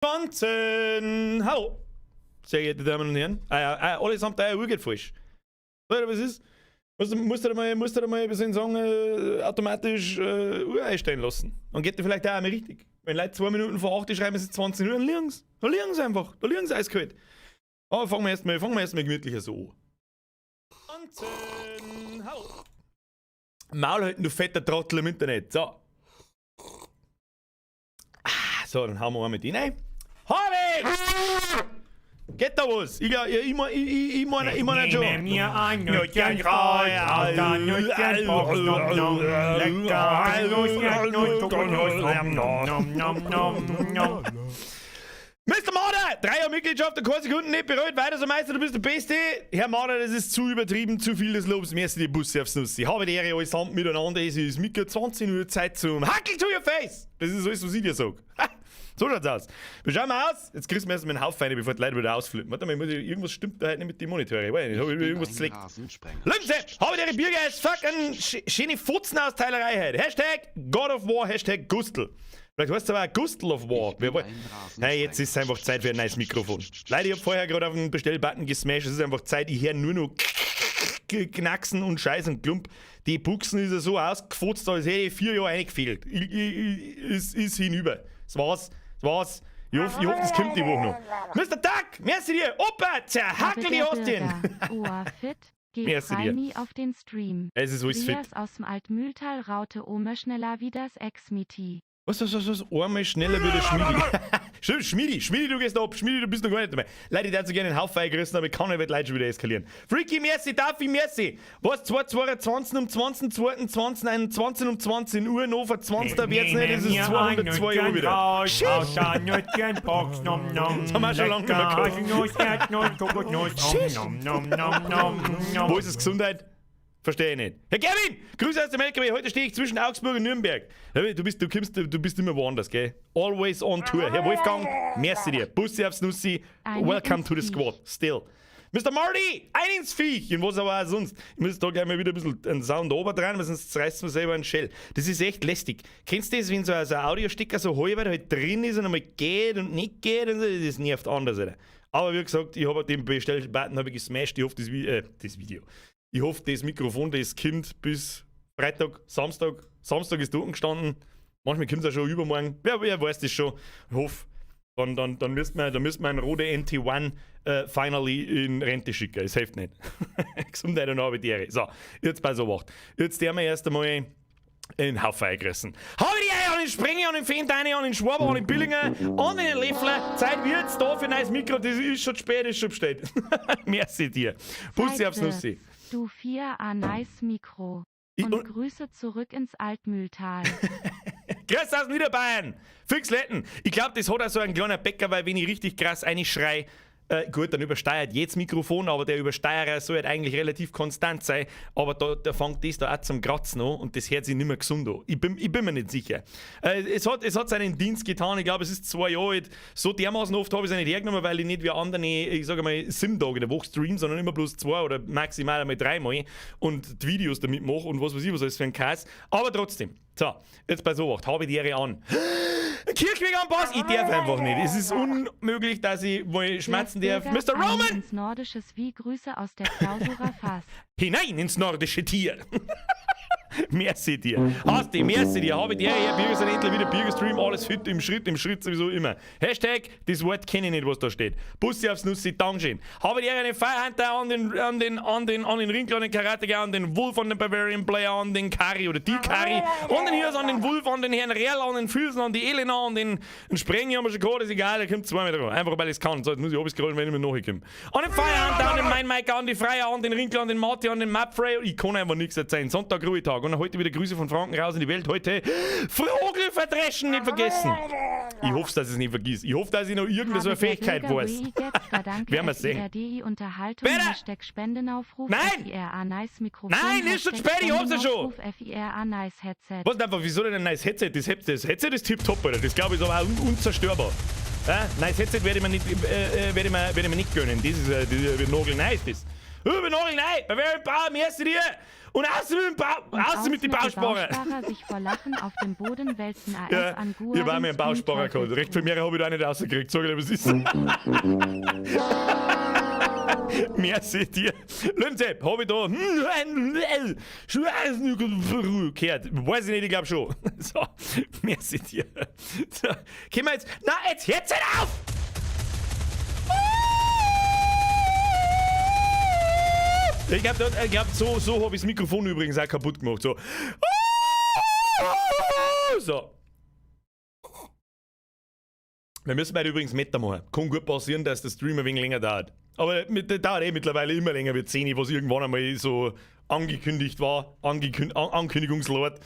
20. Hallo. Sehr geehrte Damen und Herren. Ah, ja, ah, allesamt, ah, Uhr geht falsch. Oder was ist? Musst du da mal ein bisschen sagen, automatisch Uhr einstellen lassen. Dann geht die vielleicht auch einmal richtig. Wenn Leute 8:02 schreiben, es ist 20 Uhr, dann liegen's. Da liegen's einfach. Da liegen's eiskalt. Aber fangen wir erstmal gemütlicher so an. 20. Hallo. Maul halten, du fetter Trottel im Internet. So. Ah, so, dann hauen wir einmal die rein. Harvey! Geht da was? Ich, ich, ich, ich, ich, ich meine schon. Mir ein Nüsschen raus, aus der Nüsschenbox, nom, nom, lecker, Nuss, Erdnuss, Kokosnuss, nom, nom, nom, nom, nom. Mr. Marder! 3 Jahre Mitgliedschaft und keine Sekunden nicht bereut. Weiter so, Meister, du bist der Beste. Herr Marder, das ist zu übertrieben, zu viel des Lobs. Merci die Busse aufs Nuss. Ich habe die Ehre, allesamt miteinander. Es ist Mittag 20 Uhr, Zeit zum Hackel to your face. Das ist alles, was ich dir sag. So schaut's aus. Wie schauen wir aus? Jetzt kriegst du mir erstmal einen Haufen rein, bevor die Leute wieder ausflippen. Warte mal, irgendwas stimmt da heute nicht mit den Monitore. Ich weiß nicht, hab ich irgendwas z'leckt. Lömse, habe die Birger as fuck eine schöne Fotzenausteilerei heute. #GodofWar, #Gustl. Vielleicht heißt es aber auch Gustl of War. Hey, jetzt ist es einfach Zeit für ein neues Mikrofon. Leider, ich hab vorher gerade auf den Bestellbutton gesmashed. Es ist einfach Zeit, ich höre nur noch Knacksen und Scheiß und Klump. Die Buchsen ist ja so ausgefotzt, als hätte ich 4 Jahre eingefehlt. Ist hinüber. Das war's. Das war's. Ich hoffe, das kommt die Woche noch. Mr. Duck, merci dir. Opa, zerhackel die Hostien. Oa fit. Geh Merci dir. frei auf den Stream. Es ist alles fit. Rias aus dem Altmühltal Raute Ome schneller wie das Ex-Miti. Was, was, was, was? Einmal schneller wie der Schmiedi. Stimmt, Schmiedi, Schmiedi, du gehst ab. Schmiedi, du bist noch gar nicht dabei. Leute, ich darf so gerne einen Haufen eingerissen, aber ich kann nicht, weil Leute schon wieder eskalieren. Freaky, merci, Duffy, merci. Was, 2, 22 um 20, 2, 20, 21 um 20 Uhr, noch vor 20, da wird's nicht, es ist 202 Uhr wieder. Shit. Nüsschenbox, nom, nom. Das haben wir schon lange nicht mehr gehabt. Nuss, Erdnuss, Kokosnuss, nom, nom, nom, nom, nom. Wo ist es Gesundheit? Verstehe ich nicht. Herr Gavin! Grüße aus dem LKW. Heute stehe ich zwischen Augsburg und Nürnberg. Du bist immer woanders, gell? Always on tour. Herr Wolfgang, merci dir. Bussi aufs Nussi. Eine Welcome ins to the Viech. squad. Still. Mr. Marty! Ein ins Viech! Und was aber auch sonst. Ich muss da gleich mal wieder ein bisschen einen Sound oben dran, weil sonst reißt man selber einen Shell. Das ist echt lästig. Kennst du das, wenn so ein Audiostecker so halb halt drin ist und einmal geht und nicht geht und so? Das nervt anders, Alter. Aber wie gesagt, ich habe den Bestellbutton hab ich gesmashed. Ich hoffe, das Video. Ich hoffe, das Mikrofon, das kommt bis Freitag, Samstag. Samstag ist da gestanden. Manchmal kommt es auch schon übermorgen. Wer weiß das schon. Ich hoffe, dann müssten wir einen Rode NT1 finally in Rente schicken. Es hilft nicht. Gesundheit und habe die Ehre. So, jetzt bei so wacht. Jetzt der wir erst einmal in Haufen eingerissen. Habe die Eier an den Sprenger, an den Fendeine, an den Schwaber, an den Billinger, an den Leffler. Zeit wird's da für ein neues Mikro. Das ist schon spät, ist schon bestellt. Merci dir. Bussi Zeit aufs Nussi. wird's. Du 4A nice Mikro. Und Grüße zurück ins Altmühltal. Grüß aus Niederbayern. Fix Letten. Ich glaube, das hat auch so ein kleiner Bäcker, weil wenn ich richtig krass einschrei, gut, dann übersteuert jedes Mikrofon, aber der Übersteuerer soll halt eigentlich relativ konstant sein. Aber da fängt das da auch zum Kratzen an und das hört sich nicht mehr gesund an. Ich bin mir nicht sicher. Es hat seinen Dienst getan. Ich glaube, es ist 2 Jahre alt. So dermaßen oft habe ich es nicht hergenommen, weil ich nicht wie andere, ich sage mal, 7 Tage in der Woche stream, sondern immer bloß zwei oder maximal einmal dreimal und die Videos damit mache und was weiß ich, was alles für ein Käse. Aber trotzdem. So, jetzt bei so habe ich die Ehre an. Kirchweg am Pass, ich darf einfach nicht. Es ist unmöglich, dass ich mal schmerzen darf. Bürger, Mr. ein Roman! Ins nordisches Wie Grüße aus der Clausura Fass. Hinein ins nordische Tier. Merci dir. Hast du, merci dir. Habe die Ehre, Birger sind endlich wieder Birger-Stream, alles fit im Schritt sowieso immer. Hashtag, das Wort kenne ich nicht, was da steht. Bussi aufs Nussi, Dankeschön. Habe die Ehre, den Firehunter an den Rinkler, an den Karateka, an den Wolf, an den Bavarian Player, an den Kari oder die Kari, an den Hirs, an den Wolf, an den Herrn Real, an den Füßen, an die Elena, an den Sprengi haben wir schon gehabt, ist egal, der kommt zweimal dran. Einfach weil ich es kann. So, jetzt muss ich runterscrollen, wenn ich mir nachkomme. An den Firehunter, an den Mein Mike, an die Freier, an den Rinkler, an den Marti, an den Mapfrey. Ich kann einfach nichts erzählen. Sonntag, Ruhetag. Und heute wieder Grüße von Franken raus in die Welt. Heute Vogel verdreschen nicht vergessen. Ich hoffe, dass ich es nicht vergiss. Ich hoffe, dass ich noch irgendeine so eine Habe der Fähigkeit Bürger weiß. Wii Getz, danke Werden wir sehen. FIRDI Unterhaltung Bitte? #Spendenaufruf Nein! FIRA nice Mikrofon Nein, ist schon Hashtag spät, ich hab's ja schon. Spendenaufruf FIRA nice Headset. Was denn einfach, wieso denn ein neues Headset? Das Headset ist tipptopp, Alter. Das glaube ich ist aber auch unzerstörbar. Ja? Neues Headset werde ich mir nicht gönnen. Das ist nagelneu ist das. Über nagelneu. Bavarian Power, merci dir. Und aus mit, dem ba Und aus mit den der Bausparer. Bausparer sich vor Lachen auf dem Boden wälzen AF Ja, an ich war mir einen Bausparer geholt. Recht viel mehr habe ich da nicht rausgekriegt. Sag ich dir, was ist. Merci dir. Lünzepp, habe ich da gehört. Weiß ich nicht, ich glaube schon. So, merci dir. So, können wir jetzt. Na, jetzt hört's halt auf! Ich glaube, glaub, so habe ich das Mikrofon übrigens auch kaputt gemacht. So. So. Wir müssen beide übrigens Meta machen. Kann gut passieren, dass der Stream ein wenig länger dauert. Aber der dauert eh mittlerweile immer länger wie 10, was irgendwann einmal so angekündigt war. Ankündigungslord.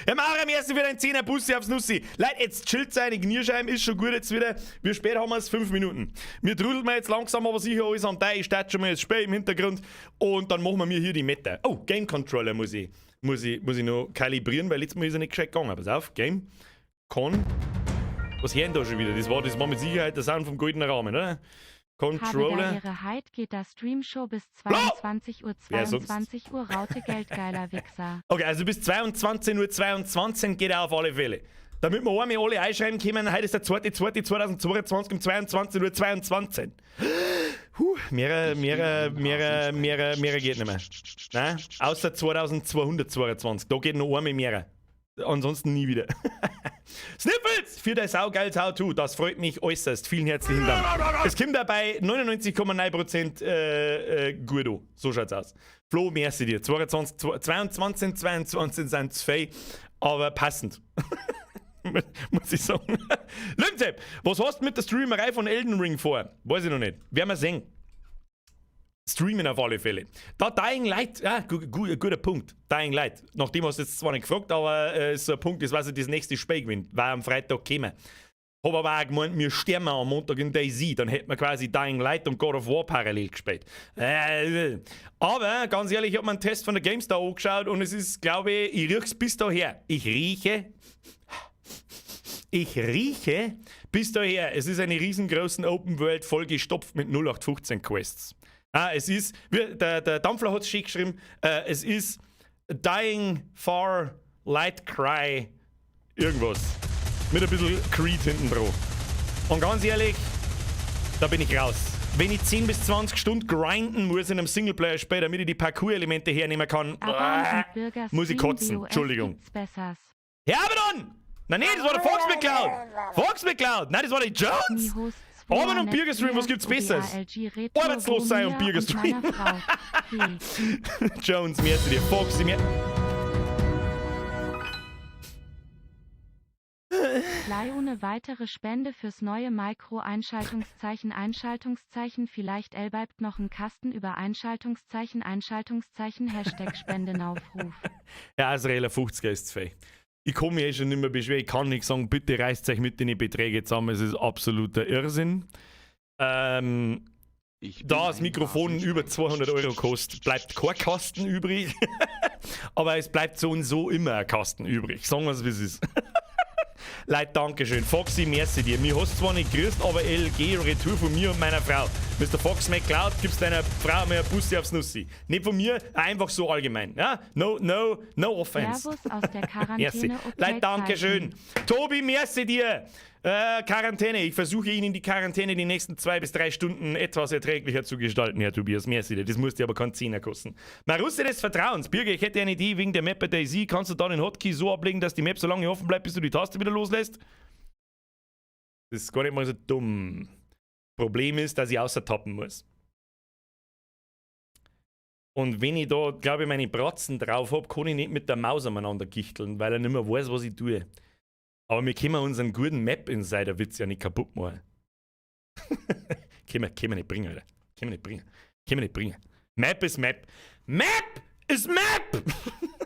Herr Maurer, am ersten wieder ein 10er Bussi aufs Nussi. Leute, jetzt chillt sein, die Knierscheiben ist schon gut jetzt wieder. Wie spät haben wir es? 5 Minuten. Wir trudeln wir jetzt langsam, aber sicher alles am Teil. Ich starte schon mal das Spiel im Hintergrund. Und dann machen wir mir hier die Meta. Oh, Game Controller muss ich noch kalibrieren, weil letztes Mal ist er nicht gescheit gegangen. Pass auf, Game Con. Was hören da schon wieder? Das war mit Sicherheit der Sound vom goldenen Rahmen, oder? Habe da Controller. Ehre Heid geht das Streamshow bis 22 Uhr Wer sonst? 22 Uhr Raute Geldgeiler Wichser. Okay, also bis 22.22 Uhr 22 geht er auf alle Fälle. Damit wir einmal alle einschreiben können, heute ist der 2.2.2022 um 22.22 Uhr. 22. Huh, mehrer, mehrer, mehrer, mehrer, mehrer geht nicht mehr. Nein, außer 2222. Da geht noch einmal mehr. Ansonsten nie wieder. Sniffles! Für dein saugeiles How-To. Das freut mich äußerst. Vielen herzlichen Dank. Es kommt dabei 99,9% gut an. So schaut's aus. Flo, merci dir. 22, 22, 22 sind zu viel, aber passend. Muss ich sagen. Lümtep, was hast du mit der Streamerei von Elden Ring vor? Weiß ich noch nicht. Werden wir sehen. Streamen auf alle Fälle. Da Dying Light, ja, guter Punkt. Dying Light. Nachdem hast du jetzt zwar nicht gefragt, aber ist so ein Punkt, das weiß ich, das nächste Spiel gewinnt, weil am Freitag käme. Hab aber auch gemeint, wir sterben am Montag in DayZ, dann hätten wir quasi Dying Light und God of War parallel gespielt. Aber ganz ehrlich, ich hab mir einen Test von der GameStar angeschaut und es ist, glaube ich, ich riech's bis daher. Ich rieche bis daher. Es ist eine riesengroße Open World vollgestopft mit 0815 Quests. Ah, es ist, wie, der Dampfler hat es schön geschrieben, es ist Dying Far Light Cry irgendwas. Mit ein bisschen Creed hinten dran. Und ganz ehrlich, da bin ich raus. Wenn ich 10 bis 20 Stunden grinden muss in einem Singleplayer-Spiel, damit ich die Parkour-Elemente hernehmen kann, Aban und Bürger muss ich Stream kotzen. BOS Entschuldigung. gibt's Bessers. Herr Abaddon! Nein, nee, das war der Fox McCloud! Fox McCloud! Nein, das war der Jones! Mi-Host Abaddon und Bürgerstream, was gibt's Besseres? Arbeitslos sein und Bürgerstream. Jones, merci dir. Foxy, mir. Blei ohne weitere Spende fürs neue Micro Einschaltungszeichen Einschaltungszeichen vielleicht elbeibt noch ein Kasten über Einschaltungszeichen Einschaltungszeichen #Spendenaufruf. Ja, Azraeler 50er ist zu viel. Ich kann mich eh schon nicht mehr beschweren. Ich kann nicht sagen, bitte reißt euch mit den Beträgen zusammen. Es ist absoluter Irrsinn. Ich bin Da das ein Mikrofon über Rasensprenger. 200 Euro kostet, bleibt kein Kasten übrig. Aber es bleibt so und so immer ein Kasten übrig. Sagen wir es, wie es ist. Leute, Dankeschön. Foxy, merci dir. Mir hast zwar nicht grüßt, aber LG Retour von mir und meiner Frau. Mr. Fox McCloud, gibst deiner Frau mal ein Bussi aufs Nussi. Nicht von mir, einfach so allgemein. Ja? No, no, no offense. Servus aus der Merci. Quarantäne. Okay, Leute, Dankeschön. Tobi, merci dir. Quarantäne. Ich versuche Ihnen die Quarantäne die nächsten 2 bis 3 Stunden etwas erträglicher zu gestalten, Herr Tobias. Merci dir. Das muss dir aber kein Zehner kosten. Marusse des Vertrauens. Birger, ich hätte eine Idee wegen der Map bei DayZ. Kannst du da den Hotkey so ablegen, dass die Map so lange offen bleibt, bis du die Taste wieder loslässt? Das ist gar nicht mal so dumm. Problem ist, dass ich außertappen muss. Und wenn ich da, glaube ich, meine Bratzen drauf habe, kann ich nicht mit der Maus aneinander gichteln, weil er nicht mehr weiß, was ich tue. Aber wir können unseren guten Map-Insider-Witz ja nicht kaputt machen. Können wir nicht bringen, Alter. Können wir nicht bringen. Können wir nicht bringen. Map ist Map. Map ist Map!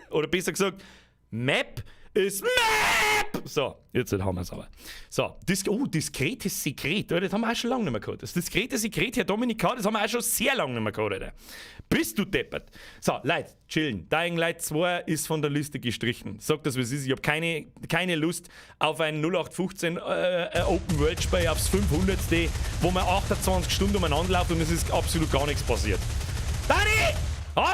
Oder besser gesagt, Map ist Map! So, jetzt haben wir es aber. So, oh, diskretes Sekret, oder? Das haben wir auch schon lange nicht mehr gehabt. Das diskrete Sekret, Herr Dominik K., das haben wir auch schon sehr lange nicht mehr gehabt, Alter. Bist du deppert? So, Leute, chillen. Dying Light 2 ist von der Liste gestrichen. Sag das, wie es ist. Ich habe keine Lust auf ein 0815 Open World Spiel aufs 500. wo man 28 Stunden umeinander läuft und es ist absolut gar nichts passiert. Dani! Ah,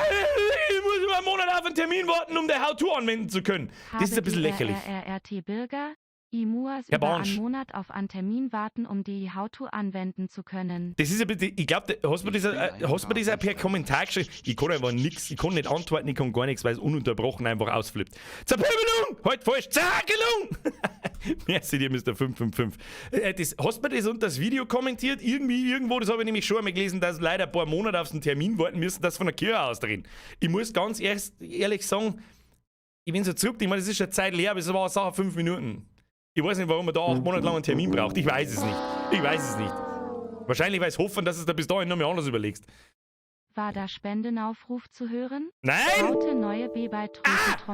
ich muss über einen Monat auf einen Termin warten, um der How-To anwenden zu können. Das ist ein bisschen lächerlich. RRRT Bürger, I muas Herr über Barnsch. einen Monat auf einen Termin warten, um die How-To anwenden zu können. Das ist ein bisschen, ich glaube, hast du mir das auch per Kommentar geschrieben? Ich kann einfach nichts, ich kann nicht antworten, ich kann gar nichts, weil es ununterbrochen einfach ausflippt. Zerpöbelung! Halt falsch! Zerhakelung! Merci dir, Mr. 555. Hast du mir das unter das Video kommentiert? Irgendwie, irgendwo, das habe ich nämlich schon einmal gelesen, dass leider ein paar Monate auf den Termin warten müssen, dass von der Kirche ausdrehen. Ich muss ganz ehrlich sagen, ich bin so zurück, ich meine, das ist schon Zeit leer, aber es war eine Sache 5 Minuten. Ich weiß nicht, warum man da 8 Monate lang einen Termin braucht. Ich weiß es nicht. Ich weiß es nicht. Wahrscheinlich, weil sie hoffen, dass es da bis dahin noch mal anders überlegst. War da Spendenaufruf zu hören? Nein! Raute neue B-Byte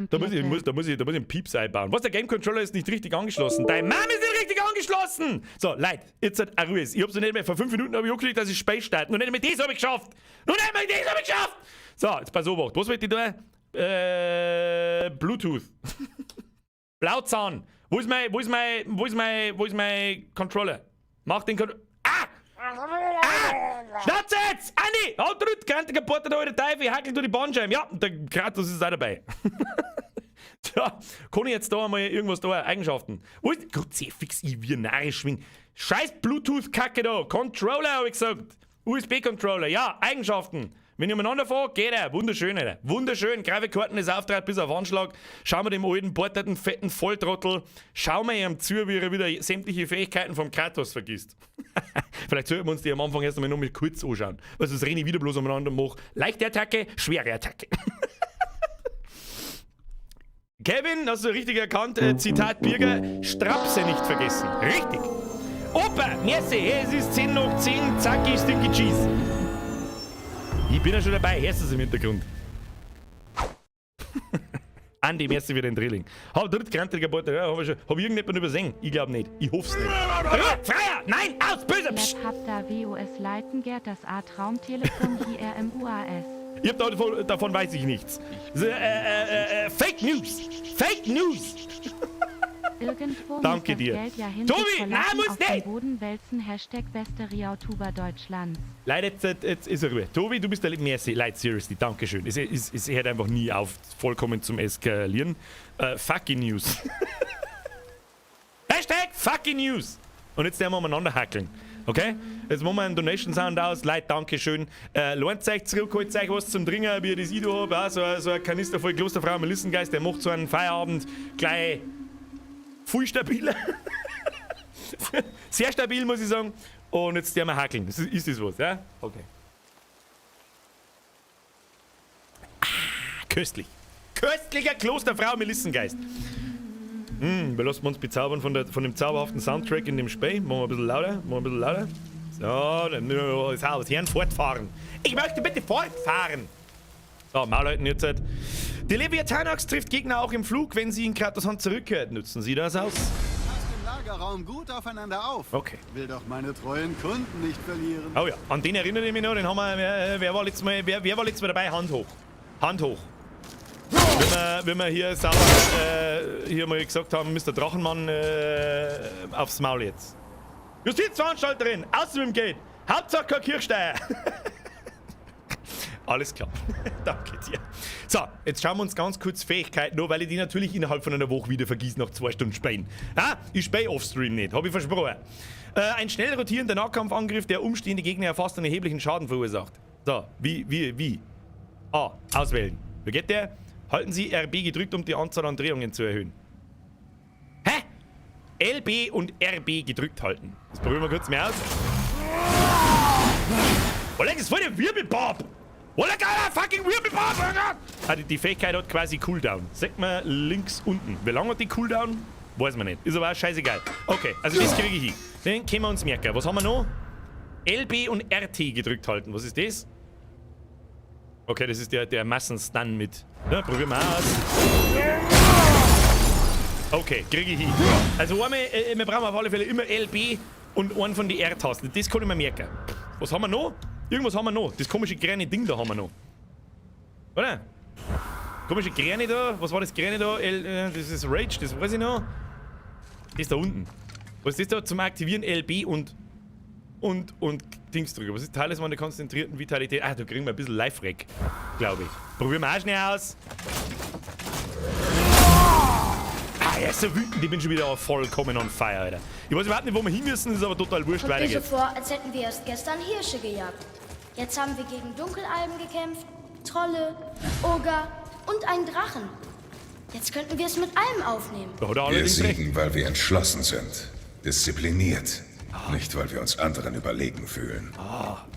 Da muss ich einen Pieps einbauen. Was, der Game Controller ist nicht richtig angeschlossen. Dein Mom ist nicht richtig angeschlossen! So, Leute, jetzt hat Ruhe. Ich hab's noch nicht mehr, vor 5 Minuten habe ich angeklickt, dass ich Spiel starte. Noch nicht einmal das habe ich geschafft! Noch nicht einmal das habe ich geschafft! So, jetzt pass auf. Was wollte ich da? Bluetooth. Blauzahn. Wo ist mein Controller? Mach den Controller. Ah! Ah! Schnauze jetzt! Andi! Halt drück, krantiger Porter, der alte Teufel, hackel durch die Bandscheiben. Ja, und der Kratos ist auch dabei. Tja, kann ich jetzt da einmal irgendwas da, Eigenschaften? Wo ist, Kruzifix, ich wie narrisch schwing. Scheiß Bluetooth-Kacke da. Controller, hab ich gesagt. USB-Controller, ja, Eigenschaften. Wenn ich umeinander fahre, geht er. Wunderschön, Alter. Wunderschön. Grafikkarten ist auftrat bis auf Anschlag. Schauen wir dem alten, porterten, fetten Volltrottel. Schauen wir ihm zu, wie er wieder sämtliche Fähigkeiten vom Kratos vergisst. Vielleicht sollten wir uns die am Anfang erst einmal noch mal kurz anschauen. Weil sonst renne ich wieder bloß umeinander und mache leichte Attacke, schwere Attacke. Kevin, hast du richtig erkannt? Zitat Birger: Strapse nicht vergessen. Richtig. Opa, merci, es ist 10 nach 10, zacki, stinky Cheese. Ich bin ja schon dabei, hörst du es im Hintergrund? Andi, merci für den Drilling. Hab dritt grantiger Beute, ja, hab ich schon. Hab ich irgendjemand übersehen? Ich glaub nicht. Ich hoff's nicht. Freier! Nein! Aus! Böse! Psst. Lab hab da WOS leiten Gerd das A-Traumtelefon IRMUAS. Ich hab davon weiß ich nichts. So, Fake News! Fake News! Irgendwo Danke muss das dir. Geld ja hin. Tobi, sich nein, verlassen muss auf den nicht. Boden wälzen. #BesteRiautuber Deutschlands. Leute, jetzt ist er Ruhe. Tobi, du bist der Merci. Leute, seriously, Dankeschön. Es hört einfach nie auf, vollkommen zum Eskalieren. Fucking News. #FuckingNews. Und jetzt werden wir umeinander hackeln. Okay? Jetzt machen wir einen Donation Sound aus. Leute, Dankeschön. Lohnt euch zurück, holt euch was zum Trinken, wie das ich da hab. Auch so ein Kanister voll Klosterfrau Melissengeist, der macht so einen Feierabend gleich viel stabiler. Sehr stabil, muss ich sagen. Und jetzt werden wir hackeln. Ist das was, ja? Okay. Ah, köstlich. Köstlicher Klosterfrau Melissengeist. Wir lassen uns bezaubern von dem zauberhaften Soundtrack in dem Spiel. Machen wir ein bisschen lauter. Machen wir ein bisschen lauter. So, dann müssen wir das Haus Herrn fortfahren. Ich möchte bitte fortfahren. So, Maul halten jetzt halt. Die Leviathanaxt trifft Gegner auch im Flug, wenn sie in Kratos Hand zurückkehrt. Nutzen Sie das aus? Passt im Lagerraum gut aufeinander auf. Okay. Will doch meine treuen Kunden nicht verlieren. Oh ja, an den erinnere ich mich noch, den haben wir, wer war letztes Mal dabei? Hand hoch. Hand hoch. Wenn wir hier sauber, hier mal gesagt haben, Mr. Drachenmann, aufs Maul jetzt. Justizveranstalterin, aus mit dem Geld. Hauptsache kein Kirchsteuer. Alles klar. Danke dir. So, jetzt schauen wir uns ganz kurz Fähigkeiten an, weil ich die natürlich innerhalb von einer Woche wieder vergieß nach 2 Stunden Spielen. Ah, ich spiele offstream nicht, habe ich versprochen. Ein schnell rotierender Nahkampfangriff, der umstehende Gegner erfasst und erheblichen Schaden verursacht. So, wie? A, auswählen. Wie geht der? Halten Sie RB gedrückt, um die Anzahl an Drehungen zu erhöhen. Hä? LB und RB gedrückt halten. Das probieren wir kurz mehr aus. Oh, das ist voll der Wirbelbob! Oh, der geiler fucking Wirbelbob! Ah, die Fähigkeit hat quasi Cooldown. Sagt man links unten. Wie lange hat die Cooldown? Weiß man nicht. Ist aber auch scheißegal. Okay, also das kriege ich hin. Den können wir uns merken. Was haben wir noch? LB und RT gedrückt halten. Was ist das? Okay, das ist der Massenstun mit. Ja, probieren wir aus. Okay, kriege ich hin. Also einmal, wir brauchen auf alle Fälle immer LB und einen von den R-Tasten. Das kann ich mir merken. Was haben wir noch? Irgendwas haben wir noch. Das komische grüne Ding da haben wir noch. Oder? Komische grüne da. Was war das grüne da? L, das ist Rage, das weiß ich noch. Das da unten. Was ist das da zum Aktivieren? LB und. Und. Dings drücken. Was ist Talisman der konzentrierten Vitalität? Ah, da kriegen wir ein bisschen Life-Rack, glaube ich. Probieren wir auch schnell aus. Ah, er ist so wütend. Ich bin schon wieder vollkommen on fire, Alter. Ich weiß überhaupt nicht, wo wir hin müssen, ist aber total wurscht. Kommt Weiter mir so geht's. vor, als hätten wir erst gestern Hirsche gejagt. Jetzt haben wir gegen Dunkelalben gekämpft, Trolle, Oger und einen Drachen. Jetzt könnten wir es mit allem aufnehmen. Da hat er Wir allerdings recht. siegen, weil wir entschlossen sind. Diszipliniert. Nicht, weil wir uns anderen überlegen fühlen.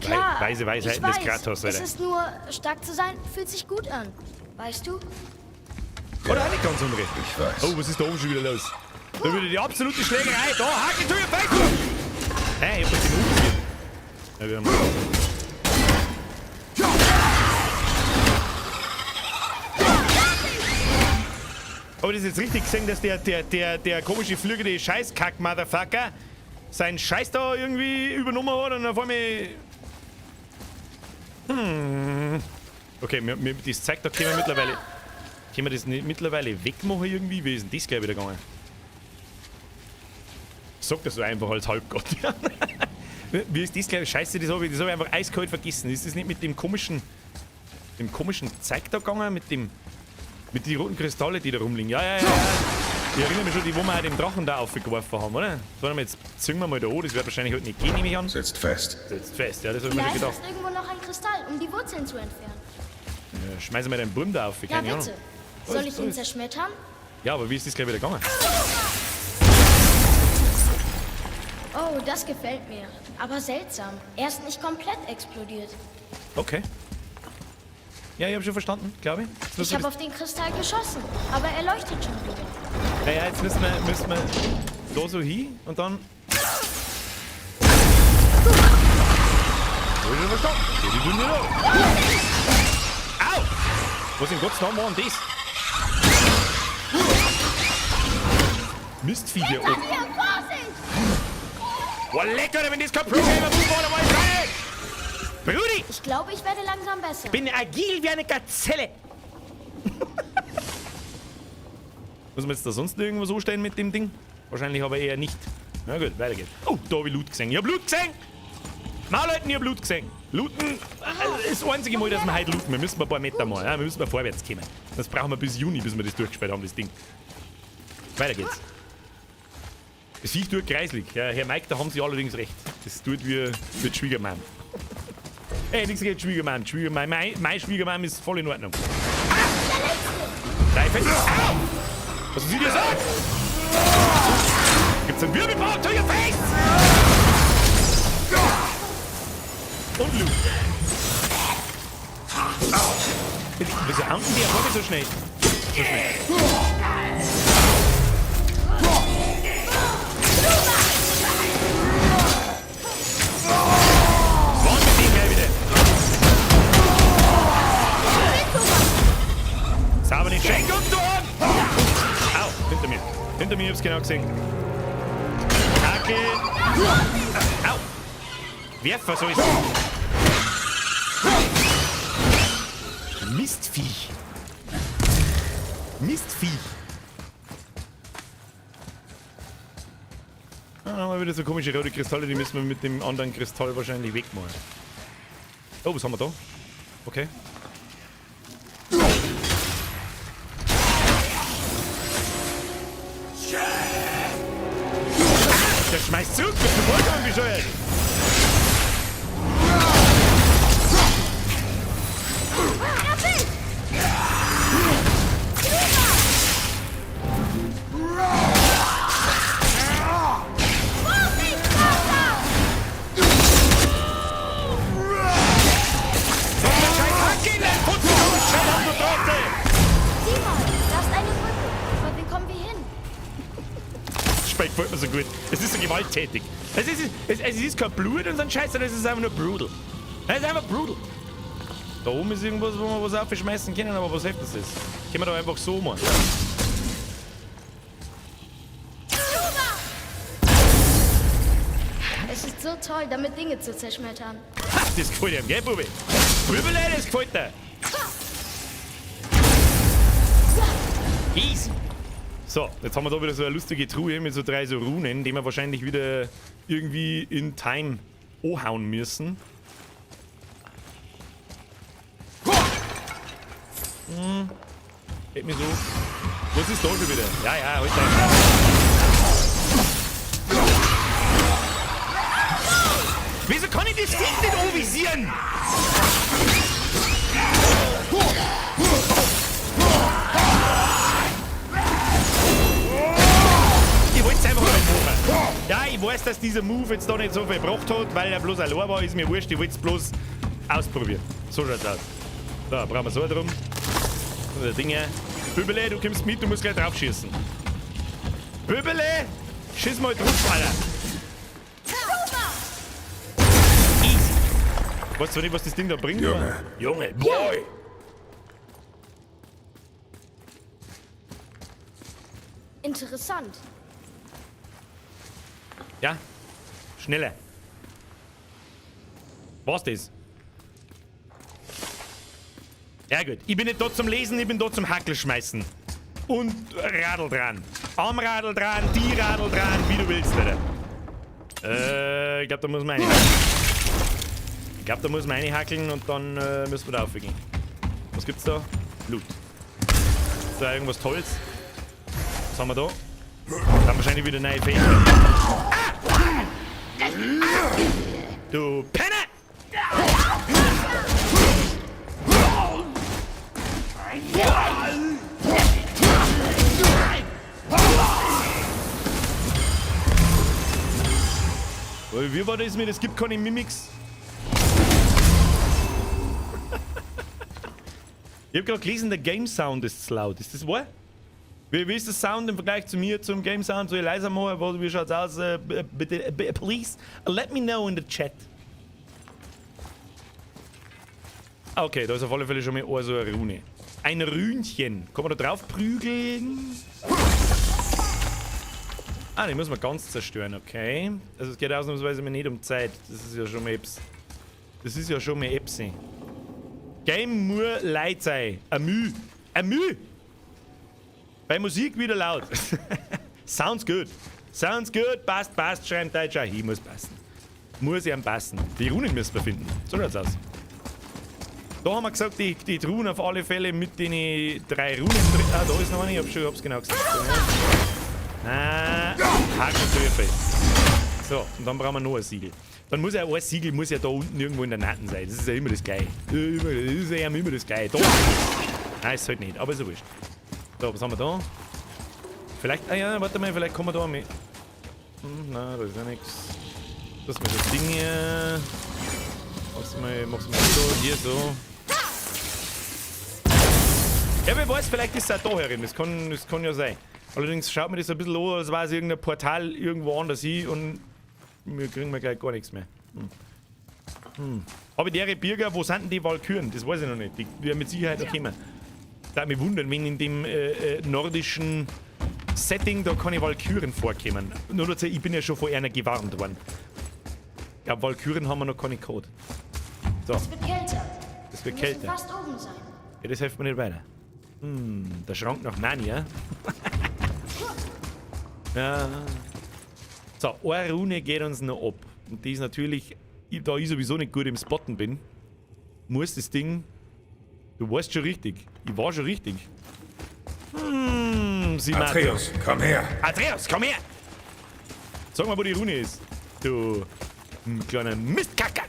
Klar, Weise ich Weisheiten des weiß, Kratos, es Alter. ist nur, stark zu sein, fühlt sich gut an. Weißt du? Oder auch nicht ganz unrecht. Ich weiß. Oh, was ist da oben schon wieder los? Da wieder die absolute Schlägerei. Da, Hacke to your face! Hey, ich hab den umgekehrt. Ja, wir haben. Hab ich das jetzt richtig gesehen, dass der komische flügende Scheißkack-Motherfucker seinen Scheiß da irgendwie übernommen hat und auf einmal. Okay, das zeigt, da können wir mittlerweile. Können wir das nicht mittlerweile wegmachen irgendwie? Wie ist denn das gleich wieder gegangen? Sag das so einfach als Halbgott. Wie ist das gleich? Scheiße, das hab ich einfach eiskalt vergessen. Ist das nicht mit dem komischen Zeug da gegangen? Mit den roten Kristalle, die da rumliegen? Ja, ja, ja. Ich erinnere mich schon, die, wo wir auch den Drachen da aufgeworfen haben, oder? So, jetzt ziehen wir mal da an. Das wird wahrscheinlich heute nicht gehen, nehme ich an. Sitzt fest. Sitzt fest, ja, das hab ich mir schon Vielleicht gedacht. ist irgendwo noch ein Kristall, um die Wurzeln zu entfernen. Ja, schmeißen wir den Burm da auf, Ja, keine bitte. Ahnung. Soll ich ihn zerschmettern? Ja, aber wie ist das gleich wieder gegangen? Oh, das gefällt mir. Aber seltsam. Er ist nicht komplett explodiert. Okay. Ja, ich hab schon verstanden, glaube ich. Ich habe auf den Kristall geschossen, aber er leuchtet schon wieder. Naja, jetzt müssen wir da so hin und dann. Hab ich schon verstanden. Die tun mir. Au! Was in Gottes Namen war denn das? Mistvieh hier oben. Boah, lecker, wenn das kein Pro-Gamer-Move war, dann war ich rein! Brudi! Ich glaube, ich werde langsam besser. Bin agil wie eine Gazelle. Muss man jetzt da sonst irgendwas anstellen mit dem Ding? Wahrscheinlich aber eher nicht. Na gut, weiter geht's. Oh, da hab ich Loot gesehen. Ich hab Loot gesehen! Na, Leute, ich hab Loot gesehen. Looten ist das einzige Mal, dass wir heute looten. Wir müssen ein paar Meter machen. Ja? Wir müssen mal vorwärts kommen. Das brauchen wir bis Juni, bis wir das durchgespielt haben, das Ding. Weiter geht's. Das Viech tut kreislig. Ja, Herr Mike, da haben Sie allerdings recht. Das tut wie Schwiegermam. Ey, nichts gegen Schwiegermam. Schwiegermam. Meine Schwiegermam ist voll in Ordnung. Ah! Drei Fett. Au! Was ist denn das? Gibt's einen Wirbelball to your face? Und Loot. Wieso hauen die ja so schnell? So schnell. Wann mit dem gleich wieder? Sauber nicht. Schenk uns du an! Au, hinter mir. Hinter mir, ich hab's genau gesehen. Hacke. Au. Werfer, so ist. Mistviech. Mistviech. Ah, dann haben wir wieder so komische rote Kristalle, die müssen wir mit dem anderen Kristall wahrscheinlich wegmachen. Oh, was haben wir da? Okay. Der schmeißt zurück, bist du vollkommen bescheuert! Sieh mal, da ist eine Brücke. Aber wie kommen wir hin? Speck gefällt mir so gut. Es ist so gewalttätig. Es ist kein Blut und so ein Scheiß, sondern es ist einfach nur brutal. Es ist einfach brutal. Da oben ist irgendwas, wo wir was aufschmeißen können, aber was hilft uns das? Können wir da einfach so machen? Es ist so toll, damit Dinge zu zerschmettern. Ha, das gefällt ihm, gell, Bubi? Bubele, das gefällt dir. Easy. So, jetzt haben wir da wieder so eine lustige Truhe mit so drei so Runen, die wir wahrscheinlich wieder irgendwie in Time anhauen müssen. Hm. Geht mir so. Was ist da schon wieder? Ja, ja, halt dein. Wieso kann ich das Ding nicht anvisieren? Ich wollte es einfach mal machen. Ja, ich weiß, dass dieser Move jetzt da nicht so viel gebracht hat, weil er bloß allein war, ist mir wurscht. Ich wollte es bloß ausprobieren. So schaut's aus. Da, brauchen wir so drum. Und Dinge. Böbele, du kommst mit, du musst gleich drauf schießen. Böbele, schieß mal drauf, Alter. Easy. Weißt du nicht, was das Ding da bringt? Junge. Junge, boy. Interessant. Ja, schneller. Was das? Ja gut, ich bin nicht da zum Lesen, ich bin da zum Hackel schmeißen. Und Radl dran. Armradl dran, die Radl dran, wie du willst, Alter. Ich glaube, da muss man reinhackeln. Ich glaube, da muss man reinhackeln und dann müssen wir da aufgehen. Was gibt's da? Loot. Ist da irgendwas Tolles? Was haben wir da? Da haben wahrscheinlich wieder neue Fähigkeiten. Ah! Du Penner! Wie war das mit, es gibt keine Mimics? Ich hab grad gelesen, der Game Sound ist zu laut. Ist das wahr? Wie ist der Sound im Vergleich zu mir, zum Game Sound? Soll ich leiser machen? Wie schaut's aus? Bitte, please, let me know in the chat. Okay, da ist auf alle Fälle schon mal so eine Rune. Ein Rünchen. Kann man da drauf prügeln? Ah, die muss man ganz zerstören, okay. Also es geht ausnahmsweise mal nicht um Zeit. Das ist ja schon mal etwas. Das ist ja schon mal etwas. Game muss leid sein. Ein Müh. Ein Müh! Bei Musik wieder laut. Sounds good. Sounds good. Passt, passt, schreibt Deutscher. Hier muss passen. Muss ihm passen. Die Runen müssen wir finden. So schaut's aus. Da haben wir gesagt, die Truhen auf alle Fälle mit den 3 Runen drin. Ah, da ist noch eine. Ich hab's genau gesagt. Na, Haken drüber. So, und dann brauchen wir noch ein Siegel. Dann muss ja ein Siegel muss ja da unten irgendwo in der Natten sein. Das ist ja immer das Gleiche. Das ist ja immer das Gleiche. Da. Nein, ist halt nicht, aber ist ja wurscht. So, was haben wir da? Vielleicht, ah ja, warte mal, vielleicht kommen wir da mit. Nein, da ist ja nichts. Das ist mal das Ding hier. Mach's mal so, hier so. Ja, wer weiß, vielleicht ist es auch da herin. Das kann ja sein. Allerdings schaut mir das ein bisschen an, als wäre es irgendein Portal irgendwo anders hin und wir kriegen wir gleich gar nichts mehr. Aber der Birger, wo sind denn die Walküren? Das weiß ich noch nicht. Die werden mit Sicherheit noch kommen. Da würde mich wundern, wenn in dem nordischen Setting da keine Walküren vorkommen. Nur dazu, ich bin ja schon vor einer gewarnt worden. Ich glaub, Walküren haben wir noch keine gehabt. So. Es wird kälter. Es wird Wir müssen kälter. fast oben sein. Ja, das hilft mir nicht weiter. Der Schrank nach Mania. Ja. So, eine Rune geht uns noch ab. Und die ist natürlich, da ich sowieso nicht gut im Spotten bin, muss das Ding. Du warst schon richtig. Ich war schon richtig. Sie meint- Atreus, komm her. Atreus, komm her! Sag mal, wo die Rune ist. Du kleiner Mistkacker!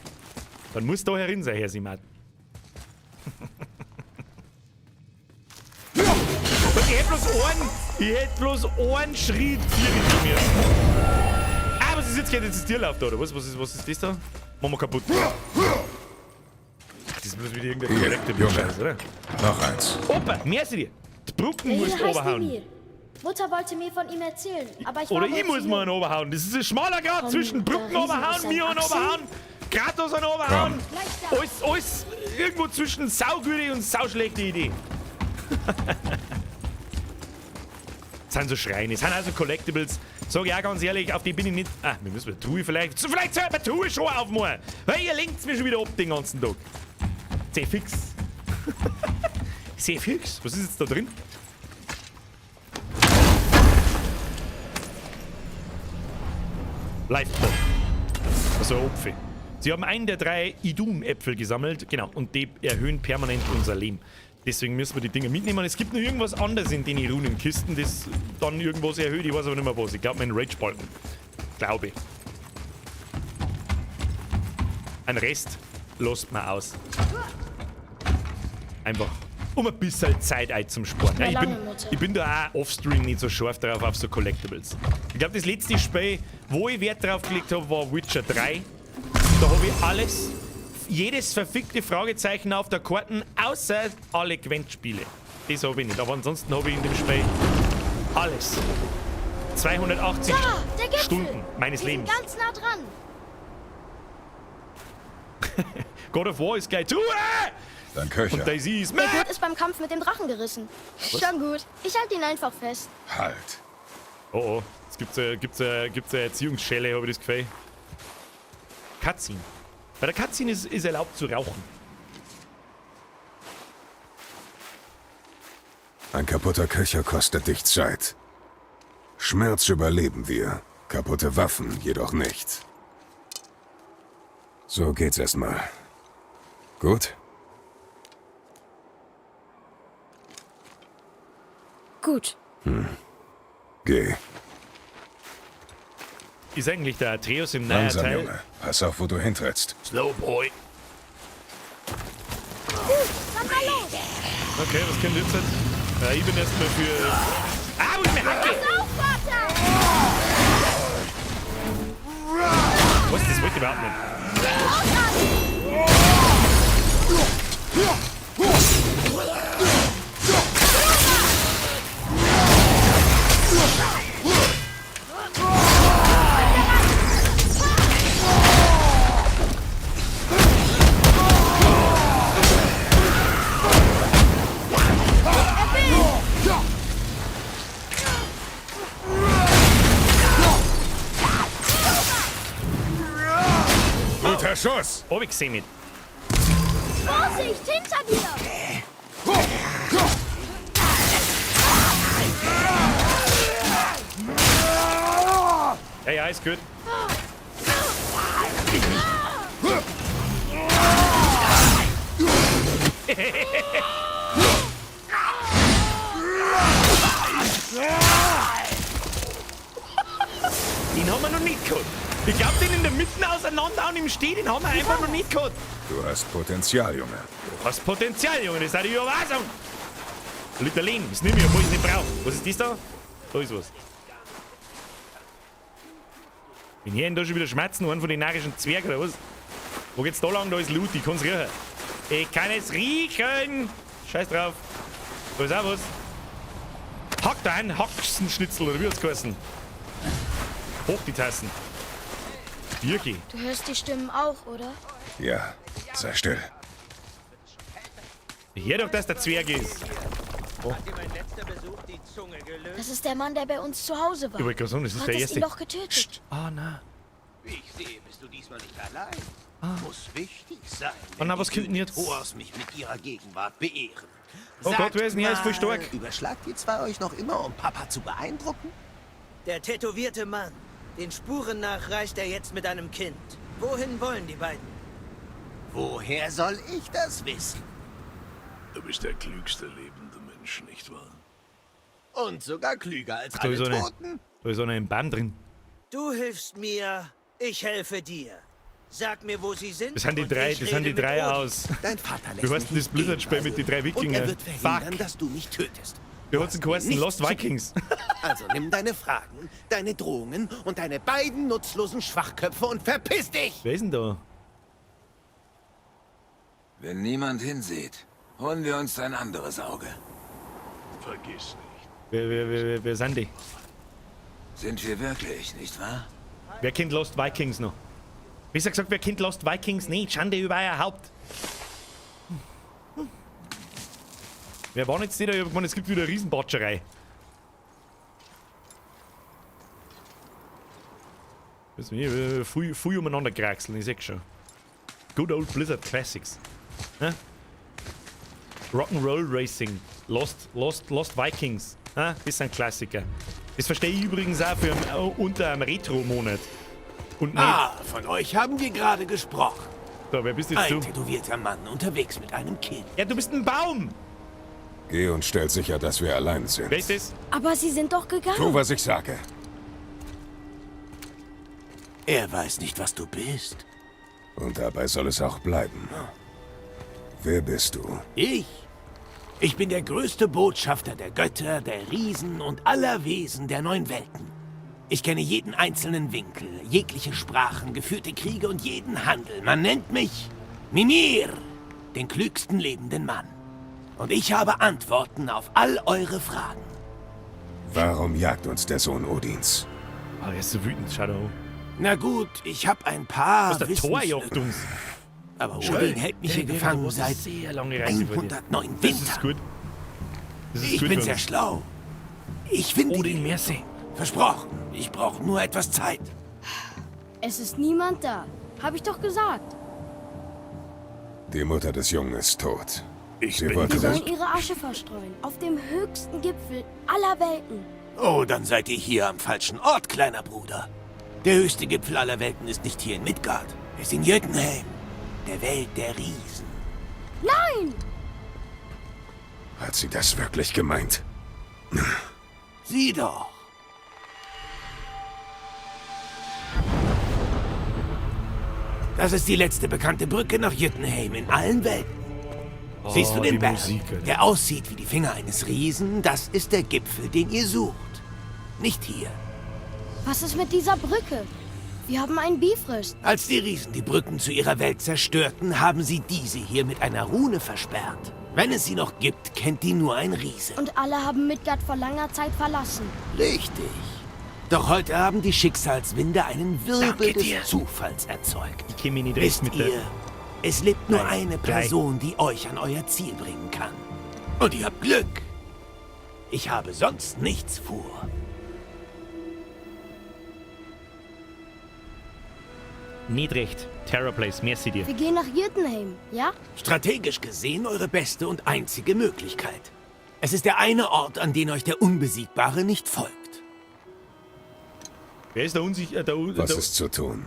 Dann muss da herin sein, Herr Simat. Ich hätte bloß einen Schritt hier mit mir. Ah, was ist jetzt? Geht jetzt das Tierlauf da, oder was? Was ist das da? Machen wir kaputt. Ach, das ist bloß wieder irgendein Hier, Collectible Junge. Scheiß, oder? Noch eins. Opa, mehr sie dir. Die Brücken Der musst hier heißt oberhauen. Mimir. Mutter wollte mir von ihm erzählen, aber ich war Oder wohl ich muss zu mal einen jung. oberhauen. Das ist ein schmaler Grat Komm, zwischen Brücken der Riese oberhauen, ist ein mir einen Achsel. oberhauen, Kratos einen oberhauen. Gleich da. Alles irgendwo zwischen saugute und sauschlechte Idee. Das sind so Schreine, das sind also Collectibles. Sag ich auch ganz ehrlich, auf die bin ich nicht. Ah, wir müssen die Truhe vielleicht. Vielleicht sollte man die Truhe schon aufmachen. Weil ihr lenkt mir schon wieder ab den ganzen Tag. Sehr fix. Sehr fix. Was ist jetzt da drin? Lifepod. Also ein Opfer. Sie haben einen der 3 Idun-Äpfel gesammelt, genau, und die erhöhen permanent unser Leben. Deswegen müssen wir die Dinger mitnehmen. Es gibt noch irgendwas anderes in den Runenkisten, das dann irgendwas erhöht. Ich weiß aber nicht mehr was. Ich glaube, mein Rage-Balken. Glaube ich. Ein Rest lässt man aus. Einfach, um ein bisschen Zeit einzusparen. Ja, ich bin da auch offstream nicht so scharf drauf auf so Collectibles. Ich glaube, das letzte Spiel, wo ich Wert drauf gelegt habe, war Witcher 3. Da habe ich alles, jedes verfickte Fragezeichen auf der Karte, außer alle Gwent-Spiele. Das habe ich nicht, aber ansonsten habe ich in dem Spiel alles. 280 Da, der Gipfel. Stunden meines Wir sind Lebens. ganz nah dran. God of War ist gleich zu. Dein Köcher. Und Daisy ist Der Gurt ist beim Kampf mit dem Drachen gerissen. Schon gut. Ich halte ihn einfach fest. Halt. Oh oh, jetzt gibt's eine Erziehungsschelle, habe ich das Gefühl. Cutscene. Bei der Cutscene ist erlaubt zu rauchen. Ein kaputter Köcher kostet dich Zeit. Schmerz überleben wir, kaputte Waffen jedoch nicht. So geht's erstmal. Gut? Gut. Geh. Ist eigentlich der Atreus im neuen Langsam, Teil? Junge. Pass auf, wo du hintrittst. Slow Boy. Gut, dann mal los. Okay, was kommt jetzt? Ja, ich bin erstmal für... Ah, wo ist meine Hacke? Pass auf, Vater! Was? Das wollte ich überhaupt nicht. Guter Schuss! Hab ich gesehen mit. Vorsicht, hinter dir! Ja, ja, ist gut. Den haben wir noch nicht gehabt. Ich glaub, den in der Mitte auseinander und im Steh, den haben wir einfach noch nicht gehabt. Du hast Potenzial, Junge. Du hast Potenzial, Junge, das ist die Überweisung. Liter Lehm, das nehme ich, obwohl ich es nicht brauche. Was ist das da? Da ist was. Wenn hier da schon wieder Schmerzen, einen von den narischen Zwergen oder was? Wo geht's da lang? Da ist Loot, ich kann's riechen. Ich kann es riechen! Scheiß drauf. Da ist auch was. Hack da ein, Haxenschnitzel oder wie hat's geheißen? Hoch die Tassen. Birki. Du hörst die Stimmen auch, oder? Ja, sei still. Ich hör doch, dass der Zwerg ist. Oh. Das ist der Mann, der bei uns zu Hause war. Ich wollte gerade sagen, das ist Du der hattest erste. ihn doch getötet. Ah, na. Wie ich sehe, bist du diesmal nicht allein. Muss wichtig sein. Oh na, was kommt denn jetzt? Thors mich mit ihrer Gegenwart beehren. Oh Gott, wer ist denn hier? Ist voll stark. Überschlagt ihr zwei euch noch immer, um Papa zu beeindrucken? Der tätowierte Mann. Den Spuren nach reist er jetzt mit einem Kind. Wohin wollen die beiden? Woher soll ich das wissen? Du bist der klügste lebende Mensch, nicht wahr? Und sogar klüger als Da alle ist eine, Toten. da ist einer im Baum drin. Du hilfst mir, ich helfe dir. Sag mir, wo sie sind. Das sind die und drei, ich das sind die rede mit drei Odin. aus. Dein Vater lässt Wie heißt denn mich das Blizzard-Spiel mit den drei Und er Wikinger? wird verhindern, Fuck. dass du mich tötest. Wie hat's denn geheißen? Nichts Lost zu- Vikings. Also nimm deine Fragen, deine Drohungen und deine beiden nutzlosen Schwachköpfe und verpiss dich! Wer ist denn da? Wenn niemand hinsieht, holen wir uns ein anderes Auge. Vergiss nicht. Wer sind die? Sind wir wirklich, nicht wahr? Wer kennt Lost Vikings noch? Besser gesagt, wer kennt Lost Vikings nicht? Schande über euer Haupt. Wer war jetzt die da? Ich hab gemeint, es gibt wieder eine Riesenbatscherei. Wissen wir, viel, viel umeinander kraxeln, ich seh schon. Good old Blizzard Classics. Ne? Rock'n'Roll Racing, Lost Vikings. Ne? Das sind Klassiker. Das verstehe ich übrigens auch für, unter einem Retro-Monat. Und nicht. Ah, von euch haben wir gerade gesprochen. So, wer bist jetzt Ein du? tätowierter Mann unterwegs mit einem Kind. Ja, du bist ein Baum. Geh und stell sicher, dass wir allein sind. Wer ist das? Aber sie sind doch gegangen. Tu, was ich sage. Er weiß nicht, was du bist. Und dabei soll es auch bleiben. Wer bist du? Ich? Ich bin der größte Botschafter der Götter, der Riesen und aller Wesen der neun Welten. Ich kenne jeden einzelnen Winkel, jegliche Sprachen, geführte Kriege und jeden Handel. Man nennt mich Mimir, den klügsten lebenden Mann. Und ich habe Antworten auf all eure Fragen. Warum jagt uns der Sohn Odins? Ah, er ist so wütend, Shadow. Na gut, ich habe ein paar Was, der Tor Wissenslücken. jagt uns. Aber Odin hält mich hier gefangen seit sehr lange Reise vor dir. 109 Das ist Wintern. gut. Das ist Ich gut bin für sehr uns. schlau. Ich finde Odin, die merci. Lösung. Versprochen, ich brauche nur etwas Zeit. Es ist niemand da. Hab ich doch gesagt. Die Mutter des Jungen ist tot. Ich Sie bin wollte Wir das. sollen ihre Asche verstreuen. Auf dem höchsten Gipfel aller Welten. Oh, dann seid ihr hier am falschen Ort, kleiner Bruder. Der höchste Gipfel aller Welten ist nicht hier in Midgard. Er ist in Jötunheim, der Welt der Riesen. Nein! Hat sie das wirklich gemeint? Sieh doch. Das ist die letzte bekannte Brücke nach Jötunheim in allen Welten. Siehst du Oh, den die Berg, Musik, Alter. der aussieht wie die Finger eines Riesen? Das ist der Gipfel, den ihr sucht. Nicht hier. Was ist mit dieser Brücke? Wir haben einen Bifröst. Als die Riesen die Brücken zu ihrer Welt zerstörten, haben sie diese hier mit einer Rune versperrt. Wenn es sie noch gibt, kennt die nur ein Riese. Und alle haben Midgard vor langer Zeit verlassen. Richtig. Doch heute haben die Schicksalswinde einen Wirbel Danke des dir. Zufalls erzeugt. Ich kenn mich nicht recht Wisst mit der... ihr, es lebt nur Drei, eine drei. Person, die euch an euer Ziel bringen kann. Und ihr habt Glück. Ich habe sonst nichts vor. Nicht recht. Terror Place, merci dir. Wir gehen nach Jötunheim, ja? Strategisch gesehen eure beste und einzige Möglichkeit. Es ist der eine Ort, an den euch der Unbesiegbare nicht folgt. Wer ist der Unsicher... Der, Un- Was der, ist zu tun?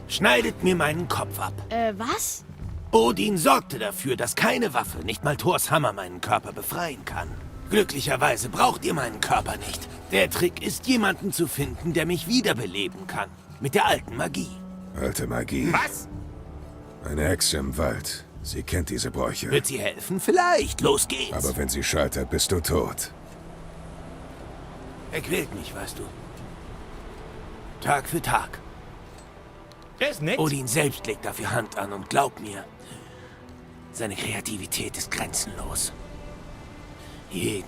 Schneidet mir meinen Kopf ab. Was? Odin sorgte dafür, dass keine Waffe, nicht mal Thors Hammer, meinen Körper befreien kann. Glücklicherweise braucht ihr meinen Körper nicht. Der Trick ist, jemanden zu finden, der mich wiederbeleben kann. Mit der alten Magie. Alte Magie. Was? Eine Hexe im Wald. Sie kennt diese Bräuche. Wird sie helfen? Vielleicht. Los geht's. Aber wenn sie scheitert, bist du tot. Er quält mich, weißt du. Tag für Tag. Der ist nett. Odin selbst legt dafür Hand an und glaub mir, seine Kreativität ist grenzenlos. Jeden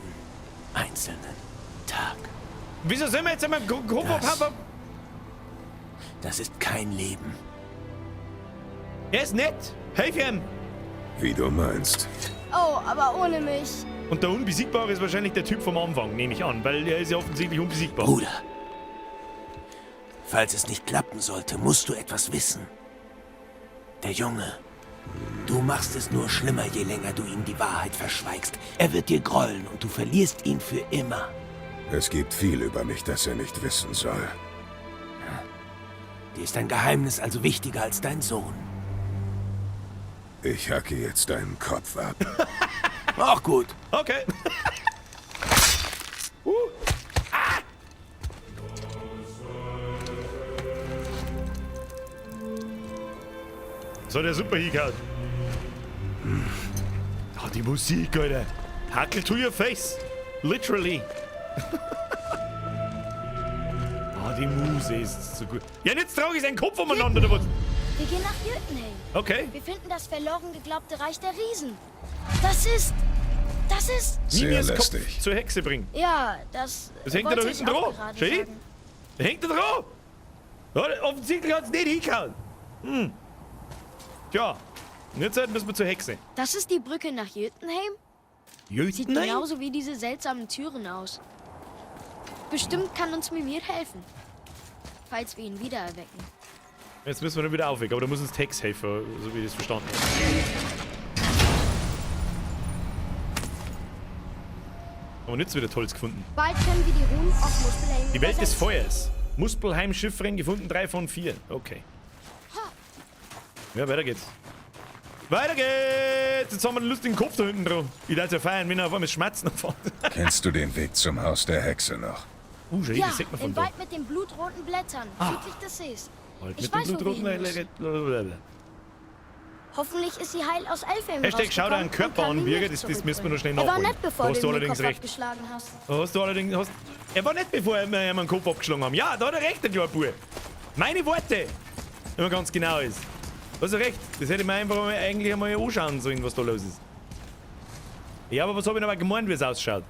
einzelnen Tag. Wieso sind wir jetzt einmal im Das- Papa? Das ist kein Leben. Er ist nett. Helf ihm. Wie du meinst. Oh, aber ohne mich. Und der Unbesiegbare ist wahrscheinlich der Typ vom Anfang, nehme ich an, weil er ist ja offensichtlich unbesiegbar. Bruder, falls es nicht klappen sollte, musst du etwas wissen. Der Junge, du machst es nur schlimmer, je länger du ihm die Wahrheit verschweigst. Er wird dir grollen und du verlierst ihn für immer. Es gibt viel über mich, das er nicht wissen soll. Dir ist dein Geheimnis also wichtiger als dein Sohn. Ich hacke jetzt deinen Kopf ab. Auch gut. Okay. Ah! So, der super hingehauen. Oh, die Musik, Alter. Hackel to your face. Literally. Ah, die Muse ist so gut. Ja, und jetzt trage ich seinen Kopf umeinander, oder was? Wir gehen nach Jötunheim. Okay. Wir finden das verloren geglaubte Reich der Riesen. Das ist... Das ist... Sehr Mimirs Kopf lästig. zur Hexe bringen. Ja, das... Das hängt da wollte hinten ich auch dran. gerade Schön? sagen. Das hängt da dran. Ja, offensichtlich hat es nicht hingehauen. Hm. Tja, und jetzt müssen wir zur Hexe. Das ist die Brücke nach Jötunheim? Sieht Jötunheim? genauso wie diese seltsamen Türen aus. Bestimmt kann uns Mimir helfen. Falls wir ihn wiedererwecken. Jetzt müssen wir dann wieder aufwecken, aber da muss uns Tex helfen, so wie ich das verstanden habe. Haben wir nichts wieder Tolles gefunden. Bald können wir die Runen auf Muspelheim Die Welt des übersetzen. Feuers. Muspelheim Schiffrennen gefunden, 3 von 4. Okay. Ja, weiter geht's. Weiter geht's! Jetzt haben wir einen lustigen Kopf da hinten dran. Ich darf ja feiern, wenn er auf einmal Schmerzen erfährt. Kennst du den Weg zum Haus der Hexe noch? Schön, Ja, das sieht man von im da. Wald mit den blutroten Blättern, südlich des Sees. Wald Ich mit dem weiß, wo wir blutroten hin müssen. Blablabla. Hoffentlich ist sie heil aus Elfheim Hashtag schau dir einen rausgekommen und Körper kann an, ihn Birger, nicht das müssen wir noch schnell zurückbringen. Er war nachholen. nett, bevor Da hast du du ihm den allerdings Kopf recht. abgeschlagen hast. Da hast du allerdings. Er war nett, bevor wir ihm den Kopf abgeschlagen haben. Ja, da hat er recht, der kleine Bub. Meine Worte! Wenn man ganz genau ist. Hast du recht. Das hätte ich mir einfach mal, eigentlich einmal anschauen sollen, was da los ist. Ja, aber was habe ich noch mal gemeint, wie es ausschaut?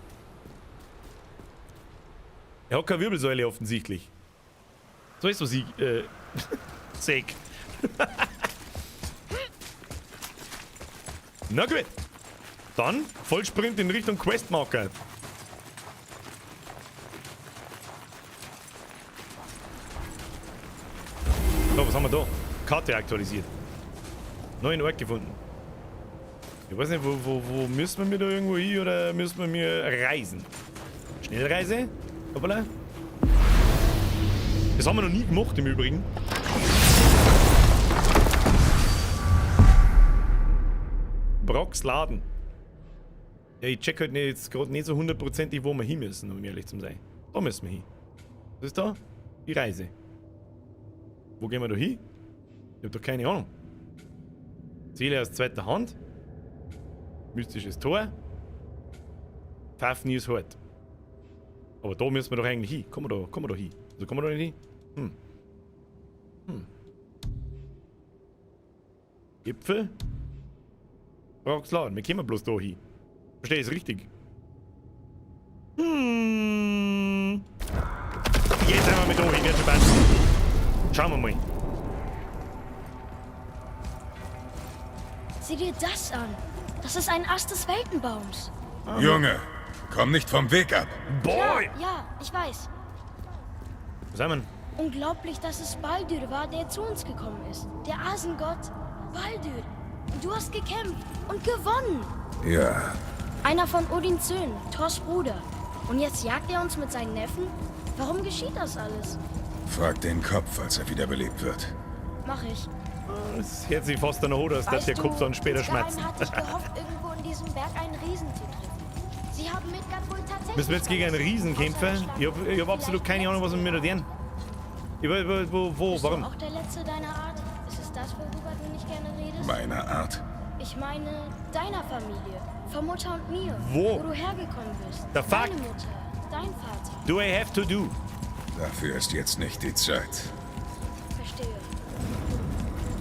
Er hat keine Wirbelsäule offensichtlich. So ist was ich seh. Na gut. Dann Vollsprint in Richtung Questmarker. So, was haben wir da? Karte aktualisiert. Neuen Ort gefunden. Ich weiß nicht, wo müssen wir da irgendwo hin oder müssen wir reisen? Schnellreise? Hoppala. Das haben wir noch nie gemacht im Übrigen. Brocks Laden. Ja, ich check halt nicht, jetzt gerade nicht so hundertprozentig, wo wir hin müssen, um ehrlich zu sein. Da müssen wir hin. Was ist da? Die Reise. Wo gehen wir da hin? Ich hab doch keine Ahnung. Seele aus zweiter Hand. Mystisches Tor. Fafnir's Hort. Aber da müssen wir doch eigentlich hin. Kommen wir da hin? Also kommen wir da nicht hin? Gipfel? Brocks Laden. Wir kommen bloß da hin. Verstehe ich es richtig? Jetzt einmal mit da hin, wird schon passen. Schauen wir mal. Sieh dir das an. Das ist ein Ast des Weltenbaums. Ah. Junge, komm nicht vom Weg ab. Boy! Klar, ja, ich weiß. Was haben wir? Unglaublich, dass es Baldur war, der zu uns gekommen ist. Der Asengott Baldur. Du hast gekämpft und gewonnen. Ja. Einer von Odins Söhnen, Thors Bruder. Und jetzt jagt er uns mit seinen Neffen? Warum geschieht das alles? Frag den Kopf, als er wiederbelebt wird. Mach ich. Das hört sich fast danach an, dass Weißt der Kopf dann später insgeheim schmerzt. hatte ich gehofft, irgendwo in diesem Berg einen Riesen zu treffen. Sie haben Midgard wohl tatsächlich Müssen wir jetzt gegen einen Riesen kämpfen? Ich hab absolut keine Ahnung, was wir mit da tun. Wo, warum? Bist du auch der Letzte deiner Art? Ist es das, worüber du nicht gerne redest? Meiner Art? Ich meine, deiner Familie. Von Mutter und mir. Wo? Wo du hergekommen bist. The fuck? Deine Mutter, dein Vater. Do I have to do? Dafür ist jetzt nicht die Zeit. Verstehe.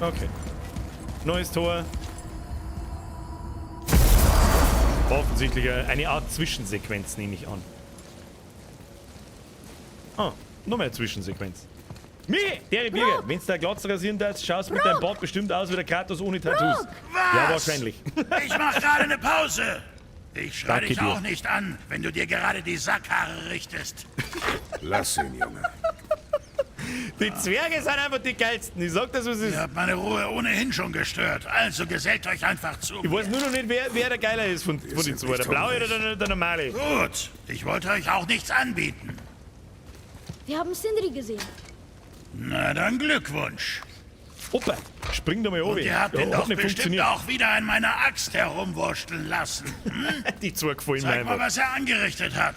Okay. Neues Tor. Offensichtlich eine Art Zwischensequenz, nehme ich an. Ah, noch mehr Zwischensequenz. Mi, der Birger, wenn's da Glatze rasieren darfst, schaust mit deinem Bart bestimmt aus wie der Kratos ohne Tattoos. Was? Ja, wahrscheinlich. Ich mach gerade eine Pause. Ich schrei Danke dich dir. auch nicht an, wenn du dir gerade die Sackhaare richtest. Lass ihn, Junge. Die Zwerge sind einfach die geilsten. Ich sag das, was es ist. Ihr habt meine Ruhe ohnehin schon gestört. Also gesellt euch einfach zu. Ich weiß nur noch nicht, wer der geiler ist von den sind zwei. nicht Der blaue oder hungrig. der normale? Gut, ich wollte euch auch nichts anbieten. Wir haben Sindri gesehen. Na dann Glückwunsch. Opa, spring da mal Und runter. ihr habt ihn Ja, hat doch nicht bestimmt funktioniert. auch wieder an meiner Axt herumwursteln lassen. Hm? Die zwei gefallen mir Zeig mal, einfach. was er angerichtet hat.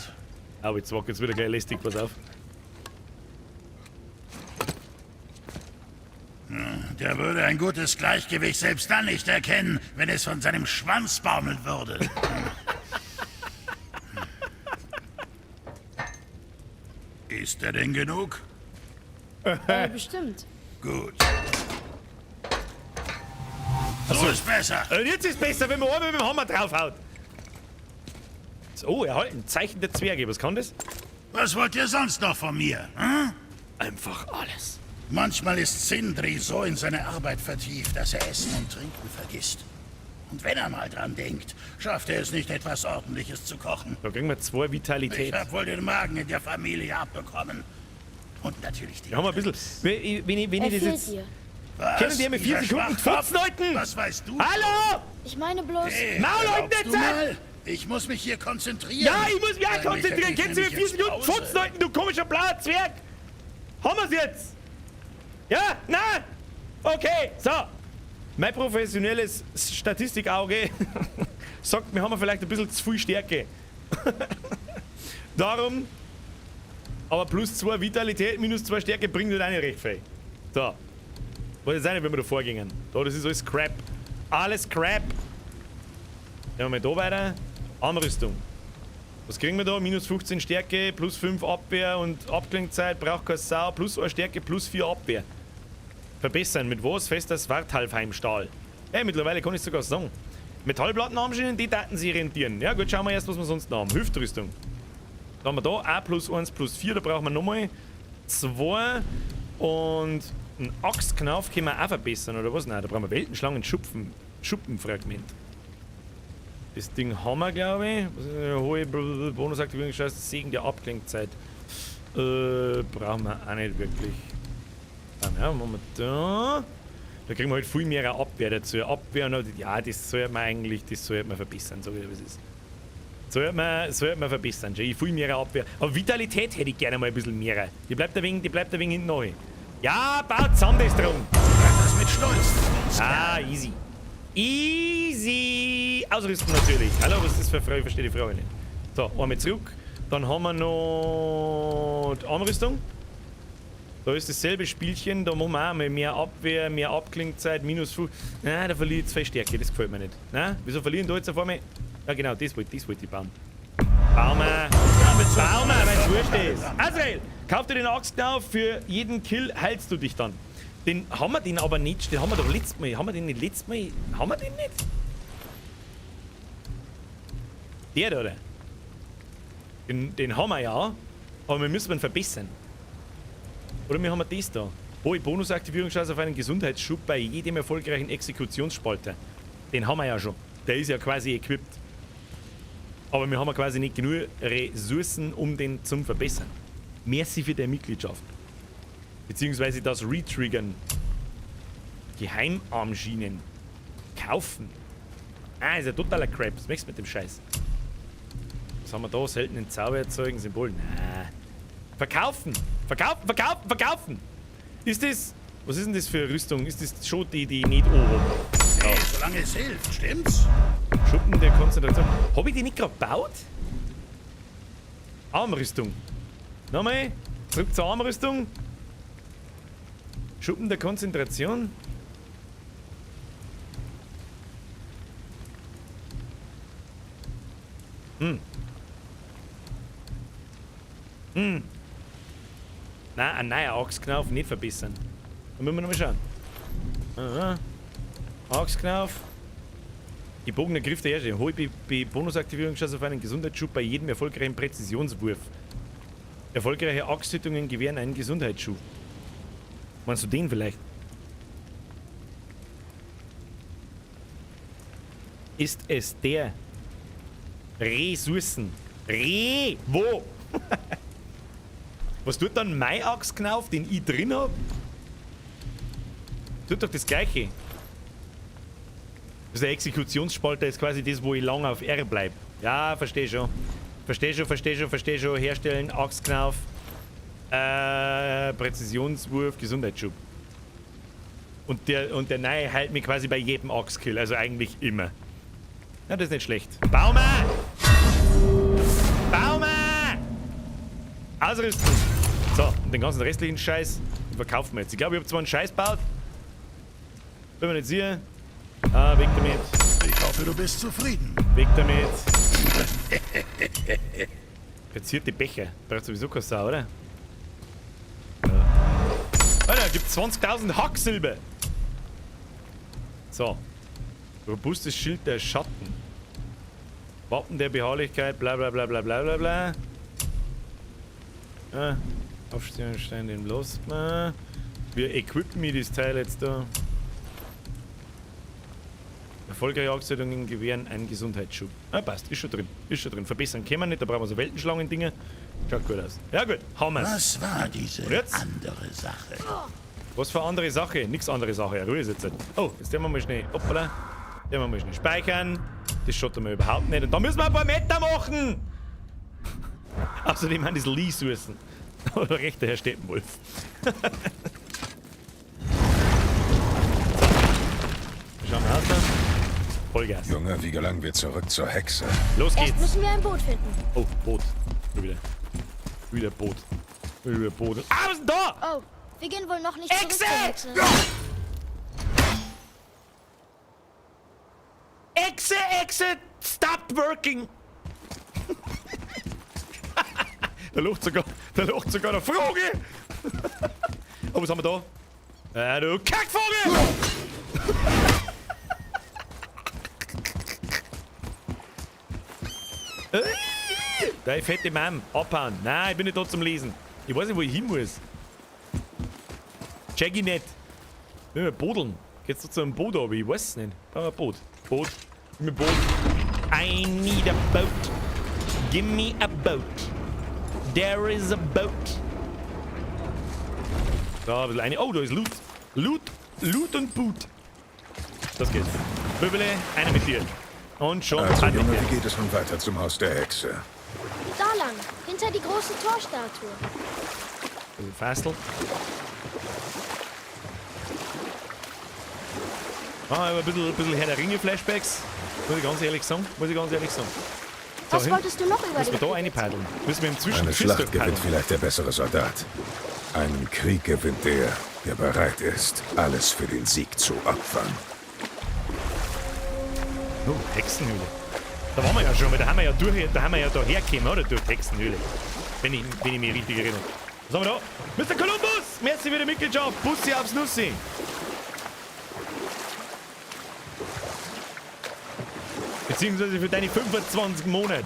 Aber jetzt war jetzt wieder gleich lästig, pass auf. Der würde ein gutes Gleichgewicht selbst dann nicht erkennen, wenn es von seinem Schwanz baumeln würde. Ist er denn genug? Bestimmt. Gut. So ist besser. Und jetzt ist besser, wenn man einmal mit dem Hammer draufhaut. Oh, erhalten. Zeichen der Zwerge. Was kann das? Was wollt ihr sonst noch von mir? Hm? Einfach alles. Manchmal ist Sindri so in seine Arbeit vertieft, dass er Essen und Trinken vergisst. Und wenn er mal dran denkt, schafft er es nicht, etwas Ordentliches zu kochen. Da kriegen wir 2 Vitalität. Ich hab wohl den Magen in der Familie abbekommen. Und natürlich die. Ja, haben wir ein bisschen. Wenn ich Er das fehlt jetzt. dir. Was? Können die mir 4 Dieser Sekunden Schwachkopf? Futzen halten? Was weißt du? Hallo! Ich meine bloß. Hey, Maul halten erlaubst jetzt du an! mal? Ich muss mich hier konzentrieren. Ja, ich muss mich auch Eigentlich konzentrieren. hätte ich Kennst du mir nämlich 4 jetzt Sekunden Pause. Futzen halten, du komischer blauer Zwerg? Haben wir's jetzt? Ja? Na? Okay, so. Mein professionelles Statistikauge sagt, wir haben vielleicht ein bisschen zu viel Stärke. Darum, aber plus 2 Vitalität, minus 2 Stärke bringt nicht auch nicht recht viel. So. Weiß jetzt auch nicht, wie wir da vorgingen. Da, das ist alles Crap. Alles Crap. Gehen wir mal da weiter. Armrüstung. Was kriegen wir da? Minus 15 Stärke, plus 5 Abwehr und Abklingzeit, braucht keine Sau, plus 1 Stärke, plus 4 Abwehr. Verbessern. Mit was? Fester Svartalfheim-Stahl. Ey, mittlerweile kann ich sogar sagen. Metallplattenarmschienen, die Daten sie rentieren. Ja gut, schauen wir erst, was wir sonst noch haben. Hüftrüstung. Da haben wir da A plus 1 plus 4, da brauchen wir nochmal 2 und einen Axtknauf können wir auch verbessern, oder was? Nein, da brauchen wir Weltenschlangen, Schuppenfragment. Das Ding haben wir, glaube ich. Was ist eine hohe Bonusaktivierung, Scheiß, Segen der Abklingzeit. Brauchen wir auch nicht wirklich. Dann, ja, machen wir da. Da kriegen wir halt viel mehr Abwehr dazu. Abwehr und ja, das sollte man eigentlich, das sollte man verbessern, so wie es ist. Sollte man verbessern, schon. Ich viel mehr Abwehr. Aber Vitalität hätte ich gerne mal ein bisschen mehr. Die bleibt ein wenig, hinten neu. Ja, baut zusammen das drum. Das mit Stolz. Ah, easy. Easy! Ausrüsten natürlich. Hallo, was ist das für eine Frage? Ich verstehe die Frage nicht. So, einmal zurück. Dann haben wir noch die Armrüstung. Da ist dasselbe Spielchen, da machen wir auch mal mehr Abwehr, mehr Abklingzeit, minus 5. Nein, da verliere ich 2 Stärke, das gefällt mir nicht. Nein, wieso verlieren da jetzt auf einmal? Ja genau, das wollte ich bauen. Bauen wir! Bauen wir, weil's wurscht ist! Azrael, kauf dir den Axtknauf, für jeden Kill heilst du dich dann. Den haben wir den aber nicht, den haben wir doch letztes Mal. Haben wir den nicht letztes Mal? Haben wir den nicht? Der da, oder? Den haben wir ja, aber wir müssen ihn verbessern. Oder wir haben das da. Hohe Bonusaktivierungschance auf einen Gesundheitsschub bei jedem erfolgreichen Exekutionsspalter. Den haben wir ja schon. Der ist ja quasi equipped. Aber wir haben ja quasi nicht genug Ressourcen, um den zum verbessern. Merci für deine Mitgliedschaft. Beziehungsweise das Retriggern. Geheimarmschienen. Kaufen. Ah, ist ja totaler Crap. Was möchtest du mit dem Scheiß? Was haben wir da? Seltenen Zauber erzeugen, Symbol. Na. Verkaufen! Verkaufen, verkaufen, verkaufen! Ist das... Was ist denn das für eine Rüstung? Ist das schon die, die nicht oben? Hey, solange es hilft, stimmt's? Schuppen der Konzentration. Hab ich die nicht gerade gebaut? Armrüstung. Nochmal. Zurück zur Armrüstung. Schuppen der Konzentration. Hm. Hm. Nein, ein neuer Axtknauf nicht verbessern. Da müssen wir nochmal schauen. Aha. Axtknauf. Gebogener Griff der Herrscher. Hohe Bonusaktivierungschance auf einen Gesundheitsschub bei jedem erfolgreichen Präzisionswurf. Erfolgreiche Axttötungen gewähren einen Gesundheitsschub. Meinst du den vielleicht? Ist es der? Ressourcen. Re! Wo? Was tut dann mein Axtknauf, den ich drin hab? Tut doch das Gleiche. Also der Exekutionsspalter ist quasi das, wo ich lang auf R bleib. Ja, verstehe schon. Verstehe schon, verstehe schon, verstehe schon. Herstellen, Axtknauf. Präzisionswurf, Gesundheitsschub. Und der neue hält mich quasi bei jedem Axtkill, also eigentlich immer. Ja, das ist nicht schlecht. Baume! Baume! Ausrüsten! So, und den ganzen restlichen Scheiß verkaufen wir jetzt. Ich glaube, ich habe zwar einen Scheiß gebaut. Bin mir nicht sicher. Ah, weg damit. Ich hoffe, du bist zufrieden. Weg damit. Verzierte Becher. Braucht sowieso keine Sau, oder? Alter, gibt 20.000 Hacksilber. So. Robustes Schild der Schatten. Wappen der Beharrlichkeit, bla bla bla bla bla bla bla. Ah, Aufstellungsstein, den lässt man. Wir equippen mir das Teil jetzt da. Erfolgreiche Axttötungen gewähren einen Gesundheitsschub. Ah, passt, ist schon drin. Ist schon drin. Verbessern können wir nicht, da brauchen wir so Weltenschlangen-Dinger. Schaut gut aus. Ja gut, haben wir's. Was war diese andere Sache? Was für andere Sache? Nix andere Sache. Ruhe ist jetzt. Oh, jetzt tun wir mal schnell. Hoppala. Tun wir mal schnell speichern. Das schaut mir überhaupt nicht. Und da müssen wir ein paar Meter machen! Außerdem haben das Ressourcen. Oder recht, der Herr Steppenwolf. So. Schauen wir aus da. Vollgas. Junge, wie gelangen wir zurück zur Hexe? Los Erst geht's. müssen wir ein Boot finden. Oh, Boot. Schon wieder. Wieder Boot. Wieder Boot. Ah, was ist denn da? Oh, wir gehen wohl noch nicht zurück Hexe! zur Hexe. Exe, Exe, stopped working. Da lacht sogar, der Vogel. Oh, was haben wir da? Du Kackvogel! Deine fette Mom, abhauen. Nein, ich bin nicht da zum Lesen. Ich weiß nicht, wo ich hin muss. Check ich nicht. Wenn wir bodeln. Geht's doch zu einem Boot, aber ich weiß es nicht. Brauchen wir ein Boot. Boot. Gib mir Boot. I need a boat. Give me a boat. There is a boat. Da, ein bisschen eine. Oh, da ist Loot. Loot. Loot und Boot. Das geht. Böbele, einer mit dir. Und schon Also, hat Junge, der. wie geht es nun weiter zum Haus der Hexe? Da lang, hinter die große Torstatue. Fastel. Ah, aber ein bisschen Herr der Ringe-Flashbacks. Muss ich ganz ehrlich sagen. Muss ich ganz ehrlich sagen. So, Was hin. wolltest du noch über Müssen wir den da Krieg reinpaddeln? Müssen wir im Zwischen Eine Fist Schlacht gewinnt vielleicht der bessere Soldat. Einen Krieg gewinnt der, der bereit ist, alles für den Sieg zu opfern. Oh, Hexenhöhle. Da waren wir ja schon, weil da haben wir ja durch, da haben wir ja da hergekommen, oder? Durch die Hexenhöhle. Wenn ich mich richtig erinnere. Was haben wir da? Mr. Columbus! Merci für die Mitgliedschaft. Bussi aufs Nussi. Beziehungsweise für deine 25 Monate.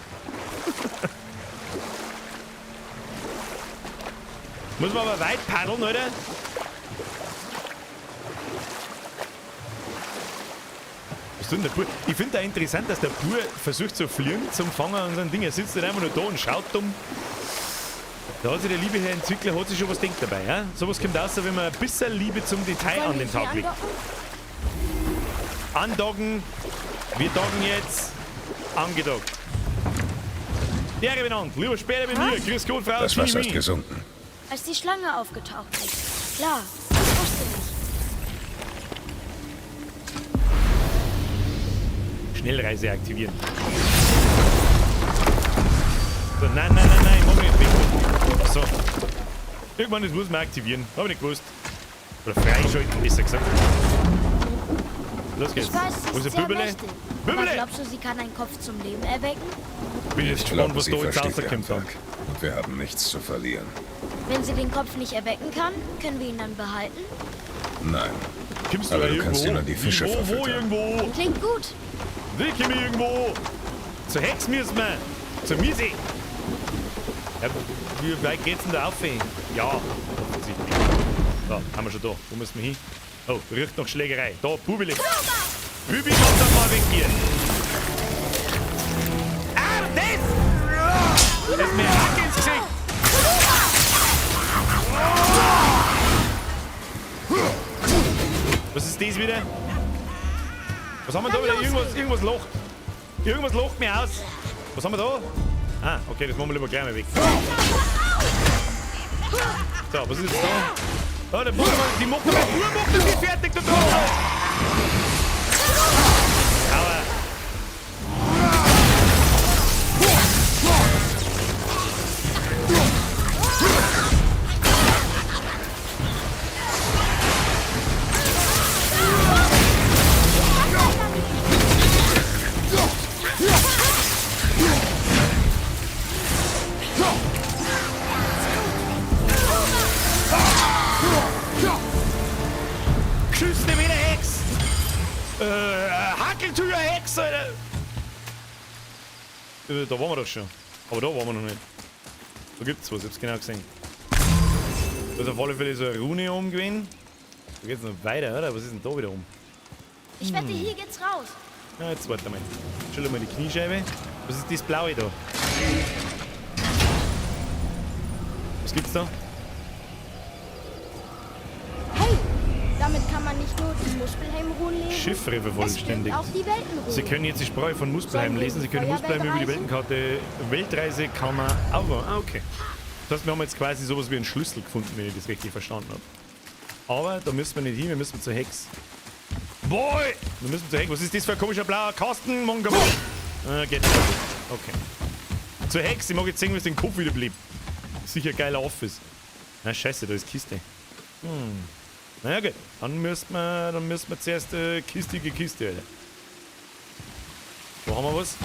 Muss man aber weit paddeln, oder? Was tut denn der Bub? Ich finde da interessant, dass der Bub versucht zu fliegen zum Fangen und so ein Ding. Er sitzt dann einfach nur da und schaut dumm. Da hat sich der liebe Herr Entwickler hat sich schon was denkt dabei. Ja? Sowas kommt raus, wenn man ein bisschen Liebe zum Detail Sollen an wir den hier Tag legt. andocken? Andocken. Wir doggen jetzt. Angedockt. Der benannt. Lieber später bei mir. Grüß Gott, Frau Das Wasser ist Kimi. gesunken. Als die Schlange aufgetaucht ist. Klar, ich wusste nicht. Schnellreise aktivieren. So, nein, nein, nein, nein, Moment, weg. So. Irgendwann, das muss man aktivieren. Hab ich nicht gewusst. Oder freischalten, besser gesagt. Los geht's. Ich weiß, Wo sie ist ist der sehr Bübele? mächtig. Aber Bübele! glaubst du, sie kann einen Kopf zum Leben erwecken? Bin jetzt Ich gespannt, glaube, was sie da jetzt versteht ihr rauskommt. dann. Handwerk. Und wir haben nichts zu verlieren. Wenn sie den Kopf nicht erwecken kann, können wir ihn dann behalten? Nein. Kommst du Aber da du kannst irgendwo? ihn an die Fische Wo, verfüttern. irgendwo? Klingt gut. Wie komm ich irgendwo? Zur Hex müssen wir. Zur Miese. Ja, wie weit geht's denn da auf? Ja, offensichtlich. Da, haben wir schon da. Wo müssen wir hin? Oh, riecht nach Schlägerei. Da, Bubili. Bubi, komm doch mal weg hier. Ah, das! Das ist mir Hack ins Gesicht. Was ist das wieder? Was haben wir da wieder? Irgendwas lacht. Irgendwas lacht mir aus. Was haben wir da? Ah, okay, das machen wir lieber gleich mal weg. So, was ist jetzt da? Oh, der Bruder, die macht doch, der Bruder macht das nicht fertig, du Trottel! Aua. Geschissene wieder Hex! Hackeltür Hex, Alter! Da waren wir doch schon. Aber da waren wir noch nicht. Da gibt's was, ich hab's genau gesehen. Da ist auf alle Fälle so eine Rune oben gewesen. Da geht's noch weiter, oder? Was ist denn da wieder um? Ich wette, hier geht's raus. Ja, jetzt warte mal. Schüttel mal die Kniescheibe. Was ist das Blaue da? Was gibt's da? Hey, damit kann man nicht nur die Muspelheim-Runen lesen. Chiffre vervollständigt. Es birgt auch die Weltenrunen. Sie können jetzt die Sprache von Muspelheim Sollen wir lesen. Sie können in die Muspelheim über die Feuerwelt Weltenkarte Weltreise kann man auch. Ah, okay. Das heißt, wir haben jetzt quasi sowas wie einen Schlüssel gefunden, wenn ich das richtig verstanden habe. Aber da müssen wir nicht hin, wir müssen zur Hex. Boy! Wir müssen zur Hex. Was ist das für ein komischer blauer Kasten? Geht nicht. Okay. Zur Hex, ich mag jetzt sehen, wie es den Kopf wieder blieb. Sicher geiler Office. Na scheiße, da ist Kiste. Hm. Naja gut, dann müssen wir zuerst kistige Kiste, Alter. Da haben wir was.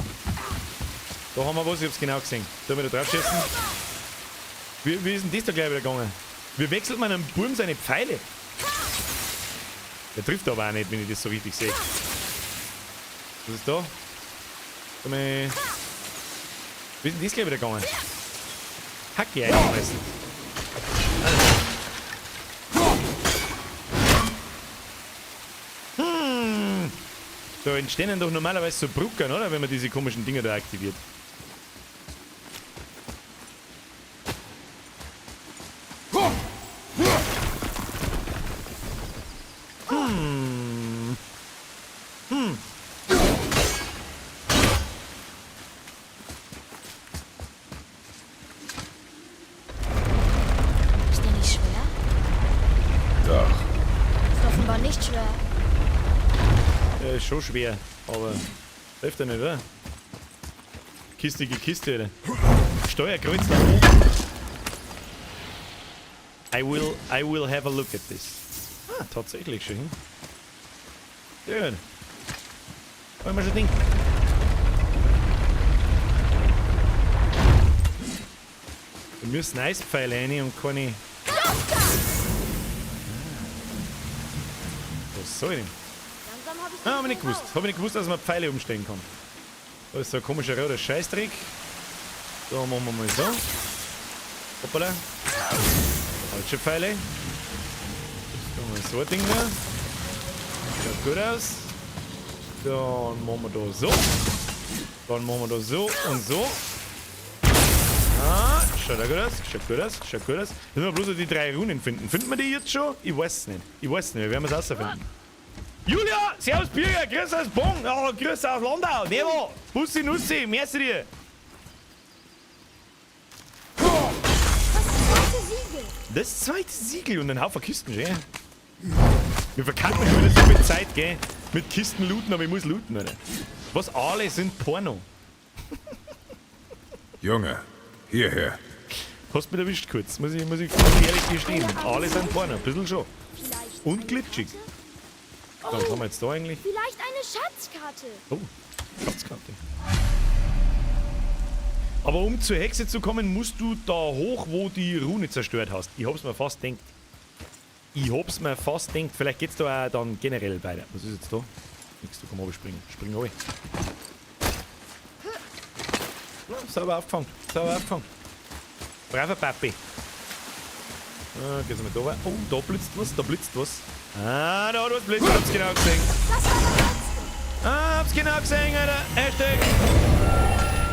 Da haben wir was, ich hab's genau gesehen. Da haben wir da drauf schießen. Wie ist denn das da gleich wieder gegangen? Wie wechselt man einem Burm seine Pfeile? Der trifft aber auch nicht, wenn ich das so richtig sehe. Was ist da? Wie ist denn das gleich wieder gegangen? Hacke einschmeißen. Hm. Da entstehen doch normalerweise so Brücken, oder? Wenn man diese komischen Dinger da aktiviert. Hm. Hm. Ist der nicht schwer? Doch. Ist offenbar nicht schwer. Ja, ist schon schwer, aber hilft ja nicht, oder? Kistige Kiste, oder? Steuerkreuz nach oben. I will have a look at this. Ah, tatsächlich schon hin. Sehr gut. Wollen wir schon denken. Wir müssen Eispfeile rein und keine... Was soll ich denn? Ah, hab ich nicht gewusst. Hab ich nicht gewusst, dass man Pfeile umstellen kann. Da ist so ein komischer roter Scheißdreck. Da machen wir mal so. Hoppala. Falsche Pfeile. Jetzt machen wir so ein Ding da. Schaut gut aus. Dann machen wir da so. Dann machen wir da so und so. Ah, schaut auch gut aus. Schaut gut aus. Schaut gut aus. Müssen wir bloß die 3 Runen finden. Finden wir die jetzt schon? Ich weiß es nicht. Ich weiß es nicht. Wir werden es rausfinden. Julia! Servus Birger! Grüß aus Bonn! Oh, grüß aus Landau! Nevo! Bussi Nussi! Merci dir! Das zweite Siegel! Das zweite Siegel und ein Haufen Kisten, schön. Wir verkacken schon wieder so viel Zeit, gell? Mit Kisten looten, aber ich muss looten, oder? Was alle sind Porno. Junge, hierher. Hast mich erwischt kurz, muss ich ehrlich gestehen. Alle sind Porno, ein bisschen schon. Und glitschig. So, was haben wir jetzt da eigentlich? Vielleicht eine Schatzkarte. Oh, Schatzkarte. Aber um zur Hexe zu kommen, musst du da hoch, wo die Rune zerstört hast. Ich hab's mir fast gedacht. Ich hab's mir fast gedacht. Vielleicht geht's da auch dann generell weiter. Was ist jetzt da? Nix, du kannst springen. Spring runter. Ja, sauber aufgefangen. Sauber aufgefangen. Braver Papi. Ah, geht's mal da weiter. Oh, da blitzt was. Da blitzt was. Ah, da hat was blitzt. Hab's genau gesehen. Ah, hab's genau gesehen, Alter. Hashtag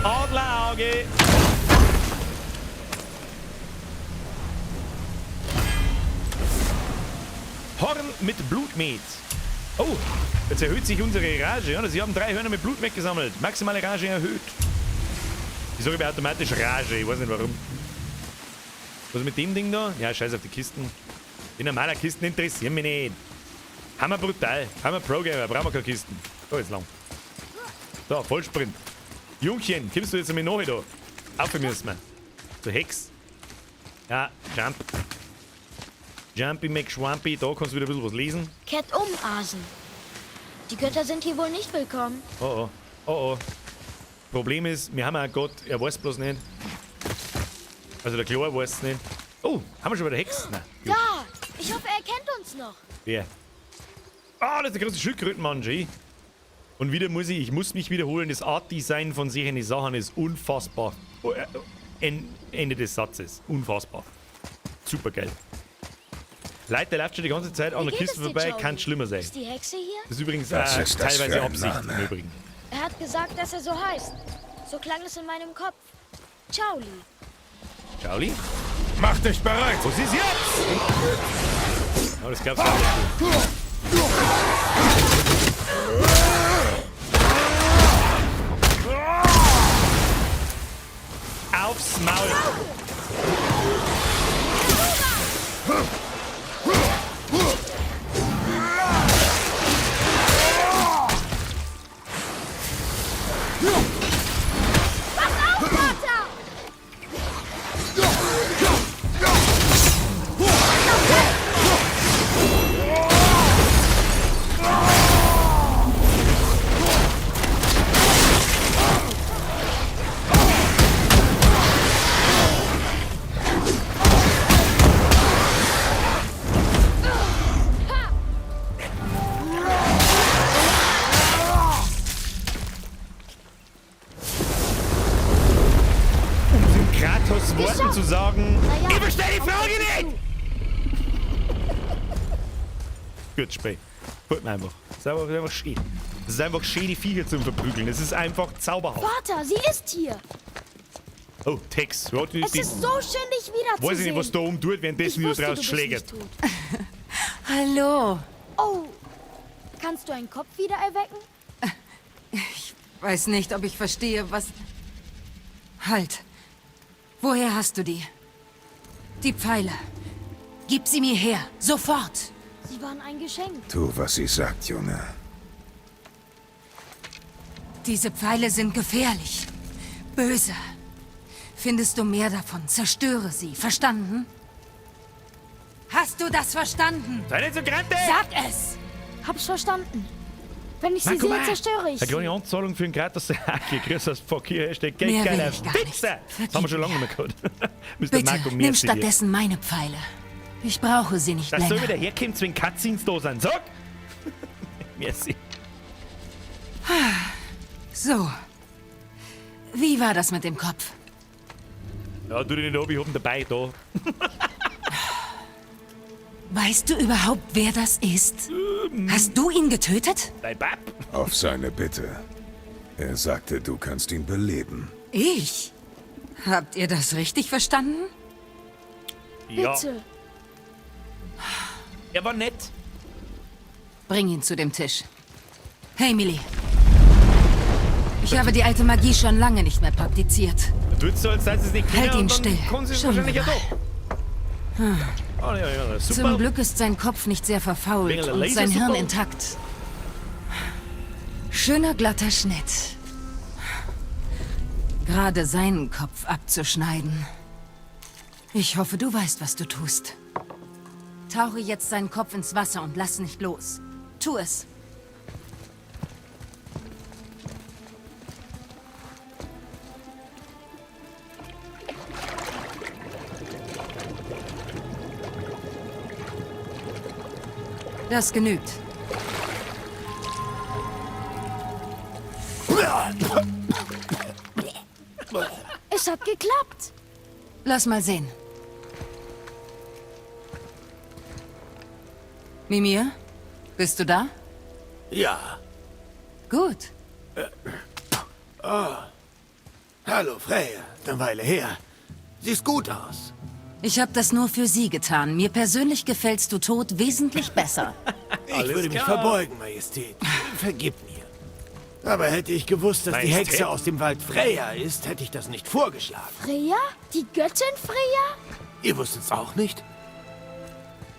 Adlerauge. Horn mit Blutmet. Oh, jetzt erhöht sich unsere Rage. Oder? Sie haben 3 Hörner mit Blutmet gesammelt. Maximale Rage erhöht. Ich sage immer automatisch Rage. Ich weiß nicht warum. Was ist mit dem Ding da? Ja, scheiß auf die Kisten. Die normalen Kisten interessieren mich nicht. Hammer brutal. Hammer Pro-Gamer. Brauchen wir keine Kisten. Da ist lang. So, Vollsprint. Jungchen, kommst du jetzt einmal nach da? Auf müssen wir. So, Hex. Ja, Jump. Jumpy McSchwampy. Da kannst du wieder ein bisschen was lesen. Kehrt um, Asen. Die Götter sind hier wohl nicht willkommen. Oh oh. Oh oh. Problem ist, wir haben einen Gott, er weiß bloß nicht. Also der Chlor weiß es nicht. Oh, haben wir schon wieder Hex? Nein. Da! Ich hoffe, er kennt uns noch. Wer? Ah, das ist der große Schildkrötenmann, Jay. Und wieder muss ich muss mich wiederholen, das Art-Design von solchen Sachen ist unfassbar. Ende des Satzes. Unfassbar. Supergeil. Leute, der läuft schon die ganze Zeit an der Kiste vorbei, kann schlimmer sein. Ist die Hexe hier? Das ist übrigens teilweise Absicht im Übrigen. Er hat gesagt, dass er so heißt. So klang es in meinem Kopf. Chaoli. Chaoli? Mach dich bereit! Was ist jetzt? Oh, das glaubst du nicht. Aufs Maul! zu sagen... Naja, ich verstehe die auf Frage welche nicht! Gut, Spray. Gefällt mir einfach. Das ist einfach schön. Das ist einfach schön, die Viecher zu verprügeln. Das ist einfach zauberhaft. Vater, sie ist hier. Oh, Tex. Ja, Es ist so schön, dich wiederzusehen. Weiß ich nicht, was da oben tut, währenddessen Ich wieder wusste, draus du bist schlägert. nicht tot. Hallo. Oh, kannst du einen Kopf wieder erwecken? Ich weiß nicht, ob ich verstehe, was... Halt. Woher hast du die? Die Pfeile. Gib sie mir her. Sofort. Sie waren ein Geschenk. Tu, was sie sagt, Junge. Diese Pfeile sind gefährlich. Böse. Findest du mehr davon, zerstöre sie. Verstanden? Hast du das verstanden? Sei nicht so grantig! Sag es! Hab's verstanden. Wenn ich sie Mann, guck sehe, mal. zerstöre ich Eine sie. kleine Anzahlung für einen gratis Hacke. Grüß aus Fuck hier, Hashtag Geld, Mehr will geiler ich gar Pizza. nicht. Das haben wir schon lange nicht mehr gehabt. Mr. Bitte, Marco, nimm merci dir. stattdessen meine Pfeile. Ich brauche sie nicht Dass so länger. wieder herkommt, wenn Cutscenes da sind. Sag! Merci. So. Wie war das mit dem Kopf? Ja, tu dich nicht ab, ich hab ihn dabei da. Weißt du überhaupt, wer das ist? Hast du ihn getötet? Dein Bab. Auf seine Bitte. Er sagte, du kannst ihn beleben. Ich? Habt ihr das richtig verstanden? Ja. Bitte. Er war nett. Bring ihn zu dem Tisch. Hey, Millie. Ich habe die alte Magie schon lange nicht mehr praktiziert. Du tust so, als sei es nicht kennen Halt ihn und dann still. kann sie es Schauen wir wahrscheinlich ja mal. doch. Ah, ja, ja, super. Zum Glück ist sein Kopf nicht sehr verfault Wegen der und sein Lasersuppe. Hirn intakt. Schöner glatter Schnitt. Gerade seinen Kopf abzuschneiden. Ich hoffe, du weißt, was du tust. Tauche jetzt seinen Kopf ins Wasser und lass nicht los. Tu es. Das genügt. Es hat geklappt. Lass mal sehen. Mimir, bist du da? Ja. Gut. Oh. Hallo, Freya. Eine Weile her. Siehst gut aus. Ich habe das nur für sie getan. Mir persönlich gefällst du tot wesentlich besser. Ich würde mich verbeugen, Majestät. Vergib mir. Aber hätte ich gewusst, dass die Majestät? Hexe aus dem Wald Freya ist, hätte ich das nicht vorgeschlagen. Freya? Die Göttin Freya? Ihr wusstet's auch nicht?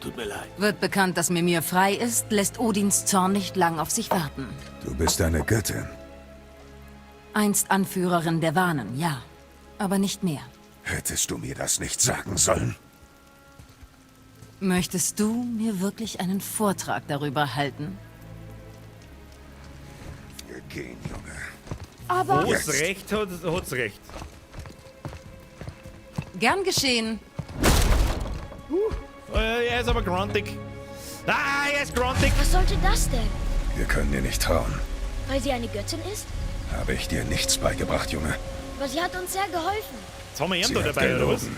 Tut mir leid. Wird bekannt, dass Mimir frei ist, lässt Odins Zorn nicht lang auf sich warten. Du bist eine Göttin. Einst Anführerin der Wanen, ja. Aber nicht mehr. Hättest du mir das nicht sagen sollen? Möchtest du mir wirklich einen Vortrag darüber halten? Wir gehen, Junge. Aber Wo es recht hat, hat's recht. Gern geschehen. Er ist aber grantig. Ah, er ist grantig. was sollte das denn? Wir können dir nicht trauen. Weil sie eine Göttin ist? Habe ich dir nichts beigebracht, Junge? Aber sie hat uns sehr geholfen. Jetzt haben wir ihn Sie da hat dabei, oder was? gelogen.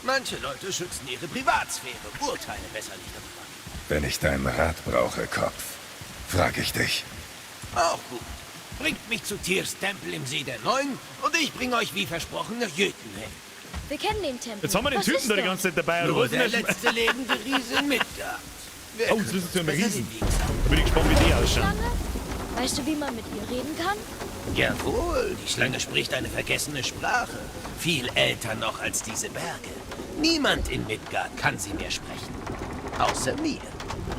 Manche Leute schützen ihre Privatsphäre, urteile besser nicht darüber. Wenn ich deinen Rat brauche, Kopf, frag ich dich. Auch gut. Bringt mich zu Tyrs Tempel im See der Neun und ich bringe euch wie versprochen nach Jötunheim. Wir kennen den Tempel. Jetzt haben wir den Was Typen ist da die dort? ganze Zeit dabei, oder Nur was? der letzte lebende Riese Midgard. Wer Oh, jetzt müssen wir zu einem könnte uns besser Riesen. den Weg sagen? Da bin ich gespannt, wie die ausschauen. Schlange? Weißt du, wie man mit ihr reden kann? Jawohl, die Schlange spricht eine vergessene Sprache. Viel älter noch als diese Berge. Niemand in Midgard kann sie mehr sprechen. Außer mir.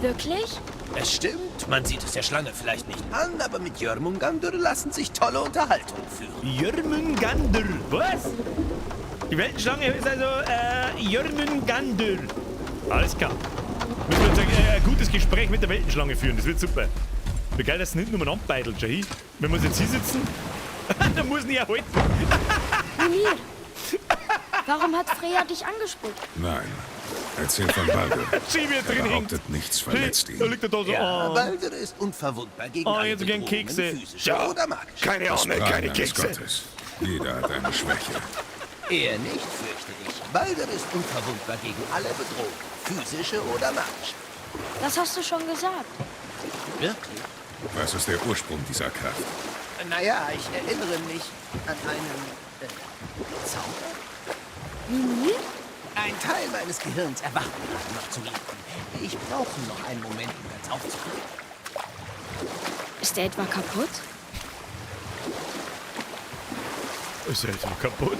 Wirklich? Es stimmt, man sieht es der Schlange vielleicht nicht an, aber mit Jörmungandr lassen sich tolle Unterhaltungen führen. Jörmungandr. Was? Die Weltenschlange ist also Jörmungandr. Alles klar. Müssen wir jetzt ein gutes Gespräch mit der Weltenschlange führen. Das wird super. Wie geil, dass sie nicht nur umeinander beidelt, schau hin. Wenn wir uns jetzt hinsitzen, dann muss ich ja halten. Mimir, warum hat Freya dich angespuckt? Nein. Erzähl von Baldur. Schau, wie er Er drin hängt. behauptet, nichts verletzt Da ihn. liegt er da so. Ja, Oh. Baldur ist unverwundbar gegen Oh, alle jetzt gern Bedrohungen, Kekse. physischer Ja. oder magischer. Keine Das Ahnung, Prahlen keine eines Kekse. Gottes. Jeder hat eine Schwäche. Er nicht, fürchte ich. Baldur ist unverwundbar gegen alle Bedrohungen, physische oder magische. Das hast du schon gesagt. Wirklich? Was ist der Ursprung dieser Kraft? Naja, ich erinnere mich an einen Zauber. Mimir? Ein Teil meines Gehirns erwacht gerade noch zum Leben. Ich brauche noch einen Moment, um ganz aufzuwachen. Ist er etwa kaputt? Ist er etwa kaputt?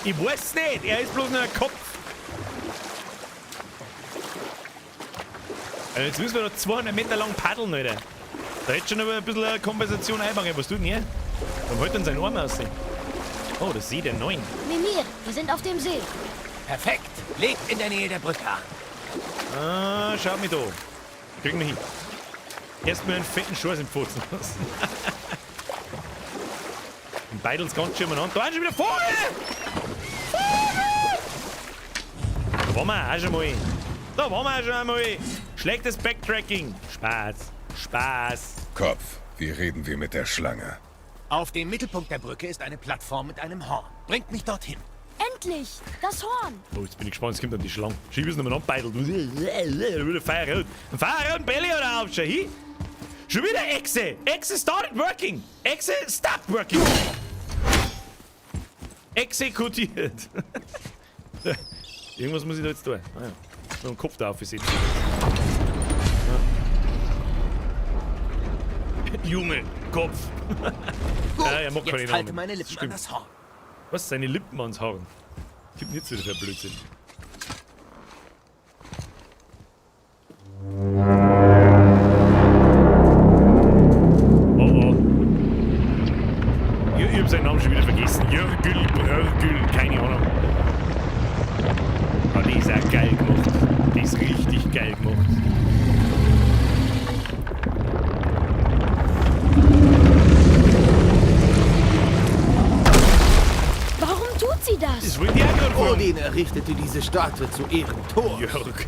Ich weiß nicht, er ist bloß nur ein Kopf. Also jetzt müssen wir noch 200 Meter lang paddeln, Alter. Da hätte schon aber ein bisschen eine Kompensation einbauen. Was tut denn er? Warum hält denn sein Arm aus? Oh, das See der Neuen. Mimir, wir sind auf dem See. Perfekt. Legt in der Nähe der Brücke an. Ah, schaut mich da. Kriegen wir hin. Erstmal einen fetten Schorz im Pfoten lassen. Und beideln's ganz schön umeinander. Da waren schon wieder Vogel! Vogel! Da waren wir auch schon mal. Da waren wir auch schon einmal. Schlechtes Backtracking. Spaß. Spaß. Kopf, wie reden wir mit der Schlange? Auf dem Mittelpunkt der Brücke ist eine Plattform mit einem Horn. Bringt mich dorthin. Endlich! Das Horn! Oh, jetzt bin ich gespannt, es kommt dann die Schlange. Schieb es nochmal anbeidelt. Wieder Feuer rot. Feuer rot, Belly oder auf, schau hin. Schon wieder Echse! Echse started working! Echse stopped working! Exekutiert! Irgendwas muss ich da jetzt tun. Ah ja. Noch einen Kopf da aufsetzen. Ja. Junge, Kopf! Gut, Ja, er mag keine jetzt halte Namen. meine Lippen an Stimmt. das Horn. Was? Seine Lippen ans Horn? Gibt nicht wieder für Blödsinn. Oh oh. Ich hab seinen Namen schon wieder vergessen. Jörgül, Brörgül, keine Ahnung. Aber die ist auch geil gemacht. Die ist richtig geil gemacht. Warum tut sie das? Das wollte ich auch gerade fragen. Odin errichtete diese Statue zu Ehren Thors. Jörg.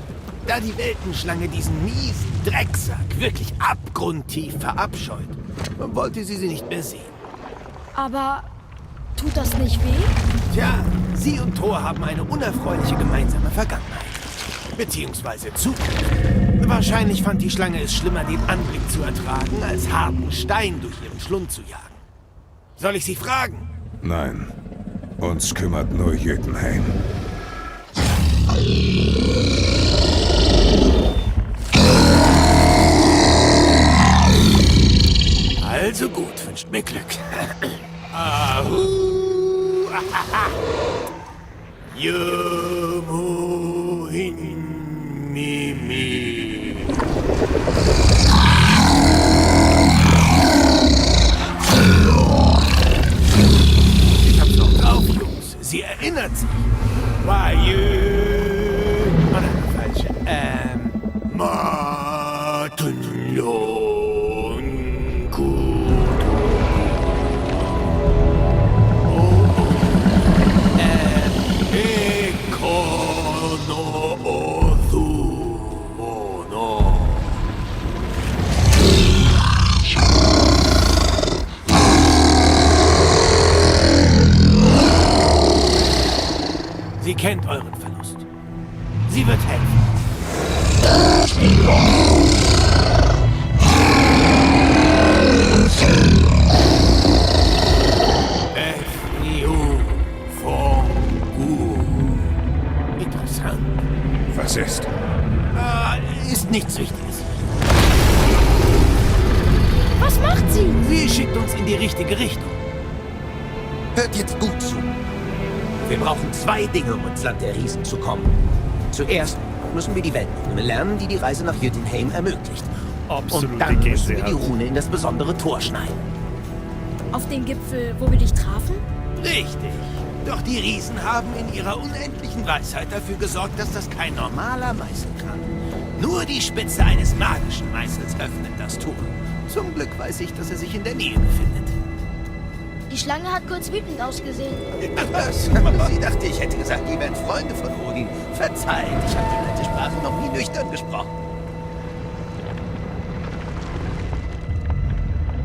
Da die Weltenschlange diesen miesen Drecksack wirklich abgrundtief verabscheut, wollte sie sie nicht mehr sehen. Aber tut das nicht weh? Tja, sie und Thor haben eine unerfreuliche gemeinsame Vergangenheit. Beziehungsweise Zukunft. Wahrscheinlich fand die Schlange es schlimmer, den Anblick zu ertragen, als harten Stein durch ihren Schlund zu jagen. Soll ich sie fragen? Nein. Uns kümmert nur Jötunheim. Also gut, wünscht mir Glück. Ahu, ahaha. Jomuhin mimi. Ich hab's noch drauf, Jungs. Sie erinnert sich. Wajö. Oh nein, falsch. Matunlon Kutu. Ekono. Sie kennt euren Verlust. Sie wird helfen. Efniu Fongu. Interessant. Was ist? Ah, ist nichts Wichtiges. Was macht sie? Sie schickt uns in die richtige Richtung. Hört jetzt gut zu. Wir brauchen zwei Dinge, um ins Land der Riesen zu kommen. Zuerst müssen wir die Weltenrune lernen, die die Reise nach Jötunheim ermöglicht. Absolute Und dann müssen wir die Gänsehaut. Rune in das besondere Tor schneiden. Auf den Gipfel, wo wir dich trafen? Richtig. Doch die Riesen haben in ihrer unendlichen Weisheit dafür gesorgt, dass das kein normaler Meißel kann. Nur die Spitze eines magischen Meißels öffnet das Tor. Zum Glück weiß ich, dass er sich in der Nähe befindet. Die Schlange hat kurz wütend ausgesehen. Was? Sie dachte, ich hätte gesagt, ihr wärt Freunde von Odin. Verzeiht, ich habe die alte Sprache noch nie nüchtern gesprochen.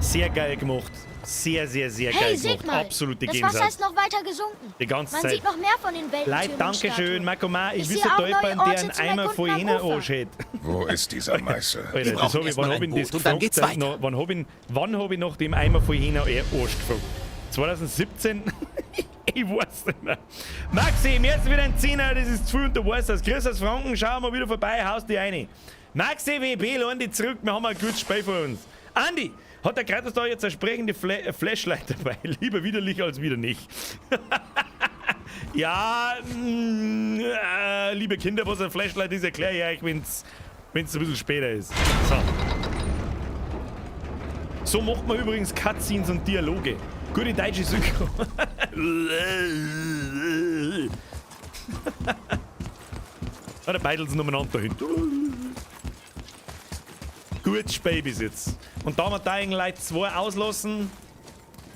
Sehr geil gemacht. Sehr, sehr, sehr geil Hey, seht gemacht. mal. Absolute Das Gänsehaut. Wasser ist noch weiter gesunken. Die ganze Man Zeit. sieht noch mehr von den Leute, Weltentürmen. Dankeschön, Marco Ma. Ich Ich wüsste sehe auch da neue jemanden, der Orte einen zum Eimer Erkunden voll am Hähner Ufer. anschält. Wo ist dieser Meißel? Alter, Wir das brauchen hab ich, erstmal wann hab ein ich das Boot und dann gefragt? geht's weiter. Noch, wann hab ich nach dem Eimer voll Hähner Arsch gefragt? 2017? Ich weiß nicht mehr. Maxi, mir ist wieder ein Zehner, das ist zu viel und du weißt das. Grüß aus Franken, schau mal wieder vorbei, haust die rein. Maxi WB, lohn dich zurück, wir haben ein gutes Spiel vor uns. Andi, hat der Kratos da jetzt eine sprechende Flashlight dabei? Lieber widerlich als wieder nicht. Ja, liebe Kinder, was ein Flashlight ist, erkläre ich euch, wenn's ein bisschen später ist. So. So macht man übrigens Cutscenes und Dialoge. Gute deutsche Synchro. Ah, der Beidels umeinander dahinter. Gutes Spiel bis jetzt. Und da wir Dying Light 2 auslassen,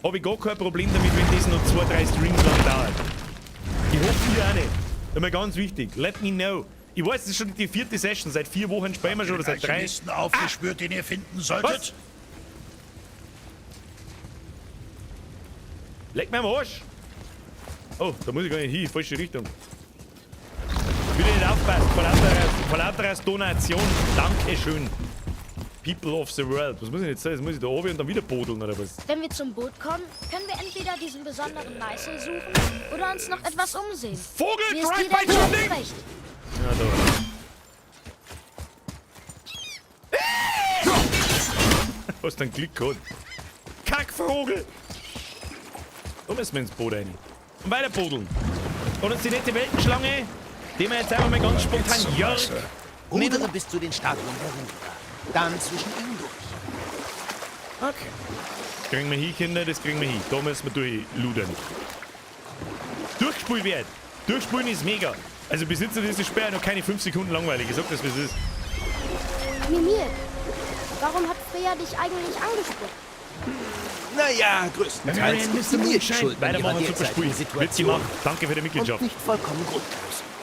habe ich gar kein Problem damit, wenn das noch 2, 3 Streams lang dauert. Ich hoffe, ihr auch nicht. Das ist mir ganz wichtig. Let me know. Ich weiß, es ist schon die 4. Session. Seit 4 Wochen spielen wir schon oder seit 3. Alchemisten aufgespürt, den ihr finden solltet? Was? Leck mir am Arsch! Oh, da muss ich gar nicht hin, falsche Richtung. Bitte nicht aufpassen, vor lauter Donation. Dankeschön. People of the world. Was muss ich jetzt sagen? Jetzt muss ich da oben und dann wieder bodeln oder was? Wenn wir zum Boot kommen, können wir entweder diesen besonderen Meißel suchen oder uns noch etwas umsehen. Vogel, Mir ist Drive-by jeder Shooting! recht. Ja, da. Hast einen Klick gehabt. Kackvogel! Da müssen wir ins Boot rein. Und weiter bodeln. Und uns die nette Weltenschlange, die wir jetzt einfach mal ganz spontan Jörg. Rudere bis zu den Statuen der Ruderer. Dann zwischen ihnen durch. Okay. Das kriegen wir hin, Kinder, das kriegen wir hin. Da müssen wir durchludern. Durchgespult wird. Durchspulen ist mega. Also bis jetzt ist das Spiel noch keine 5 Sekunden langweilig. Ich sag das, wie es ist. Mimir, warum hat Freya dich eigentlich angespuckt? Naja, größtenteils ist sie mir die Schuld an ihrer Weitermachen, super Spiel. derzeitigen Wird Situation. gemacht. Danke für die Mitgliedschaft. Und nicht vollkommen grundlos.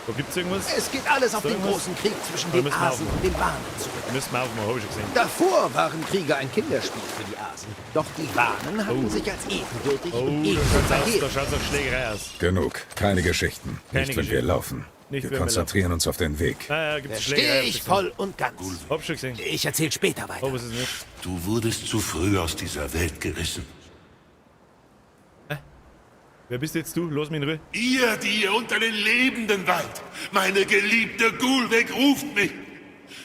Da gibt's irgendwas? Es geht alles auf Ist da den irgendwas? großen Krieg zwischen Da den müssen wir Asen aufmachen. und den Wanen zurück. Müssen wir aufmachen, hab ich schon gesehen. Davor waren Kriege ein Kinderspiel für die Asen. Doch die Wanen hatten sich als ebenbürtig Oh, und da ebenso schaut's aus, verheerend. da schaut's auf Schlägerei aus. Genug. Keine Geschichten. Keine Nicht, wenn wir Geschichten. laufen. Nicht, wir wenn wir konzentrieren uns auf den Weg. Ah, ja, gibt's Verstehe Schlägerei. ich voll und ganz. Hab schon gesehen. Ich erzähl später weiter. Oh, was ist denn jetzt? Du wurdest zu früh aus dieser Welt gerissen. Wer bist jetzt du? Lass mich in Ruhe. Ihr, die ihr unter den Lebenden weilt, meine geliebte Gulweg ruft mich.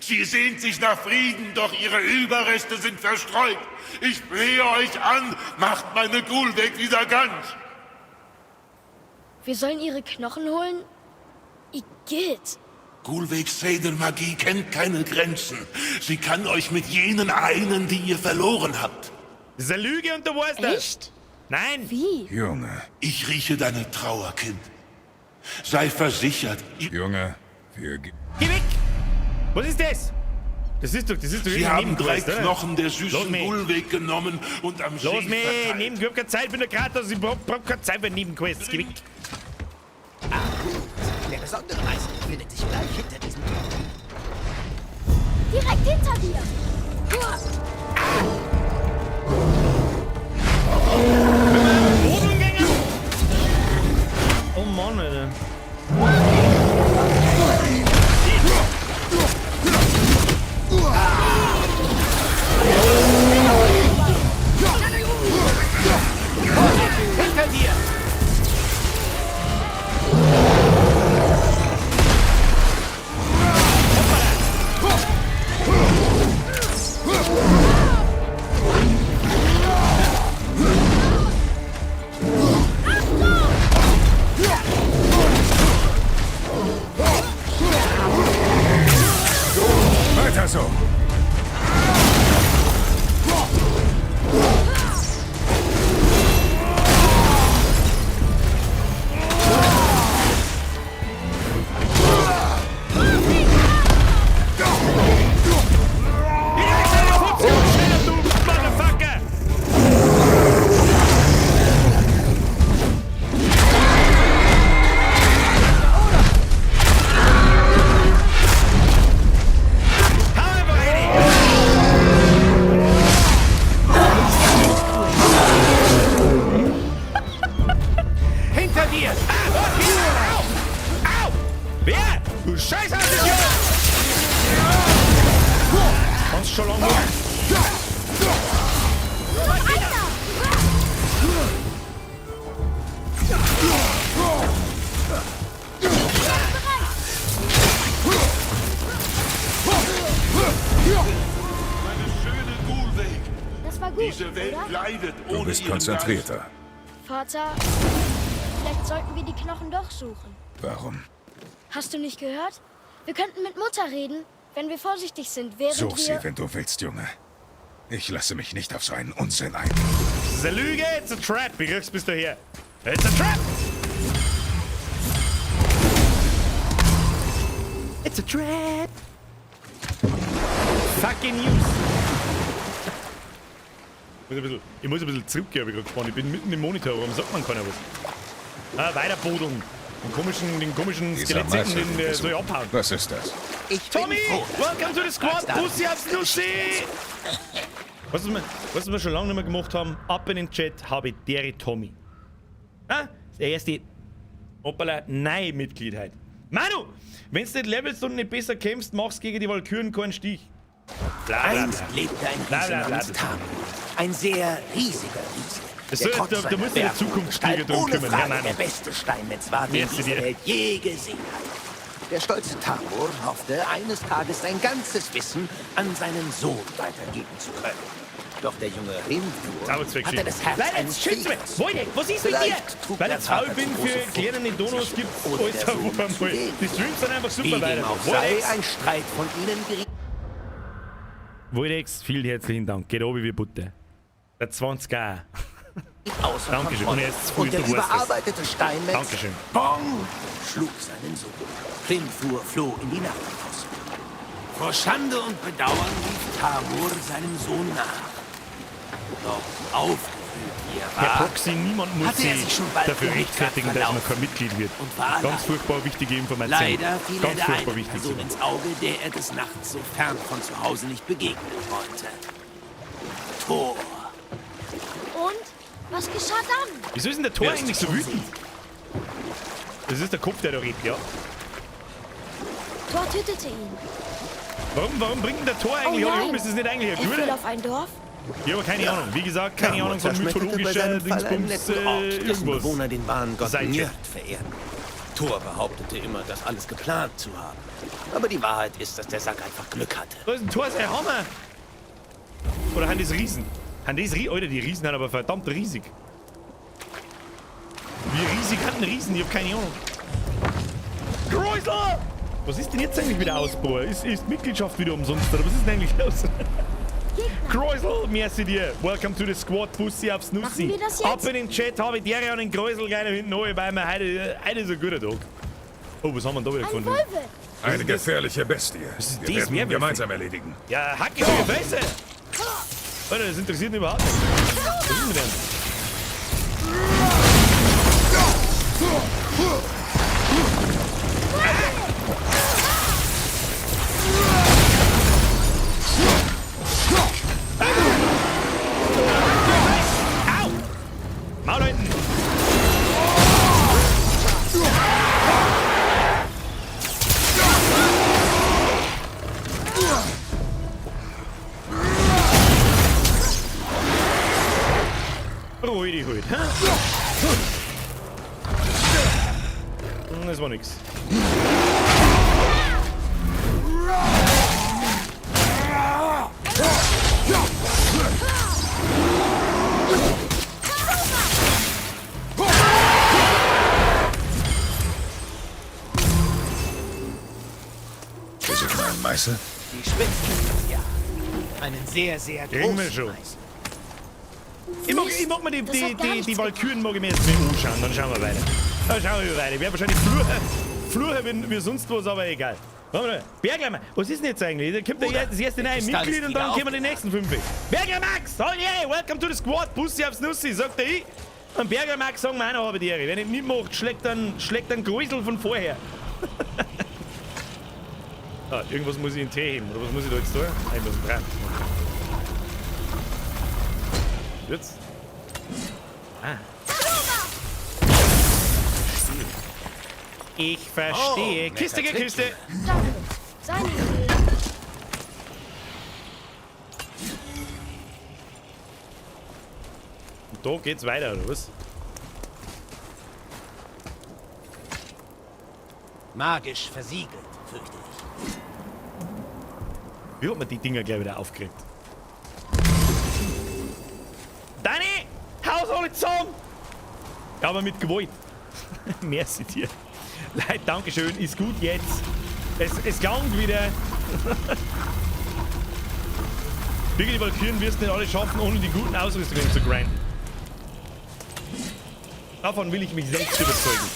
Sie sehnt sich nach Frieden, doch ihre Überreste sind verstreut. Ich flehe euch an, macht meine Gulweg wieder ganz. Wir sollen ihre Knochen holen? Igitt. Gulwegs Sedermagie kennt keine Grenzen. Sie kann euch mit jenen einen, die ihr verloren habt. Das ist eine Lüge und du weißt das. Echt? Nein! Wie? Junge. Ich rieche deine Trauer, Kind. Sei versichert. Junge, wir... Geh weg! Was ist das? Das ist doch Sie haben 3 Nebenquest, oder? Knochen der Lass süßen mich. Gulweg genommen und am Lass See mich! verteilt. Neben, ich hab keine Zeit, bin der Kratos, ich brauch keine Zeit für Nebenquests. Geh weg! Ah, gut. Der besondere Meißel befindet sich gleich hinter diesem Tor. Direkt hinter dir! Oh Mann, Alter. Hinter dir! Gut, Diese Welt oder? leidet Du ohne bist ihren Geist. konzentrierter. Vater, vielleicht sollten wir die Knochen doch suchen. Warum? Hast du nicht gehört? Wir könnten mit Mutter reden, wenn wir vorsichtig sind, während Such sie, wir... wenn du willst, Junge. Ich lasse mich nicht auf so einen Unsinn ein. Das ist eine Lüge, it's a trap. Wie kriegst bis daher? It's a trap! It's a trap! Fucking News! Ich muss ein bisschen zurückgehen, hab ich gerade gespannt. Ich bin mitten im Monitor, warum sagt man keiner was? Ah, weiter buddeln. Den komischen Dieser Skelettsäcken, Meißel, den den wir soll ich suchen. abhauen. Was ist das? Ich bin Tommy, froh, welcome to the squad. dass Bussi aufs Nussi! Was wir schon lange nicht mehr gemacht haben, ab in den Chat habe ich dere Tommy. Ah, das erste Hoppala, nein Mitglied heute. Manu, wenn du nicht levelst und nicht besser kämpfst, machst gegen die Walküren keinen Stich. Bla, bla, Einst bla. lebte ein Bla, Riese bla, bla, namens bla. Tamur. Ein sehr riesiger Riese. Das der soll- trotz da- da seiner musst du in der werfenden Zukunft Gestalt drum ohne kümmern, ja, Frage Manu. der beste Steinmetz war, den Merci diese dir. Welt je gesehen hat. Der stolze Tamur hoffte, eines Tages sein ganzes Wissen an seinen Sohn weitergeben zu können. Doch der junge Rimfur Zauberzweck hatte das Herz Leider, eines jetzt schütz mich! Kriegers. Wojtek, was ist mit dir? Vielleicht trug Weil der ich faul Vater bin zu für große kleinere Furcht, Donos, sich gibt's ohne alles der auf Sohn einmal. zu wehren. Die Streams sind einfach super Wie dem weiter. auch sei, Wojtek, ein Streit von ihnen geriet Wojtek, vielen herzlichen Dank. Geht oben wie Butter. Der 20er. außer Dankeschön. Kontrolle. Und er ist zu früh, Und der du weißt es. überarbeitete Steinmetz Dankeschön. Bong, schlug seinen Sohn. Hrimthur floh in die Nacht. Vor Schande und Bedauern lief Tamur seinem Sohn nach. Doch aufgewühlt wie er war, Herr Proxy, niemand muss hatte er sich sich schon bald dafür in Midgard rechtfertigen, dass man verlaufen kein Mitglied wird. und war Ganz allein. furchtbar wichtige Information. Leider fiel er Ganz der furchtbar einen wichtig Person sogar. ins Auge, der er des Nachts so fern von zu Hause nicht begegnen wollte. Thor. Und? Was geschah dann? Wieso ist denn der Tor Wirst eigentlich so schon wütend? Das ist der Kopf, der da redet, ja. Thor tötete ihn. Warum bringt denn der Tor eigentlich oh alle nein. um? Ist das nicht eigentlich ein Er fiel Guter? auf ein Dorf? Ich habe keine Ahnung. Wie gesagt, keine Tamur Ahnung von zerschmetterte bei mythologischer seinem Fall einen Dingsbums, netten Ort, dessen irgendwas. Bewohner den wahren Gott Seite. Njörd verehren. Thor behauptete immer, das alles geplant zu haben. Aber die Wahrheit ist, dass der Sack einfach Glück hatte. Da ist ein Tor, ist ein Hammer. Oder haben das Riesen? Haben das Riesen? Alter, die Riesen sind aber verdammt riesig. Wie riesig haben Riesen? Ich hab keine Ahnung. Kreusler! Was ist denn jetzt eigentlich wieder Ausbau? Ist Mitgliedschaft wieder umsonst? Oder was ist denn eigentlich los? Kreusel, merci dir. Welcome to the squad, Bussi aufs Nussi. Machen wir das jetzt? Ab in den Chat, habe ich der an den Kreusel gleich da hinten rein, weil wir heute ist ein guter Tag. Oh, was haben wir denn da wieder Ein gefunden? Wolfe. Eine gefährliche Bestie. ist Wir das? werden ihn Werwölfe? gemeinsam erledigen. Ja, hack ich die Fresse! Alter, das interessiert mich überhaupt nicht. Was ist mit dem? Au! Maul hinten! Ruhig dich halt. hä? Das war nix. Wir suchen einen Meißel? Die Spitzen, ja. Einen sehr, sehr Kriegen wir großen schon. Meißel. Ich mag mir Das hat gar die nichts Walküren mag ich mir jetzt mal anschauen, dann schauen wir weiter. Dann schauen wir weiter. Ich werde wahrscheinlich fluchen wie sonst was, aber egal. Warte mal, Bergler, was ist denn jetzt eigentlich? Da kommt der das erste neue Kristall ist Mitglied und wieder dann kommen die nächsten 5. Bergler Max, oh yeah, welcome to the squad, Bussi aufs Nussi, sagt er ich. Und Bergler Max sagen wir auch noch, habe die Ehre. Wer nicht mitmacht, schlägt dann Grüsel von vorher. Ah, irgendwas muss ich in den Tee heben, oder was muss ich da jetzt tun? Ah, ich muss dran. Jetzt. Ah. Ich verstehe. Oh, Kiste netter gegen Kiste. Danke. Seine Idee. Und da geht's weiter, oder was? Magisch versiegelt, fürchte ich. Wie hat man die Dinger gleich wieder aufgeregt? Gewaltsam! Ja, aber mit Gewalt. Merci dir. Leute, Dankeschön, ist gut jetzt. Es gangt wieder. Wirklich, die Walküren wirst du nicht alle schaffen, ohne die guten Ausrüstungen zu grinden. Davon will ich mich selbst überzeugen.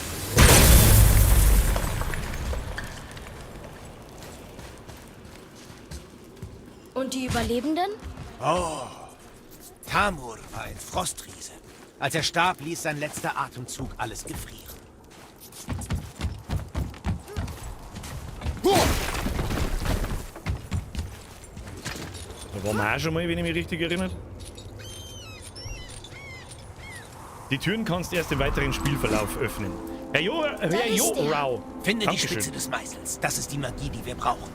Und die Überlebenden? Oh, Tamur war ein Frostriese. Als er starb, ließ sein letzter Atemzug alles gefrieren. Da waren wir auch schon mal, wenn ich mich richtig erinnere. Die Türen kannst du erst im weiteren Spielverlauf öffnen. Herr Jo, Herr Jo, Rau. Finde die Dankeschön. Spitze des Meißels. Das ist die Magie, die wir brauchen.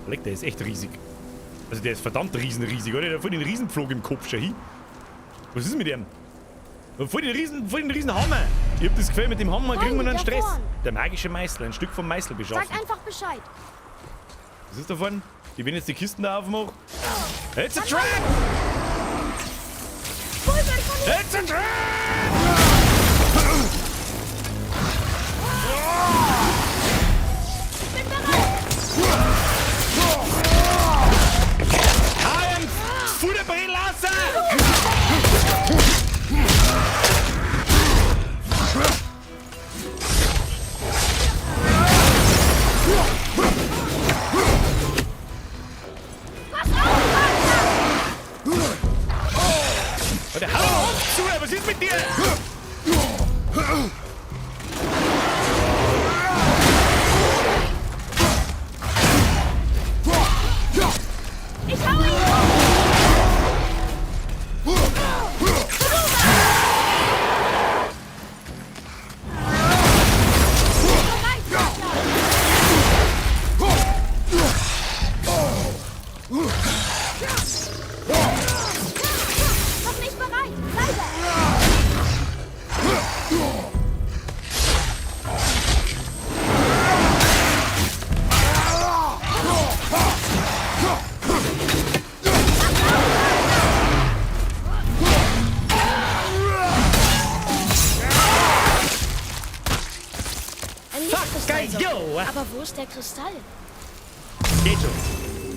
Leck, der ist echt riesig. Also der ist verdammt riesenriesig, oder? Der hat voll den Riesenpflug im Kopf schon hin. Was ist mit dem? Voll den riesen Hammer. Ich hab das Gefühl, mit dem Hammer kriegen wir noch einen Stress. Der magische Meißel, ein Stück vom Meißel beschaffen. Sag einfach Bescheid. Was ist davon? Ich wenn jetzt die Kisten da aufmache. It's a trap! It's a trap! Ich bin bereit! I am Futterbrilllasser! Alter, hau auf zu, was ist mit dir? Ich hau ihn um! Noch nicht bereit! Leider! Ein Lichtkristall. yo! Aber wo ist der Kristall? Geht schon.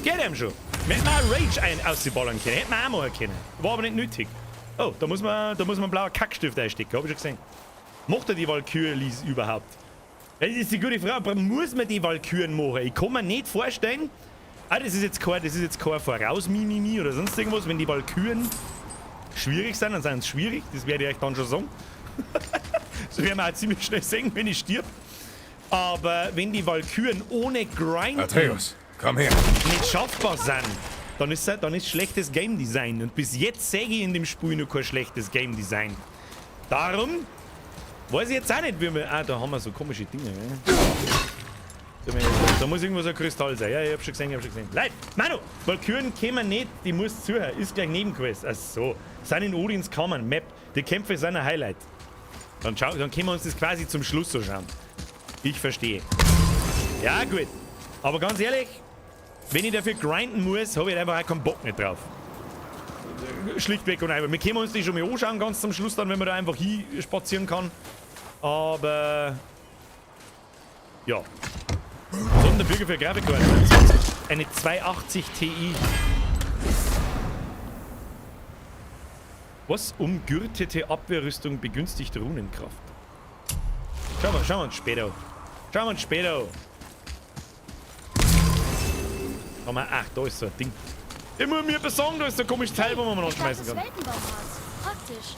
Geht ihm schon. Wir hätten auch Rage ein auszuballern können. Hätten wir auch machen können. War aber nicht nötig. Oh, da muss man einen blauen Kackstift einstecken. Hab ich schon gesehen. Macht er die Walküre-Lies überhaupt? Das ist die gute Frage. Aber muss man die Walküren machen? Ich kann mir nicht vorstellen. Ah, das ist jetzt kein Voraus-Mimimi oder sonst irgendwas. Wenn die Walküren schwierig sind, dann sind sie schwierig. Das werde ich euch dann schon sagen. Das werden wir auch ziemlich schnell sehen, wenn ich stirb. Aber wenn die Walküren ohne Grind Atreus, komm her. nicht schaffbar sind, dann ist schlechtes Game Design. Und bis jetzt sehe ich in dem Spiel noch kein schlechtes Game Design. Darum weiß ich jetzt auch nicht, wie wir... Ah, da haben wir so komische Dinge. Ne? Da muss irgendwo so ein Kristall sein. Ja, ich hab schon gesehen, Leute, Manu, Walküren kämen nicht, die muss zuhören. Ist gleich Nebenquest. Ach so. Sind in Odins Kammern, Map. Die Kämpfe sind ein Highlight. Dann können wir uns das quasi zum Schluss so schauen. Ich verstehe. Ja, gut. Aber ganz ehrlich, wenn ich dafür grinden muss, habe ich einfach auch keinen Bock mehr drauf. Schlichtweg und einfach. Wir können uns die schon mal anschauen, ganz zum Schluss dann, wenn man da einfach hinspazieren kann. Aber... Ja. Sonderbürger für Grafikkarte. Eine 280 Ti. Was? Umgürtete Abwehrrüstung begünstigt Runenkraft. Schauen wir uns später an. Schauen wir uns später an. Ach, da ist so ein Ding. Ich muss mir etwas sagen, da ist so ein komisches Teil, wo man anschmeißen kann. Praktisch.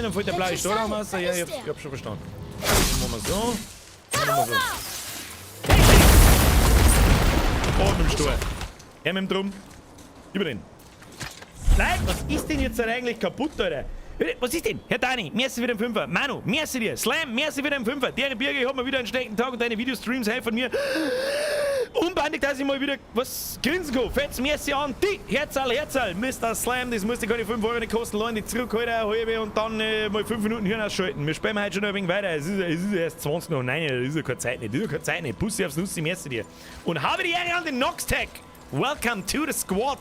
Dann fällt der blaue Stahl raus. Ja, ich hab schon verstanden. Dann machen wir so. Dann machen wir so. Oh, mit dem Stuhl. Her mit dem Drum. Über den. Nein, was ist denn jetzt eigentlich kaputt, Alter? Was ist denn? Herr Dani, merci für den Fünfer. Manu, merci dir. Slam, merci für den Fünfer. Dere Birger, ich hab mal wieder einen schlechten Tag und deine Videostreams helfen mir. Unbandig, dass ich mal wieder was grinsen kann. Fetz, merci an die. Herzal, Herzal. Mr. Slam, das muss dir keine 5 Euro nicht kosten. Leute, die zurückhalten, eine halbe und dann mal 5 Minuten Hirn ausschalten. Wir spielen heute schon ein wenig weiter. Es ist erst 20 nach 9, das ist ja keine Zeit nicht. Das ist ja keine Zeit nicht. Bussi aufs Nussi, merci dir. Und habe die Ehre an den Noxtech. Welcome to the Squad.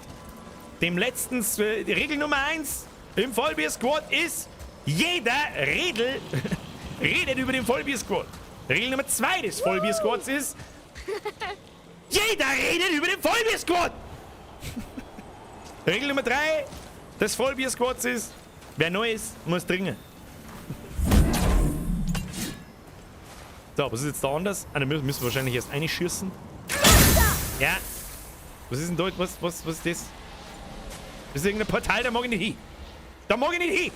Dem letzten, Regel Nummer 1. Im Vollbier-Squad ist, jeder Redel redet über den Vollbier-Squad. Regel Nummer 2 des Vollbier-Squads ist, jeder redet über den Vollbier-Squad. Regel Nummer 3 des Vollbier-Squads ist, wer neu ist, muss trinken. So, was ist jetzt da anders? Ah, da müssen wir wahrscheinlich erst einschießen. Ja. Was ist denn da? Was ist das? Das ist irgendein Portal, da mag ich nicht hin. Da mag ich nicht hin!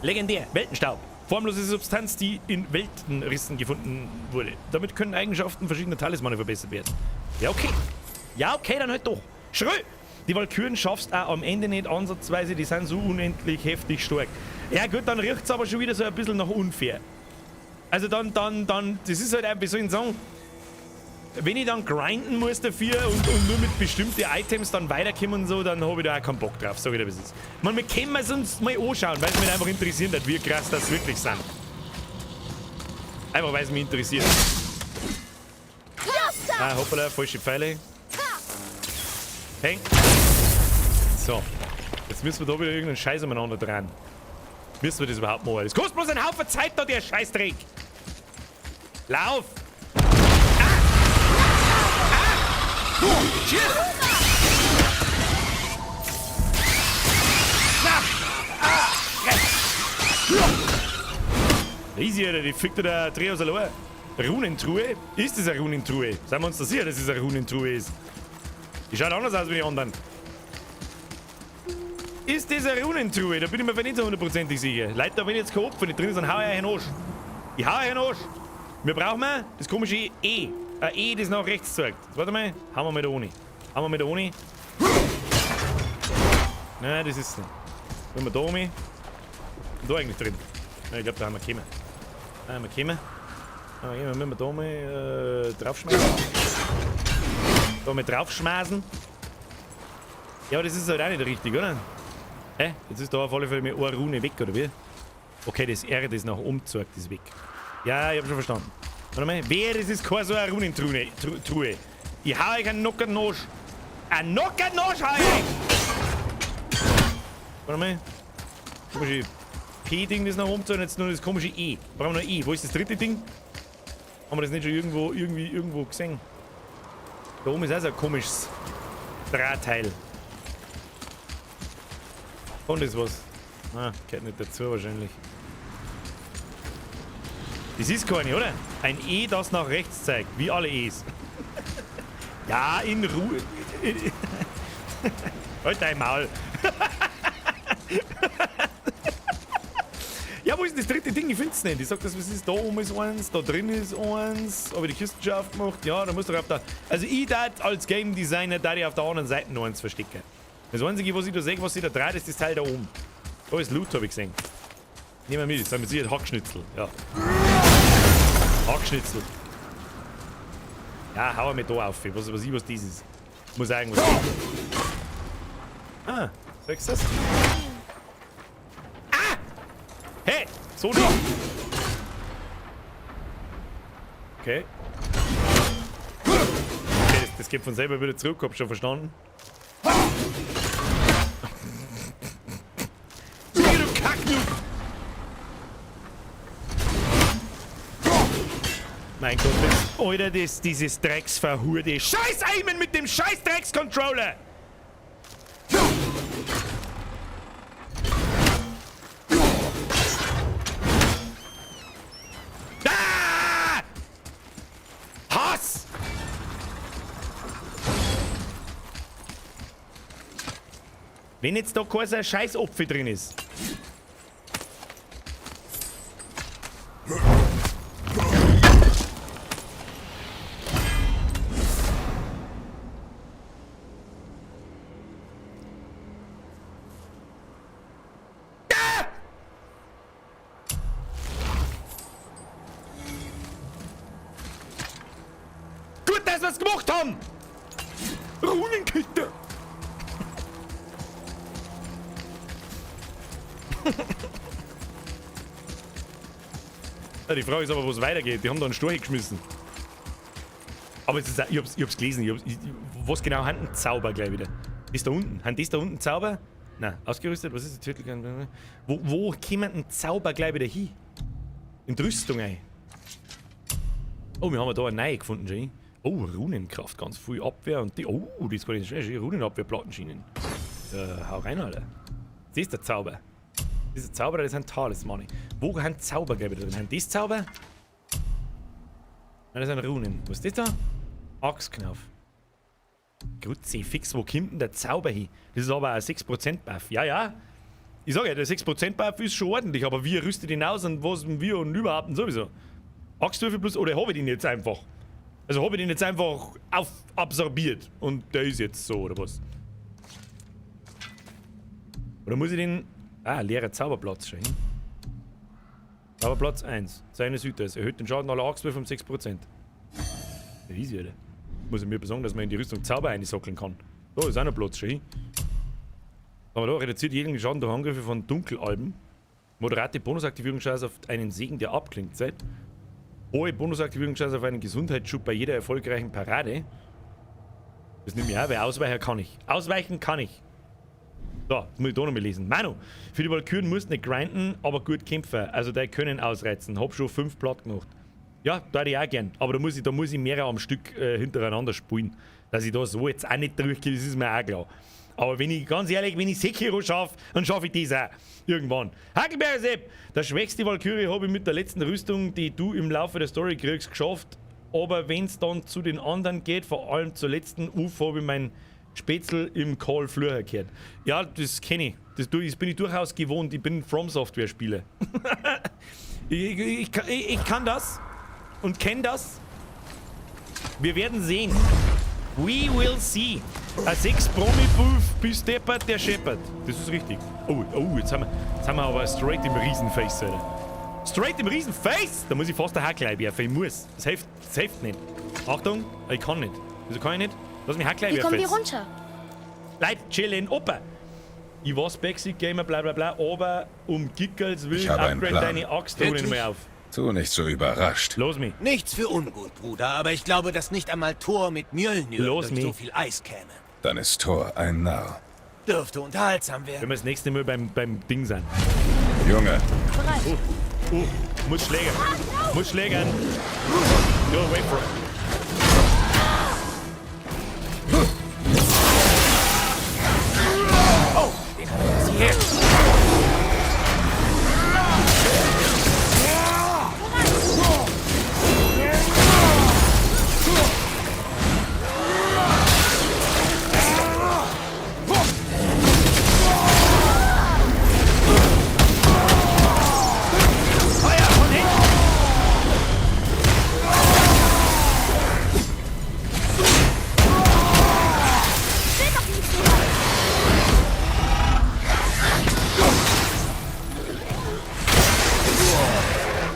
Legendär. Weltenstaub. Formlose Substanz, die in Weltenrissen gefunden wurde. Damit können Eigenschaften verschiedener Talismane verbessert werden. Ja, okay. Ja, okay, dann halt doch. Schrö! Die Walküren schaffst auch am Ende nicht ansatzweise, die sind so unendlich heftig stark. Ja gut, dann riecht's aber schon wieder so ein bisschen nach unfair. Also dann, das ist halt einfach, wie soll ich sagen, wenn ich dann grinden muss dafür und nur mit bestimmten Items dann weiterkommen und so, dann habe ich da auch keinen Bock drauf, sag ich dir, wie es ist. Ich meine, wir können es uns mal anschauen, weil es mich einfach interessiert hat, wie krass das wirklich sind. Einfach, weil es mich interessiert. Ah, hoppala, falsche Pfeile. Hey. So. Jetzt müssen wir da wieder irgendeinen Scheiß umeinander dran. Müssen wir das überhaupt machen? Das kostet bloß einen Haufen Zeit da, der Scheißdreck! Lauf! Ah! Ah! Du! Schieß! Na! Ah! Easy, Alter, die fickt da der Dreh aus allein. Runentruhe? Ist das eine Runentruhe? Seien wir uns da sicher, dass es eine Runentruhe ist? Die schaut anders aus wie die anderen. Ist das eine Runentruhe? Da bin ich mir nicht so hundertprozentig sicher. Leute, da bin ich jetzt kein Opfer, nicht drin ist, dann hau ich euch in den Arsch. Ich hau euch in den Arsch. Wir brauchen das komische E. Ein E, das nach rechts zeigt. Jetzt, warte mal, hauen wir mal da ohne. Hauen wir mal da ohne. Nein, das ist es nicht. Wenn wir da oben. Und da eigentlich drin. Nein, ich glaube, da haben wir gekommen. Da haben wir gekommen. Da müssen wir da mal draufschmeißen. Da mal draufschmeißen. Ja, aber das ist halt auch nicht richtig, oder? Hä? Jetzt ist da auf alle Fälle mit einer Rune weg, oder wie? Okay, das R, das nach oben zeigt, ist weg. Ja, ich hab schon verstanden. Warte mal, wer, das ist keine so eine Runentruhe. Truhe. Ich hau euch einen Nocker Arsch. Einen Nocker Arsch hau ich euch! Warte mal. Komische P-Ding, das nach oben zeigt, und jetzt nur das komische E. Brauchen wir noch E. Wo ist das dritte Ding? Haben wir das nicht schon irgendwo, irgendwie, irgendwo gesehen? Da oben ist auch so ein komisches Drahtteil. Und ist was? Ah, gehört nicht dazu wahrscheinlich. Das ist keine, oder? Ein E, das nach rechts zeigt, wie alle E's. Ja, in Ruhe. Halt dein Maul. Ja, wo ist denn das dritte Ding? Ich find's nicht. Ich sag das, was ist da oben ist eins, da drin ist eins. Hab ich die Kisten schon aufgemacht? Ja, da muss doch auf der. Also ich darf als Game Designer da ich auf der anderen Seite noch eins verstecken. Das Einzige, was ich da sehe, was sich da dreht, ist das Teil da oben. Da ist Loot, hab ich gesehen. Nehmen wir mit, das sind mit Sicherheit Hackschnitzel. Ja. Hackschnitzel. Ja, hau mir da auf. Was weiß ich, was das ist. Muss sagen, was. Ah, sagst du das? Ah! Hey! So nicht! Okay. Okay, das geht von selber wieder zurück, hab schon verstanden. Du Kacknoob! Mein Gott, das, Alter, dieses Drecksverhurde. Scheiß Aimen mit dem scheiß Dreckscontroller! Ah! Hass! Wenn jetzt da kein so ein Scheiß-Opfer drin ist. Ah! Gut, dass wir's gemacht haben! Runenkette! Ja, die Frage ist aber, wo es weitergeht. Die haben da einen Storch geschmissen. Aber es ist, ich hab's gelesen. Was genau haben denn Zauber gleich wieder? Ist da unten. Haben das da unten Zauber? Nein, ausgerüstet, was ist das? Wo kommen denn Zauber gleich wieder hin? In die Rüstung ein. Oh, wir haben da eine neue gefunden, Jenny. Oh, Runenkraft, ganz viel Abwehr und die. Oh, das ist gar nicht schlecht. Runenabwehrplattenschienen. Hau rein, Alter. Das ist der Zauber. Das ist der Zauberer, das sind Talismane. Wo haben Zauber gleich wieder drin? Haben das Zauber? Nein, das sind Runen. Was ist das da? Axtknauf. Grüezi, fix, wo kommt denn der Zauber hin? Das ist aber ein 6% Buff. Ja, ja. Ich sag ja, der 6% Buff ist schon ordentlich, aber wie rüstet ihn aus und was und wie und überhaupt und sowieso. Axtwürfel plus, oder habe ich den jetzt einfach? Also habe ich den jetzt einfach absorbiert und der ist jetzt so, oder was? Oder muss ich den... Ah, leerer Zauberplatz schon hin. Zauberplatz 1. Seine Südtes. Erhöht den Schaden aller Axtwürfe um 6%. Ja, easy, Alter. Muss ich mir besorgen, dass man in die Rüstung Zauber einsockeln kann. Da ist auch noch Platz schon hin. Aber da reduziert jeden Schaden durch Angriffe von Dunkelalben. Moderate Bonusaktivierungschance auf einen Segen, der abklingt. Seit. Hohe Bonusaktivierungschance auf einen Gesundheitsschub bei jeder erfolgreichen Parade. Das nehme ich auch, weil ausweichen kann ich. Ausweichen kann ich. So, das muss ich da noch mal lesen. Manu, für die Walküren musst du nicht grinden, aber gut kämpfen. Also die können ausreizen. Hab schon 5 platt gemacht. Ja, da hätte ich auch gern. Aber da muss ich mehrere am Stück hintereinander spielen. Dass ich da so jetzt auch nicht durchgehe, das ist mir auch klar. Aber wenn ich, ganz ehrlich, wenn ich Sekiro schaffe, dann schaffe ich das auch. Irgendwann. Hakelberger Sepp, der schwächste Valkyrie habe ich mit der letzten Rüstung, die du im Laufe der Story kriegst, geschafft. Aber wenn es dann zu den anderen geht, vor allem zur letzten Uf, habe ich mein Spätzl im Call Flur gehört. Ja, das kenne ich. Das bin ich durchaus gewohnt. Ich bin From Software Spieler. Ich kann das und kenne das. Wir werden sehen. We will see. Ein 6 Promi-Buff bis deppert der Shepherd. Das ist richtig. Oh, oh, jetzt haben wir aber straight im Riesenface, Alter. Straight im Riesenface! Da muss ich fast den Hackleib werfen. Ich muss. Das hilft nicht. Achtung, ich kann nicht. Wieso kann ich nicht? Lass mich Hackleib werfen. Wie kommen wir runter? Leute, chillen, Opa. Ich war Backseat Gamer, bla bla bla, aber um Gickels Willen upgrade deine Axt nicht mehr auf. Tu nicht so überrascht. Los mich. Nichts für ungut, Bruder, aber ich glaube, dass nicht einmal Thor mit Mjölnir durch so viel Eis käme. Dann ist Thor ein Narr. Dürfte unterhaltsam werden. Wenn wir das nächste Mal beim Ding sein. Junge. Oh, oh, muss schlägern. Muss schlägern. Go away from. Oh, den hat er sie her.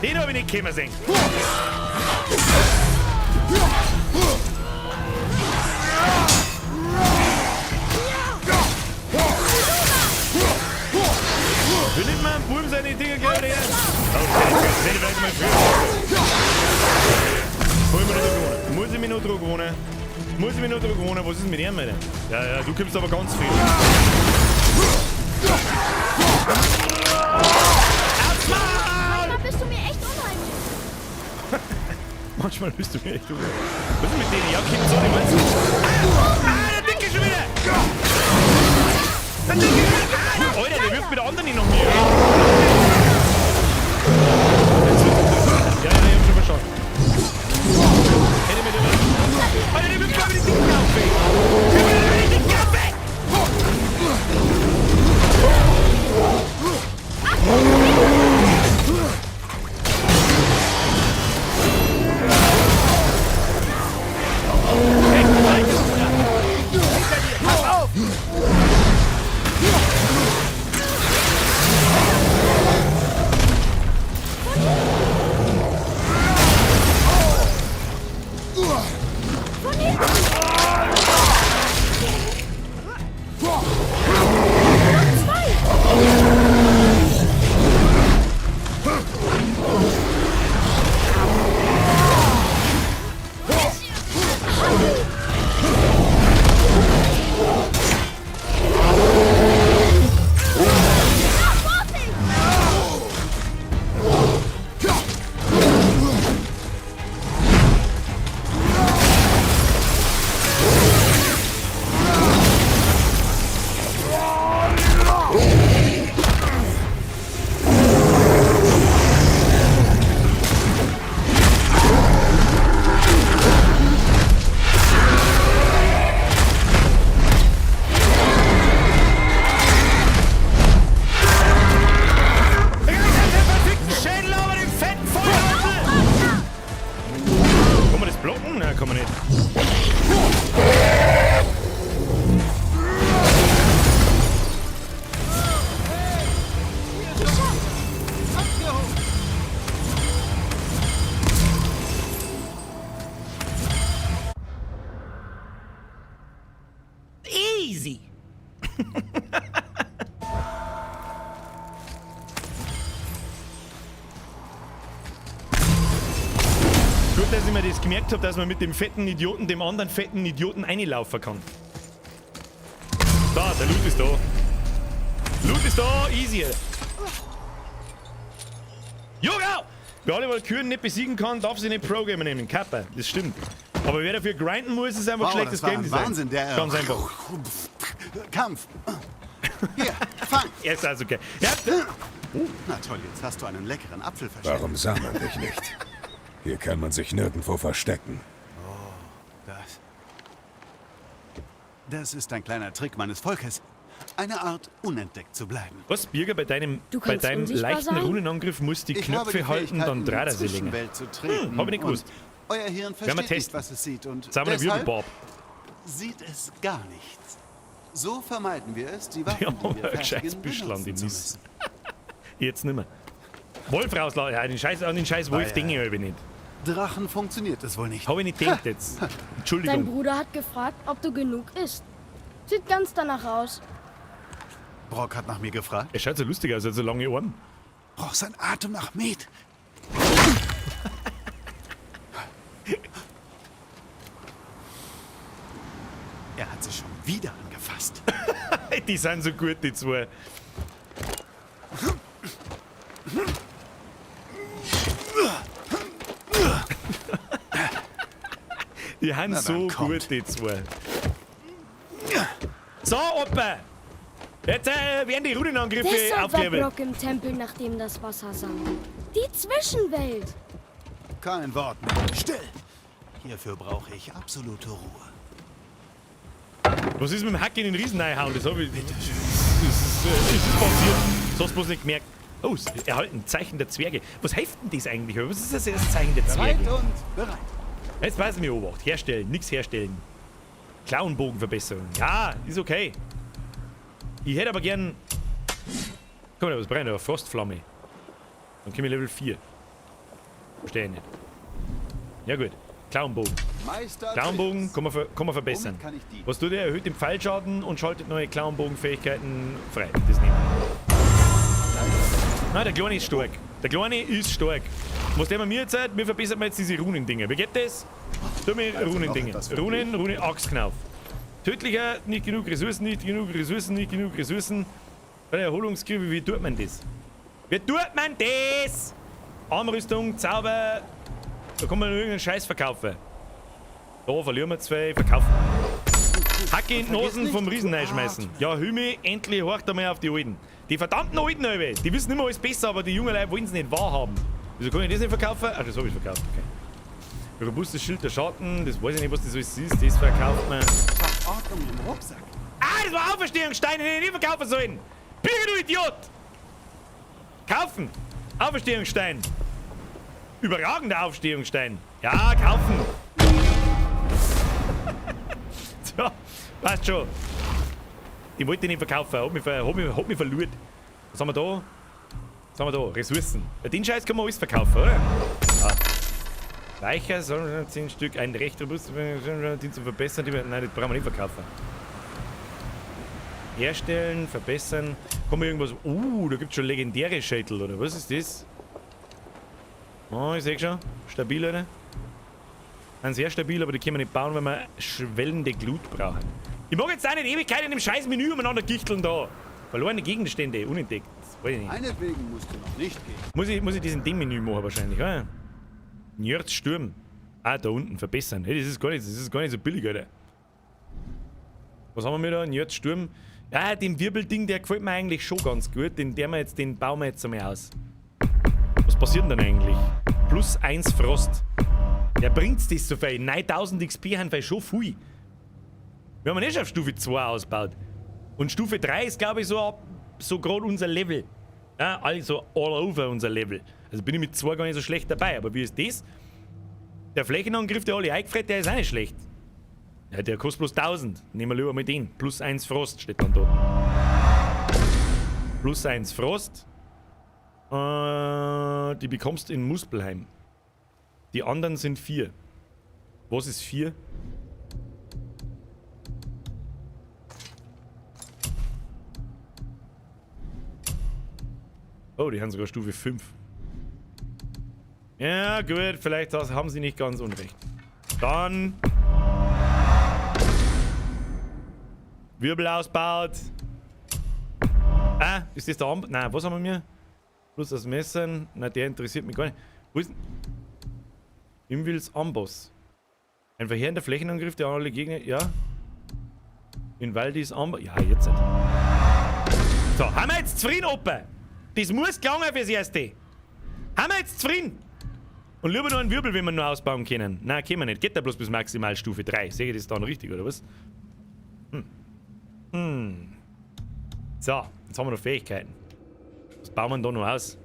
Den habe ich nicht kommen sehen. Will nicht mal ein Buben seine Dinger gleich her? Muss ich mich noch dran gewohnen? Muss ich mich noch dran gewohnen? Was ist mit ihm, Alter? Ja, ja, du kommst aber ganz viel. Manchmal bist du mir echt unheimlich. Manchmal bist du mir echt unheimlich. Was ist mit denen? Ja, kommt so, die meinst du? Ah, der Dicke schon wieder! Der Dicke schon wieder! Ah, Alter, der wirft mit der anderen nicht noch mehr. Ja, ja, ich hab schon verstanden. Hätte mir den... Alter, der wirft mit den Dicken auf, ey! Der wirft mit den Dicken auf, ey! Hey, Easy. Gut, dass ich mir das gemerkt habe, dass man mit dem fetten Idioten dem anderen fetten Idioten reinlaufen kann. Da, der Loot ist da. Loot ist da, easy. Jogau! Wer alle Walküren nicht besiegen kann, darf sie nicht Pro-Gamer nehmen. Kappa, das stimmt. Aber wer dafür grinden muss, ist einfach Wow, schlechtes das war Game ein Design. Wahnsinn, der Ganz einfach. Kampf. Hier, fang. Er ist also okay. Ja, Na toll, jetzt hast du einen leckeren Apfel versteckt. Warum sah man dich nicht? Hier kann man sich nirgendwo verstecken. Oh, das. Das ist ein kleiner Trick meines Volkes. Eine Art, unentdeckt zu bleiben. Was, Birger, bei deinem, Du bei kannst deinem unsichtbar leichten sein? Runenangriff musst die Ich habe Knöpfe die halten, dann Fähigkeit, in dreht die er sich länger. Zwischenwelt zu treten. Hab ich nicht gewusst. Und euer Hirn Werden wir versteht nicht, testen. was es sieht und Sagen wir deshalb Wirbelbob. sieht es gar nichts. So vermeiden wir es, die Waffen, Ja, die wir aber scheiß fertigen, Büschel an benutzen dem zu Mist. müssen. Jetzt nimmer. Wolf rauslassen. Ja, den Scheiß, an den scheiß Wolf Ah, ja. denke ich aber nicht. Drachen funktioniert es wohl nicht. Hab ich nicht gedacht jetzt. Dein Entschuldigung. Bruder hat gefragt, ob du genug isst. Sieht ganz danach aus. Brock hat nach mir gefragt. Er schaut so lustig aus, er hat so lange Ohren. Roch sein Atem nach Met. Er hat sich schon wieder angefasst. Die sind so gut, die zwei. Die sind Na so dann, kommt. gut, die zwei. So, Opa! Jetzt werden die Runenangriffe Deshalb war aufgehebelt. Brock im Tempel, nachdem das Wasser sank. Die Zwischenwelt. Kein Wort mehr. Still! Hierfür brauche ich absolute Ruhe. Was ist mit dem Hack in den Riesen reinhauen? Das habe ich. Das ist passiert. Das hast du bloß nicht gemerkt. Oh, erhalten Zeichen der Zwerge. Was hilft denn das eigentlich? Was ist das, das Zeichen der Zwerge? Bereit und bereit. Jetzt weiß ich mir Obacht. Herstellen, nichts herstellen. Klauenbogenverbesserung. Ja, ist okay. Ich hätte aber gern. Guck mal, was brennt da? Frostflamme. Dann komme ich Level 4. Verstehe ich nicht. Ja gut. Klauenbogen. Meister Klauenbogen Atreus. kann man verbessern. Womit kann ich dienen? Was tut er? Erhöht den Pfeilschaden und schaltet neue Klauenbogenfähigkeiten frei. Das nehmen wir. Nein, der Kleine ist stark. Der Kleine ist stark. Was der mir jetzt? Mir verbessert man jetzt diese Runendinger. Wie geht das? Tu mir Also noch Runendinger. etwas für Runen, Runen, Axtknauf. Tödlicher, nicht genug Ressourcen, nicht genug Ressourcen, nicht genug Ressourcen. Bei der Erholungsgrippe, wie tut man das? Wie tut man das? Armrüstung, Zauber. Da kann man nur irgendeinen Scheiß verkaufen. Da verlieren wir zwei, verkaufen. Hacke in die Nosen vom Riesen reinschmeißen. Ja, Hümi, endlich horcht einmal auf die Alten. Die verdammten Alten, Alter, die wissen immer alles besser, aber die jungen Leute wollen es nicht wahrhaben. Wieso kann ich das nicht verkaufen? Ach, das habe ich verkauft, okay. Robustes Schild der Schatten, das weiß ich nicht, was das alles ist, das verkauft man. Ordnung im Rucksack. Ah, das war Auferstehungssteine, den ich nicht verkaufen sollen. Birger, du Idiot! Kaufen! Auferstehungsstein! Überragender Aufstehungsstein. Ja, kaufen! So, passt schon. Ich wollte den nicht verkaufen, hab mich verlurt. Was haben wir da? Was haben wir da? Ressourcen. Ja, den Scheiß kann man alles verkaufen, oder? Ja. Weicher, so 10 Stück, ein recht robust, den zu verbessern. Nein, das brauchen wir nicht verkaufen. Herstellen, verbessern. Kann man irgendwas. Da gibt es schon legendäre Schädel, oder? Was ist das? Oh, ich seh schon. Stabil, oder? Sind sehr stabil, aber die können wir nicht bauen, weil wir schwellende Glut brauchen. Ich mag jetzt auch nicht Ewigkeit in dem scheiß Menü umeinander gichteln da. Verlorene Gegenstände, unentdeckt. Weiß ich nicht. Meinetwegen musst du noch nicht gehen. Muss ich diesen Ding-Menü machen wahrscheinlich, oder? Njörds Sturm. Ah, da unten, verbessern. Hey, das ist gar nicht so billig, Alter. Was haben wir da? Njörds Sturm. Ja, den Wirbelding, der gefällt mir eigentlich schon ganz gut. Den, der wir jetzt, den bauen wir jetzt einmal aus. Was passiert denn dann eigentlich? Plus 1 Frost. Ja, bringt's das so viel? 9000 XP haben wir schon viel. Wir haben nicht auf Stufe 2 ausgebaut. Und Stufe 3 ist, glaube ich, so, so gerade unser Level. Ja, also all over unser Level. Also bin ich mit 2 gar nicht so schlecht dabei. Aber wie ist das? Der Flächenangriff, der alle eingefret, der ist auch nicht schlecht. Ja, der kostet bloß 1000. Nehmen wir lieber mal den. Plus 1 Frost steht dann da. Plus 1 Frost. Die bekommst du in Muspelheim. Die anderen sind 4. Was ist 4? Oh, die haben sogar Stufe 5. Ja, gut, vielleicht haben sie nicht ganz unrecht. Dann. Wirbel ausbaut. Ah, ist das der Arm? Nein, was haben wir mir? Plus das Messen. Nein, der interessiert mich gar nicht. Wo ist denn? Imwils Amboss. Ein verheerender Flächenangriff, der alle Gegner. Ja. In Valdis Amboss. Ja, jetzt. So, haben wir jetzt zufrieden, Opa? Das muss gelangen fürs Erste. Haben wir jetzt zufrieden? Und lieber noch einen Wirbel, wenn wir noch ausbauen können. Nein, können wir nicht. Geht da bloß bis maximal Stufe 3. Sehe ich das dann richtig, oder was? Hm. Hm. So, jetzt haben wir noch Fähigkeiten. Was bauen wir denn da noch aus?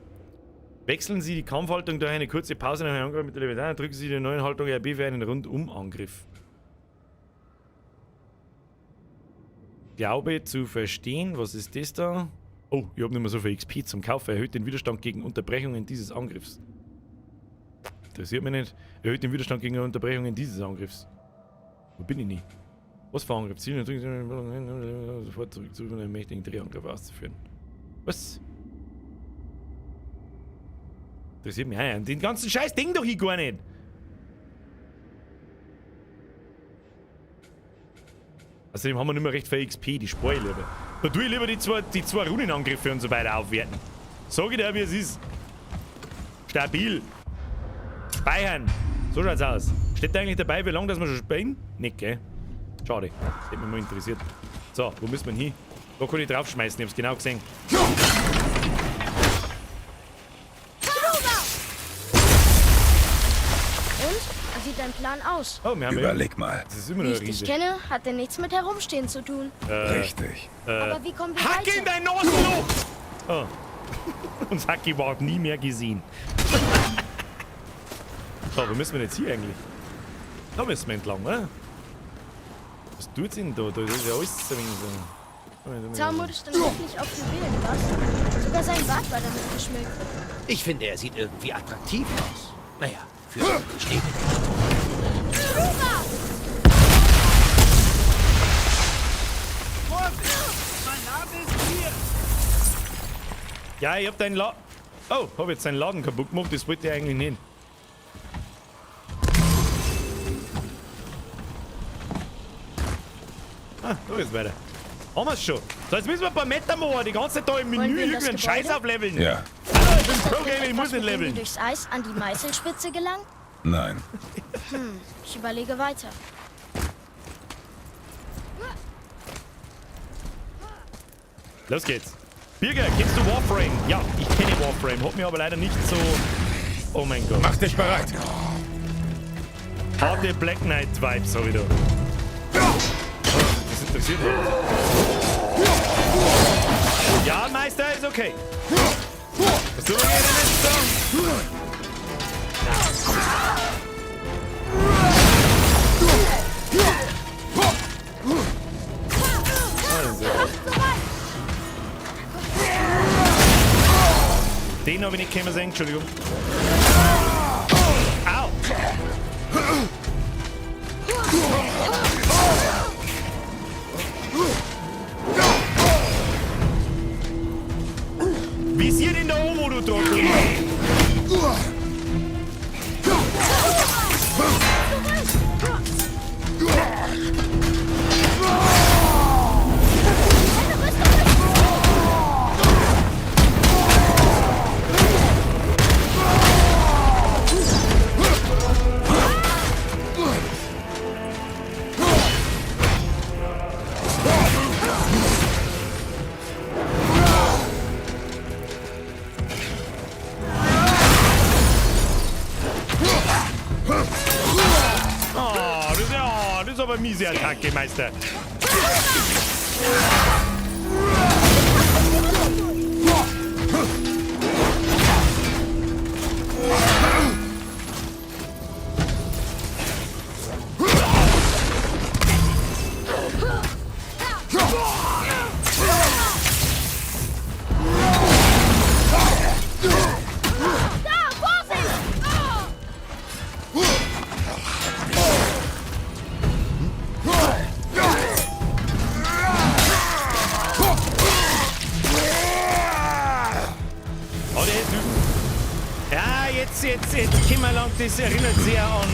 Wechseln Sie die Kampfhaltung durch eine kurze Pause nach einem Angriff mit der Leviathan, drücken Sie die neue Haltung RB für einen Rundumangriff. Glaube zu verstehen, was ist das da? Oh, ich habe nicht mehr so viel XP zum Kaufen. Erhöht den Widerstand gegen Unterbrechungen dieses Angriffs. Interessiert mich nicht. Erhöht den Widerstand gegen Unterbrechungen dieses Angriffs. Wo bin ich nicht? Was für Angriff? Zielen und drücken Sie sofort zurück zu einem mächtigen Drehangriff auszuführen. Was? Interessiert mich auch nicht. Den ganzen scheiß Ding doch hier gar nicht. Außerdem haben wir nicht mehr recht viel XP, die spare ich lieber. Da tue ich lieber die zwei Runenangriffe und so weiter aufwerten. Sag ich dir, wie es ist. Stabil. Speichern. So schaut's aus. Steht da eigentlich dabei, wie lange das wir schon spielen? Nicht, gell? Schade. Das hätte mich mal interessiert. So, wo müssen wir denn hin? Da kann ich draufschmeißen, ich hab's genau gesehen. Und? Wie sieht dein Plan aus? Oh, wir haben Überleg mal. Das ist immer Wie noch ich ein dich Riese. kenne, hat er nichts mit Herumstehen zu tun. Richtig. Aber wie kommen wir Hack weiter? in dein Nasenloch! Oh. Und Hacki war nie mehr gesehen. So, wo müssen wir denn jetzt hier eigentlich? Da müssen wir entlang, oder? Was tut's denn da? Da ist ja alles ein wenig so. Talmud stand wirklich auf Juwelen, was? Sogar sein Bart war damit geschmückt. Ich finde, er sieht irgendwie attraktiv aus. Naja, für steht. Mein Name ist hier. Ja, ich hab deinen Laden. Oh, hab jetzt seinen Laden kaputt gemacht, das wollte ich eigentlich nicht. Ah, da geht's weiter. Haben wir's schon. So, jetzt müssen wir ein paar Meter machen, die ganze Zeit da im Wollen Menü wir in das irgendeinen Scheiß Gebäude? aufleveln. Ja. Hallo, ich bin Ist da Pro-Gamer, ich irgendetwas, muss nicht mit dem wir leveln. durchs Eis an die Meißelspitze gelangen? Nein. Ich überlege weiter. Los geht's. Birger, kennst du Warframe? Ja, ich kenne Warframe. Hat mir aber leider nicht so... Oh mein Gott. Mach dich bereit. Harte Black Knight Vibes habe ich da. Das interessiert mich. Ja, Meister, ist okay. Was tun wir denn jetzt da? Den habe ich nicht kommen sehen, Entschuldigung. Au! Visier den da oben, du Trottel! Oh, das ist aber eine miese Attacke, Meister. Da, Vorsicht! das erinnert sehr an.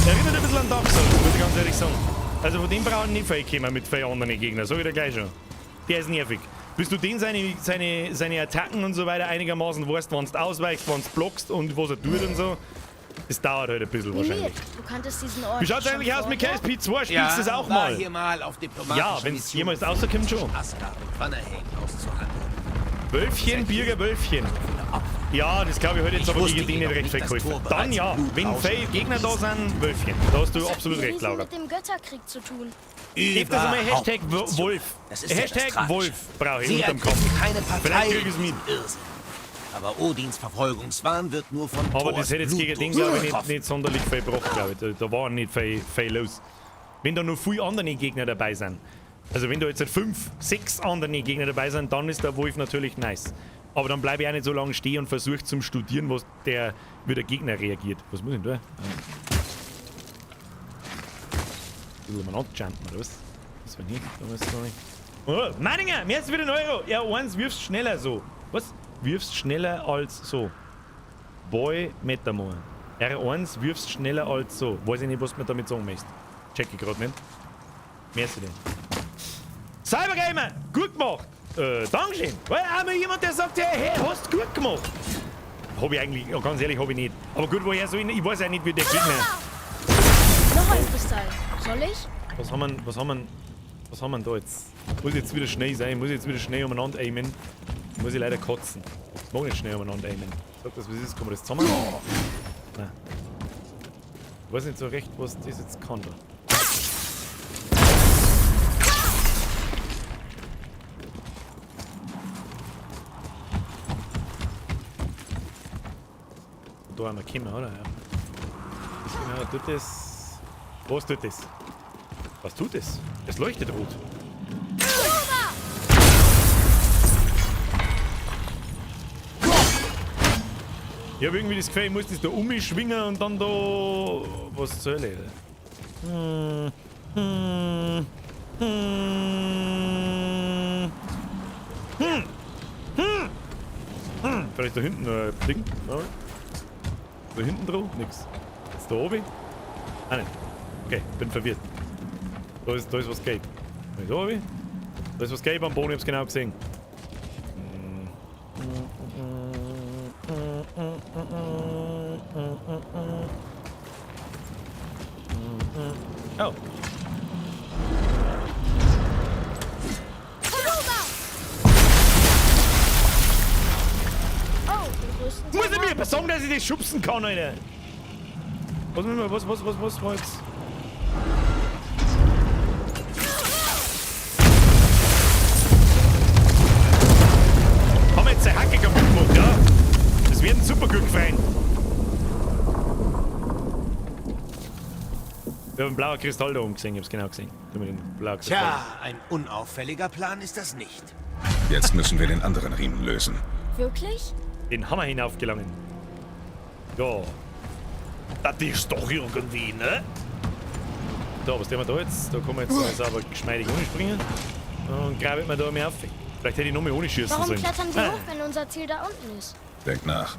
Erinnert ein bisschen an Dark Souls, muss ich ganz ehrlich sagen. Also von dem brauche ich nicht viel kommen mit vielen anderen Gegnern, sag ich dir gleich schon. Der ist nervig. Bis du den seine Attacken und so weiter einigermaßen weißt, wann du ausweichst, wann du blockst und was er tut und so. Das dauert halt ein bisschen wahrscheinlich. Du kanntest diesen Ort Wie schaut's schon eigentlich aus mit vorher? KSP 2? Spielst du Ja, das auch war mal? hier mal auf diplomatischer Ja, wenn's Mission jemals rauskommt, schon. Asgard und Vanaheim auszuhandeln. Wölfchen, Birger, Wölfchen. Ja, das glaube ich heute jetzt Ich aber wusste gegen den nicht jedoch recht nicht, viel dass geholfen. Thor Dann bereits ja, Blut wenn rauschen viele Gegner da sind, Wölfchen. Da hast du Was hat absolut die recht, Riesen Laura. mit dem Götterkrieg zu tun? Gebt das einmal Überhaupt Hashtag nichts, Wolf. Das ist ja das Hashtag Tragische. Wolf brauche ich Sie unterm Kopf. ergriffen keine Partei Vielleicht krieg ich's in mit. diesem Irrsinn. Aber Odins Verfolgungswahn wird nur von Aber Thors das hätte jetzt gegen den, Blutdurst glaube ich, übertroffen. nicht sonderlich viel gebracht, glaube ich. Da war nicht viel los. Wenn da noch viele andere Gegner dabei sind, also wenn da jetzt 5, 6 andere Gegner dabei sind, dann ist der Wolf natürlich nice. Aber dann bleibe ich auch nicht so lange stehen und versuche zum Studieren, was der, wie der Gegner reagiert. Was muss ich denn da? Ein bisschen umeinander jumpen, oder was? Das war nicht, da muss ich noch nicht. Oh, Meininger, mir ist wieder ein Euro. Ja, eins wirfst schneller so. Was? Wirfst schneller als so. Boy Metamor. R1 wirfst schneller als so. Weiß ich nicht, was du mir damit sagen möchtest. Check ich grad nicht. Merci denn. Cybergamer, gut gemacht. Dankeschön. Weil auch mal jemand, der sagt, hey, hey, hast gut gemacht. Hab ich eigentlich, ja, ganz ehrlich, hab ich nicht. Aber gut, woher soll ich, ich weiß ja nicht, wie der Gegner. Noch ein Kristall. Soll ich? Was haben wir da jetzt? Muss ich jetzt wieder schnell sein, muss ich jetzt wieder schnell umeinander aimen. Muss ich leider kotzen. Ich mag nicht schnell umeinander aimen. Sag das, was ist, kann man das zusammen? Nein. Ich weiß nicht so recht, was das jetzt kann da. Da haben wir gekommen, oder? Ja. Genau, tut das. Was tut das? Was tut es? Es leuchtet rot. Ich habe irgendwie das Gefühl, ich muss das da umschwingen und dann da. Was zur Hölle? Vielleicht da hinten ein Ding. Da hinten drauf? Nix. Ist da oben? Ah, nein. Okay, bin verwirrt. Da ist was gelb. Da oben? Da ist was gelb am Boden, ich hab's genau gesehen. Oh. Oh, den größten Muss ich mir sagen, dass ich das schubsen kann, Alter? Was war jetzt? Haben wir jetzt eine Hacke kaputt gemacht, ja? Das werden super gut gefallen. Wir haben einen blauen Kristall da oben gesehen, ich hab's genau gesehen. Den blauen Kristall. Tja, ein unauffälliger Plan ist das nicht. Jetzt müssen wir den anderen Riemen lösen. Wirklich? Den Hammer hinaufgelangen. Ja. Das ist doch irgendwie, ne? So, was tun wir da jetzt? Da kann man jetzt sauber geschmeidig springen. Und grabe man da mehr auf. Vielleicht hätte ich noch mehr ohne schießen Warum sollen. klettern wir hoch, wenn unser Ziel da unten ist? Denk nach.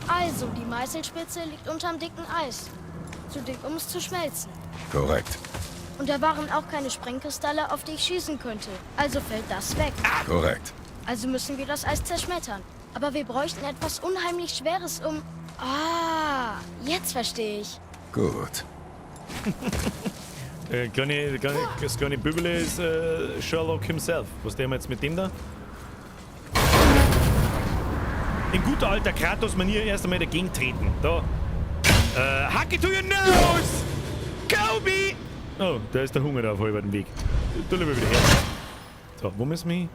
Also, die Meißelspitze liegt unterm dicken Eis. Zu dick, um es zu schmelzen. Korrekt. Und da waren auch keine Sprengkristalle, auf die ich schießen könnte. Also fällt das weg. Korrekt. Also müssen wir das Eis zerschmettern. Aber wir bräuchten etwas unheimlich Schweres, um... Ah, jetzt verstehe ich. Gut. Das kleine Bübele ist Sherlock himself. Was tun wir jetzt mit dem da? In guter alter Kratos-Manier erst einmal dagegen treten. Da. Hacke to your nose! Kobe! Oh, da ist der Hunger da auf halbem Weg. Da lieber wieder her. So, wo müssen wir hin?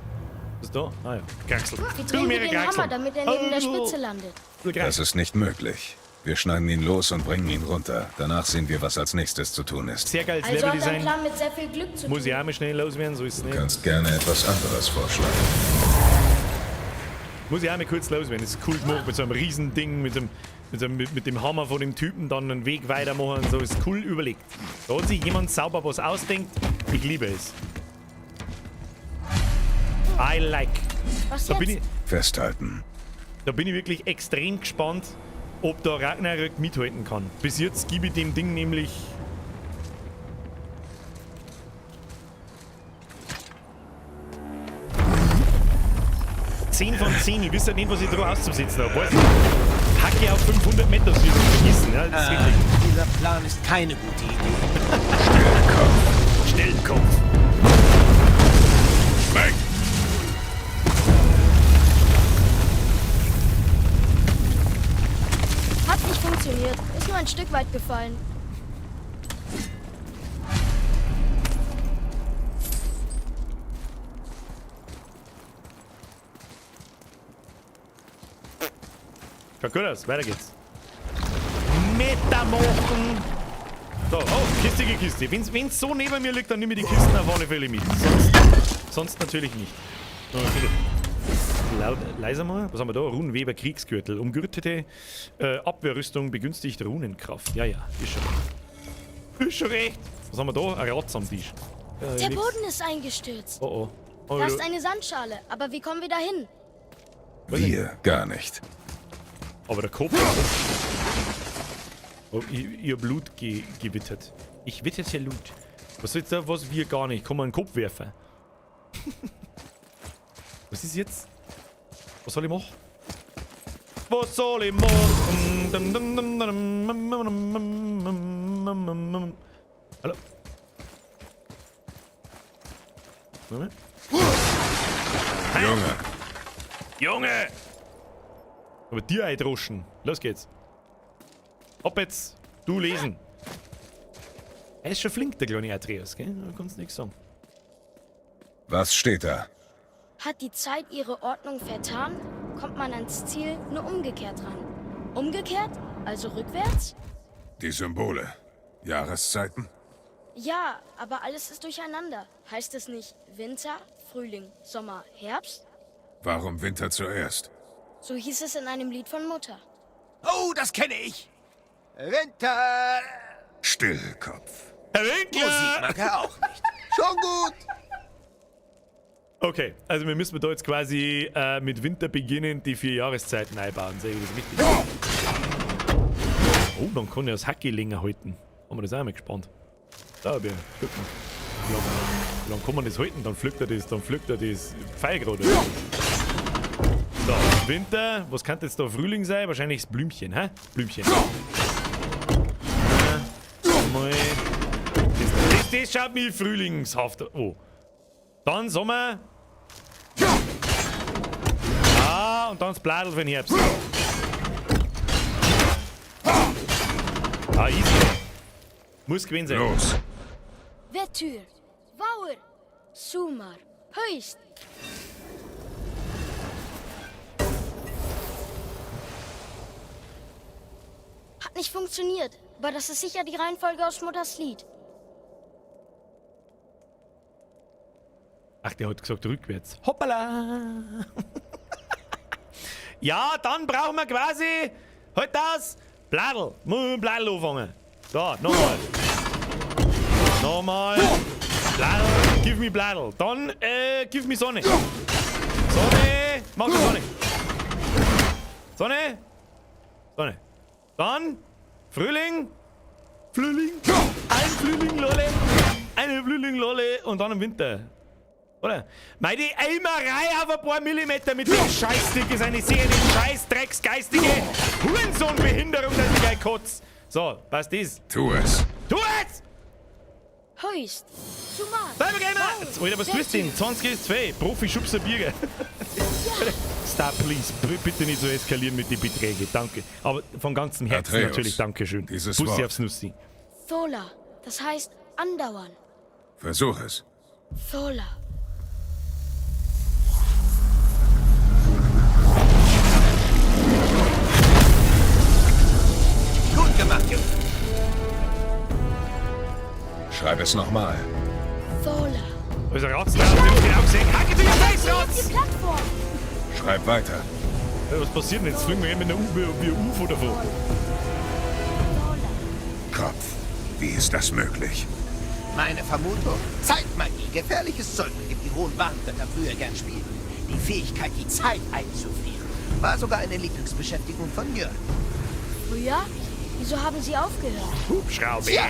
Was ist da? Ah ja, Kraxel. Wir drehen wir den Hammer, damit er neben der Spitze landet. Das ist nicht möglich. Wir schneiden ihn los und bringen ihn runter. Danach sehen wir, was als nächstes zu tun ist. Sehr geiles Also hat dein Leveldesign. Plan mit sehr viel Glück zu Muss tun. ich auch mal schnell loswerden, so ist es Du nicht. kannst gerne etwas anderes vorschlagen. Muss ich auch mal kurz loswerden. Das ist cool gemacht mit so einem Riesending, mit dem Hammer von dem Typen dann einen Weg weitermachen und so. Ist cool überlegt. Da hat sich jemand sauber was ausdenkt. Ich liebe es. I like. Was Da bin jetzt? ich, Festhalten. da bin ich wirklich extrem gespannt, Ob da Ragnarök mithalten kann. Bis jetzt gebe ich dem Ding nämlich 10 von 10. Ich wüsste nicht, was ich da auszusetzen habe. Weiß nicht. Hacke auf 500 Meter, das wirst du vergessen. Ja, das ist richtig. Dieser Plan ist keine gute Idee. Stellkopf. Stellkopf. Weg! Hat nicht funktioniert. Ist nur ein Stück weit gefallen. Schaut gut aus. Weiter geht's. Meter machen. So, oh, Kiste gegen Kiste. Wenn's so neben mir liegt, dann nehme ich die Kisten auf alle Fälle mit. Sonst natürlich nicht. So, bitte. Laut, leiser mal. Was haben wir da? Runenweber Kriegsgürtel. Umgürtete Abwehrrüstung begünstigt Runenkraft. Ja, ja, ist schon recht. Ist schon recht. Was haben wir da? Ein Ratz am Tisch. Der Boden ist eingestürzt. Oh, oh. Oh, Da ist eine Sandschale, aber wie kommen wir da hin? Wir gar nicht. Aber der Kopf. Oh, ihr Blut gewittert. Ich witterte Blut. Was ist da, was wir gar nicht? Kann man einen Kopf werfen? Was ist jetzt? Was soll ich machen? Was soll ich machen? Hallo? Moment. Junge! Junge! Aber dir eindroschen. Los geht's. Ab jetzt. Du lesen. Er ist schon flink, der kleine Atreus, gell? Da kannst du nichts sagen. Was steht da? Hat die Zeit ihre Ordnung vertan, kommt man ans Ziel nur umgekehrt ran. Umgekehrt? Also rückwärts? Die Symbole. Jahreszeiten? Ja, aber alles ist durcheinander. Heißt es nicht Winter, Frühling, Sommer, Herbst? Warum Winter zuerst? So hieß es in einem Lied von Mutter. Oh, das kenne ich! Winter! Still, Kopf. Herr Winkler! Musik mag er auch nicht. Schon gut! Okay, also wir müssen da jetzt quasi mit Winter beginnend die 4 Jahreszeiten einbauen. Sehe ich das richtig? Oh, dann kann ich das Hacki länger halten. Haben wir das auch mal gespannt. Da, wir gucken. Wie lange kann man das halten? Dann pflückt er das, Pfeil gerade. So, Winter. Was kann jetzt da Frühling sein? Wahrscheinlich das Blümchen, hä? Blümchen. Mal. Das schaut mir frühlingshaft. Oh. Dann Sommer. Ah, und dann das Bladel für den Herbst. Ah, easy. Muss gewesen sein. Los. Vetur, Vaur, Sumar, Haust. Hat nicht funktioniert, aber das ist sicher die Reihenfolge aus Mutters Lied. Ach, der hat gesagt rückwärts. Hoppala! Ja, dann brauchen wir quasi halt das Bladel. Muss mit dem Bladel anfangen. So, nochmal. Nochmal. Bladel. Give me Bladel. Dann, give me Sonne. Sonne. Mach die Sonne. Sonne. Sonne. Dann Frühling. Frühling. Ein Frühling, Lolle. Eine Frühling, Lolle. Und dann im Winter. Oder? Meine Eimerei auf ein paar Millimeter mit dem Scheißding ist eine sehr scheißdrecksgeistige Hurensohnbehinderung, dass ich gleich kotz. So, passt das. Tu es. Tu es! Haust. Sumar. Cybergamer! Alter, was tust du denn? 20 ist 2. Profi-Schubser Bier. Stop, please. Bitte nicht so eskalieren mit den Beträgen. Danke. Aber von ganzem Herzen Atreus, natürlich Dankeschön. Dieses Bussi Wort. aufs Nussi. Thola. Das heißt andauern. Versuch es. Thola. Gut gemacht, Junge. Schreib es nochmal. Thola. Also Ratz, ich hab's genau gesehen. Hacke dich auf Ratz! Die Plattform! Schreib weiter. Ja, was passiert denn jetzt? Fliegen wir mit einer wie ein UFO davon. Kopf, wie ist das möglich? Meine Vermutung? Zeitmagie. Gefährliches Zeug, mit dem die hohen Warngötter früher gern spielten. Die Fähigkeit, die Zeit einzufrieren, war sogar eine Lieblingsbeschäftigung von Jörn. Früher? Wieso haben sie aufgehört? Hubschrauber. Tja,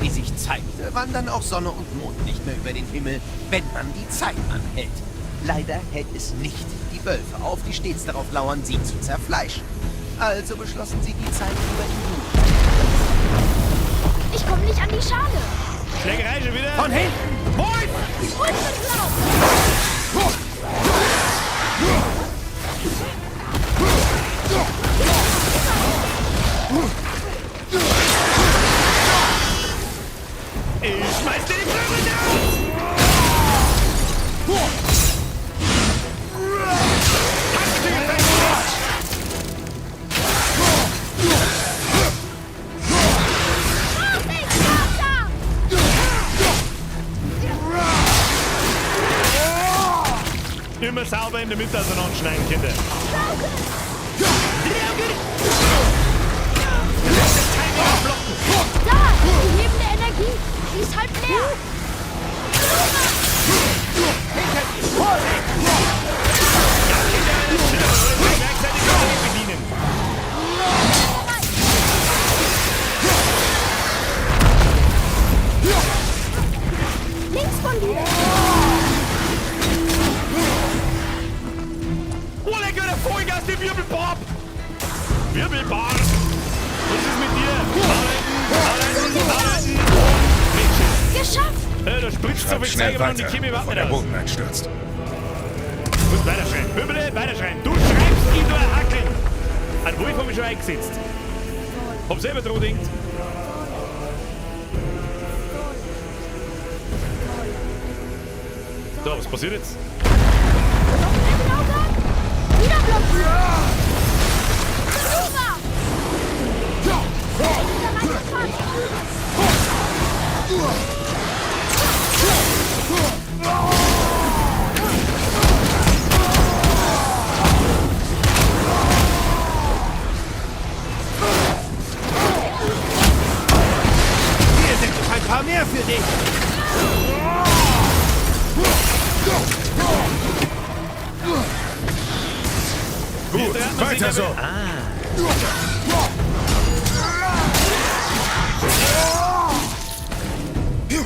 wie sich zeigte, wandern auch Sonne und Mond nicht mehr über den Himmel, wenn man die Zeit anhält. Leider hält es nicht die Wölfe auf, die stets darauf lauern, sie zu zerfleischen. Also beschlossen sie, die Zeit über die Jugend. Ich komme nicht an die Schale. Schlägerei schon wieder. Von hinten! Wolf! Wolfenlauf! Ich schmeiß dir die Prügel drauf! Immer sauber in der Mitte auseinanderschneiden, Kinder. Da! Die hebende Energie! Sie ist halb leer! Hinter dir! Vorsicht! Gleichzeitig kann ich bedienen. Links von dir! Oh, lecker, der Vollgas, die Wirbelbob! Wirbelbart! Was ist mit dir? Arbeiten, arbeiten, arbeiten! Geschafft! Da spritzt so Schreib viel schnell Zeug, aber weiter, die Chemie bevor überhaupt der nicht aus. Boden einstürzt. Du musst weiterschreien. Wirbele, weiterschreien. Du schreibst, ich tu ein Hackeln. Ein Wolf hab ich schon eingesetzt. Hab selber dran gedacht. So, was passiert jetzt? Wieder blockiert! Super! Hier sind noch ein paar mehr für dich! Gut, weiter so. Da! Die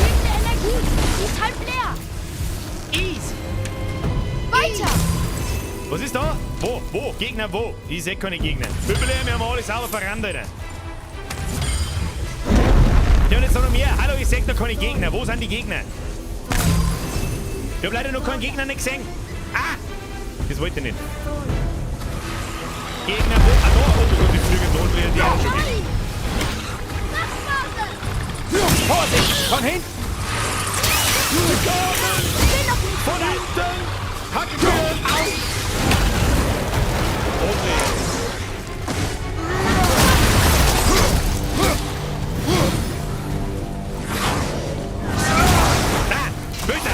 hebende Energie! Sie ist halb leer! Easy! Weiter! Was ist da? Wo? Wo? Gegner wo? Ich seh keine Gegner. Wirbele, wir haben alle sauber verrannt, Alter. Ja, und jetzt noch mehr. Hallo, ich seh da keine Gegner. Wo sind die Gegner? Ich hab leider noch keinen Gegner nicht gesehen. Ah! Das wollte ich nicht. Gegner wo? Ah, da! Oh Gott, die fliegen da wieder die auch schon Gegner. Vorsicht! Von hinten! Von hinten! Hacke! Au! Okay. Ah! Böse!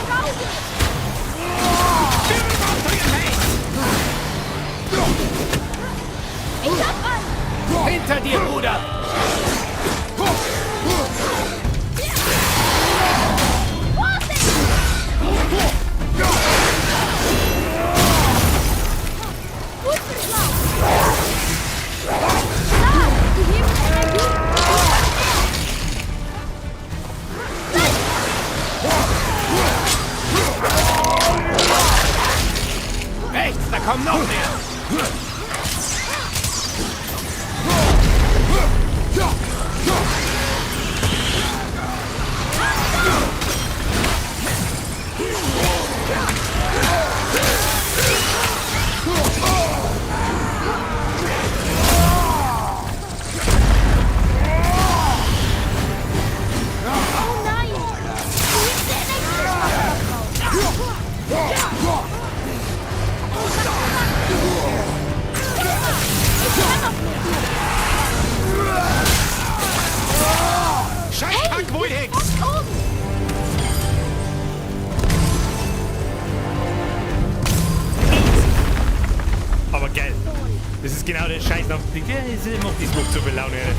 Ich hab einen! Hinter dir, Bruder! Rechts, da kommen noch mehr! Genau der Scheiß noch. Das macht so viel Laune. Alter.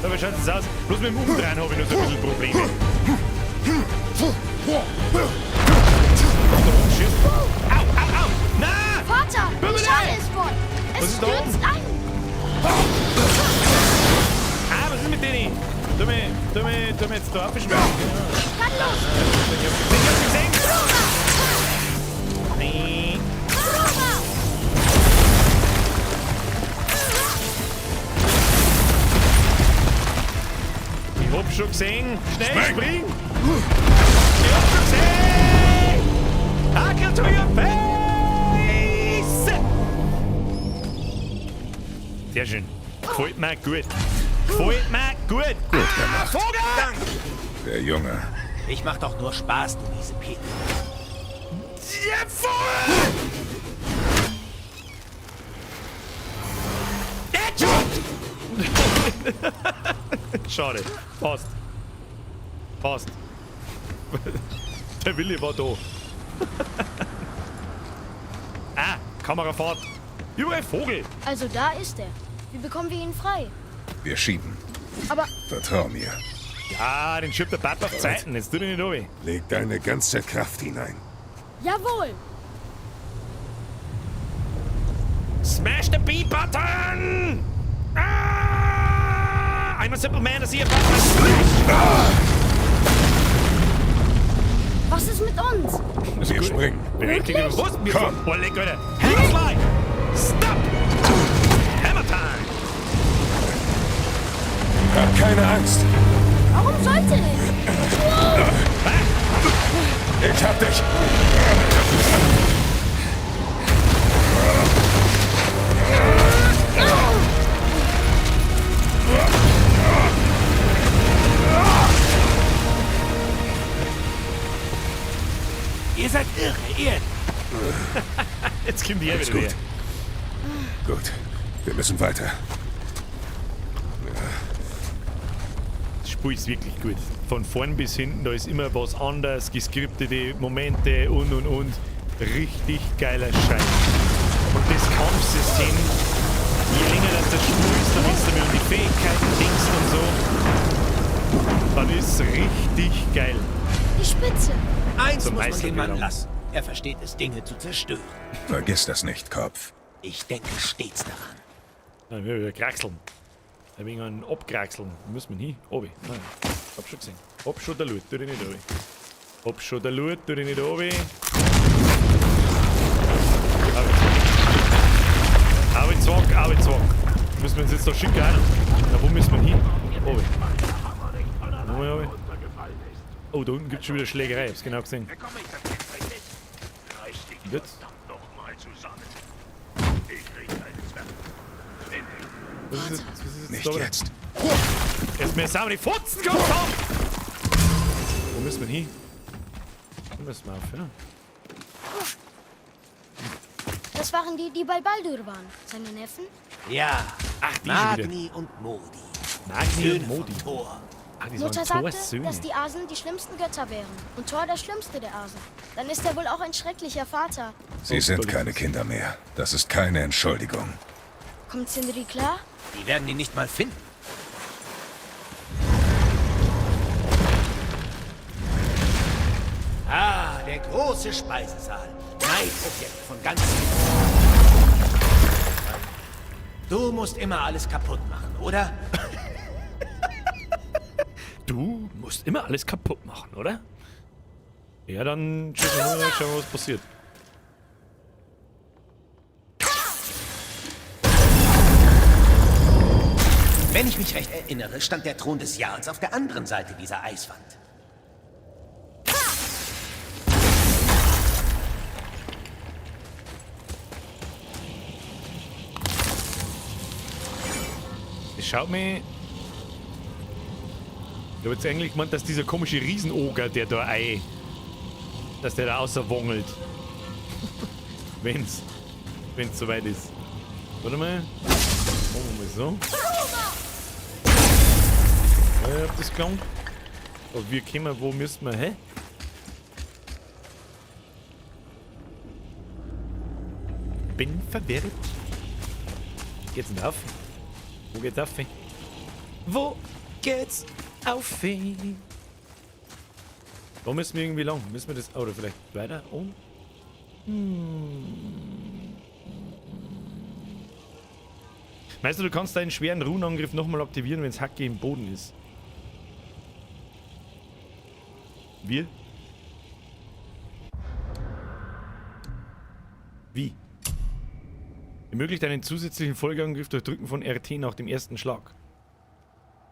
Dabei schaut es aus. Bloß mit dem Umdrehen habe ich noch so ein bisschen Probleme. Da oben schießt. Au, au, au! Na! Vater, die Schale ist voll. Was Es ist da oben? stürzt ein. Ah, was ist mit denen? Tu mir jetzt da aufschwören. Dann los. Ich hab gesehen. Nee. Ich hab schon gesehen. Schnell, spring! Ich hab schon gesehen! Hackel to your face! Sehr schön. Gefällt mir gut. Gefällt mir gut. Gut gemacht. Vogel! Danke. Der Junge. Ich mach doch nur Spaß, du miese Peter. Ja, voll! Headshot! Schade. Passt. Passt. Der Wille war da. Ah, Kamerafahrt. Überall Vogel. Also da ist er. Wie bekommen wir ihn frei? Wir schieben. Aber Vertrau mir. Ja, den schiebt der Papa auf Zeiten. Jetzt tu dich nicht runter. Leg deine ganze Kraft hinein. Jawohl. Smash the B-Button! Ah! I'm a simple man to see a button. Smash! Ah! Was ist mit uns? Wir springen. Wirklich? Was? Wir Komm. Oh, leck, Alter. Hammer slide! Stop! Hammer time! Hab keine Angst. Warum sollte ich? Ich hab dich. Ihr seid irre, ihr. Jetzt kommt die Alles wieder. gut. Gut. Wir müssen weiter. Das Spiel ist wirklich gut. Von vorn bis hinten, da ist immer was anders, geskriptete Momente und und. Richtig geiler Scheiß. Und das Kampfsystem, je länger das das Spiel ist, dann ist damit um die Fähigkeiten denkst und so, dann ist richtig geil. Die Spitze. Eins Zum muss man Meister den Mann gelangen. lassen. Er versteht es, Dinge zu zerstören. Vergiss das nicht, Kopf. Ich denke stets daran. Dann wir wieder kraxeln. Ein wenig ein Abkraxeln. Wo müssen wir hin? Obi. Nein. Hab schon gesehen. Hab schon der Loot, tu dich nicht obi. Hab schon der Loot, tu dich nicht obi. Aui, zwack, aui, zwack. Müssen wir uns jetzt da schicken auch noch. Na, wo müssen wir hin? Obi. Obi, obi. Oh, da unten gibt's schon wieder Schlägerei, hab's genau gesehen. Und jetzt? Was ist jetzt, was ist jetzt Nicht da wieder? jetzt. Jetzt mir sauber die Fotzen gehabt haben! Wo müssen wir hin? Wo müssen wir auf, ja? Das waren die, die bei Baldur waren. Seine Neffen? Ja. Ach, die schon wieder. Magni und Modi. Magni Söhne und Modi. von Thor. Ah, die Mutter waren sagte, Thors Söhne. dass die Asen die schlimmsten Götter wären. Und Thor der schlimmste der Asen. Dann ist er wohl auch ein schrecklicher Vater. Sie sind keine Kinder mehr. Das ist keine Entschuldigung. Kommt Sindri klar? Die werden ihn nicht mal finden. Ah, der große Speisesaal. Neidobjekt von ganz. Du musst immer alles kaputt machen, oder? Du musst immer alles kaputt machen, oder? Ja, dann schauen wir mal, schauen wir, was passiert. Wenn ich mich recht erinnere, stand der Thron des Jarls auf der anderen Seite dieser Eiswand. Es schaut mir. Ich habe jetzt eigentlich gemeint, dass dieser komische Riesenoger, der da ei, dass der da außerwongelt. Wenn's soweit ist. Warte mal. Machen wir mal so. Ja, ich hab das gelangt. Aber wir kommen, wo müssen wir, hä? Bin verwirrt. Geht's denn auf? Wo geht's auf? Wo geht's auf? Da müssen wir irgendwie lang. Müssen wir das... Oder vielleicht weiter um? Weißt du, du kannst deinen schweren Runenangriff nochmal aktivieren, wenn's Hacke im Boden ist. Wir? Wie? Ermöglicht einen zusätzlichen Folgeangriff durch Drücken von RT nach dem ersten Schlag.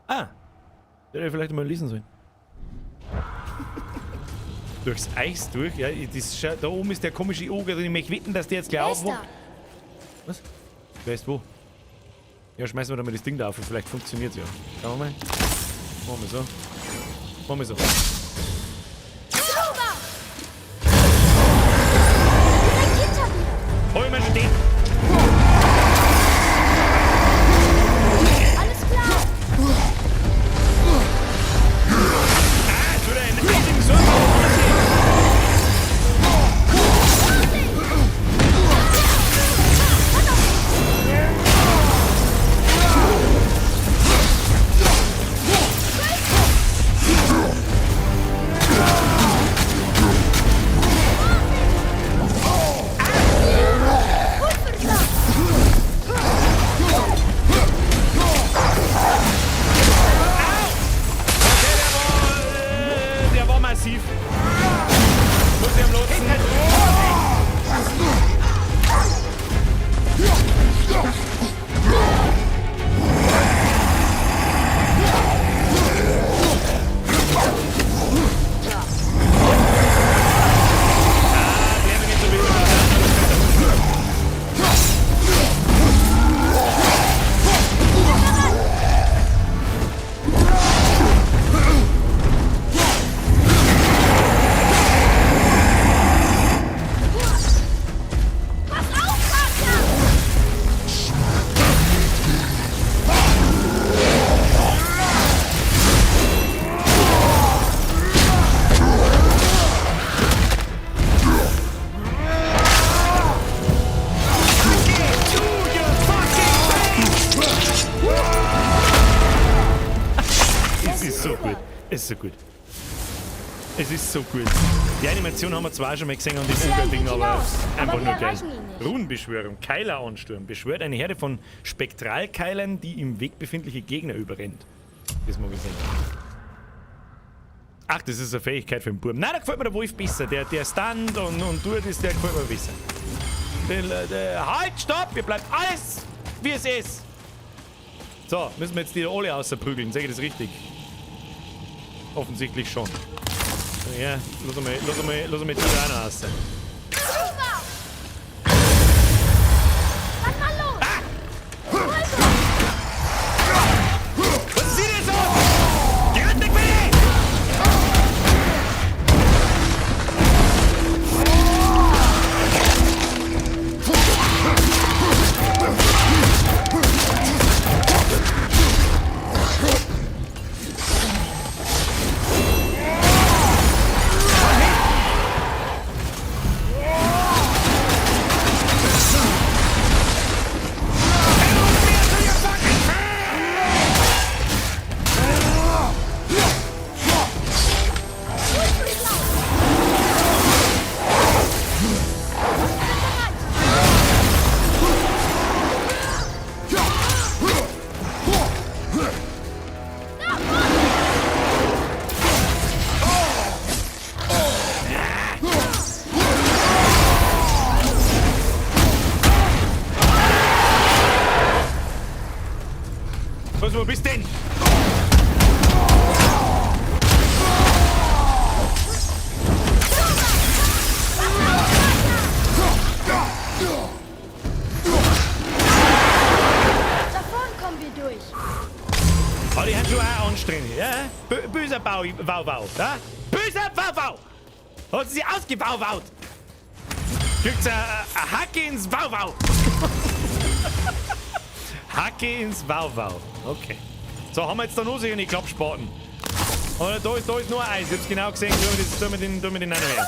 Ah! Der hätte ich vielleicht mal lesen sollen. Durchs Eis durch? Ja, das, da oben ist der komische Oger drin. Ich möchte wetten, dass der jetzt gleich aufwacht. Was? Wer ist wo? Ja, schmeißen wir da mal das Ding da auf. Vielleicht funktioniert's ja. Schauen wir mal. Machen wir so. Machen wir so. Super! Direkt hinter dir! Hol mir schon den! Alles klar! Ah, jetzt wird er einen eisigen Sturm. Der war massiv. Muss ich am Lotsen. Ah, der bin ich so wieder. Pass auf, Katja! Es ist so gut. Es ist so gut. Es ist so gut. Die Animation haben wir zwar schon mal gesehen an dem Oger-Ding, aber einfach nur geil. Runenbeschwörung, Keiler-Ansturm. Beschwört eine Herde von Spektralkeilern, die im Weg befindliche Gegner überrennt. Das mag ich sehen. Ach, das ist eine Fähigkeit für den Burm. Nein, da gefällt mir der Wolf besser. Der Stand und tut ist, der gefällt mir besser. Halt, stopp! Hier bleibt alles, wie es ist. So, müssen wir jetzt die alle außerprügeln. Sag ich das richtig? Offensichtlich schon. Ja, lass mal die da auch noch raus. Super! Dann mal los! Ah! Was ist denn so? Geh weg, bitte! Was, wo bist denn? Da vorn kommen wir durch. Oh, die haben schon auch anstrengend. Ja? Böser Bau, Wau, Wau. Ja? Böser Wau, Wau! Hat sie ausgewauwaut? Kriegt's eine Hacke ins Wau, Wau. Hacke ins Wau, Wau. Okay. So, haben wir jetzt da noch sicher die Klappspaten. Oder da ist nur Eis. Ich hab's genau gesehen. Tun wir den auch noch her.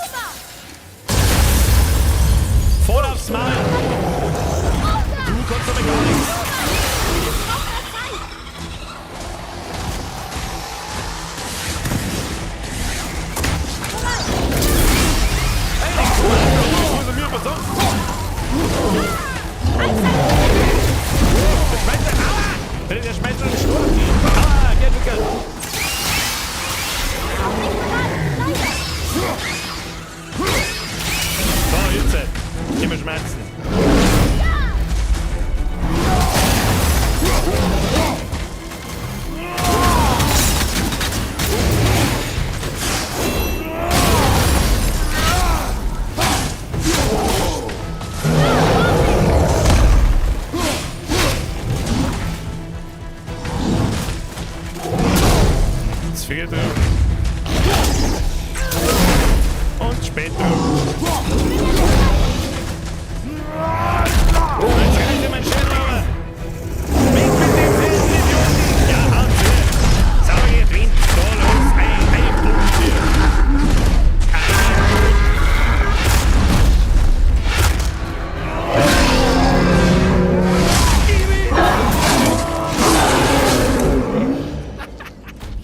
Voll aufs Maul! Du kannst aber gar nichts. Alter, der schmeißt mir den Sturm. Ah, geht, geht. So, jetzt. Immer Schmerzen. Und spät drauf. Jetzt reißt ihr mein Schädel runter. Weg mit dem fetten Idioten. Ja, haut zu. Sauber getrennt. Da los. Ein Punkt hier.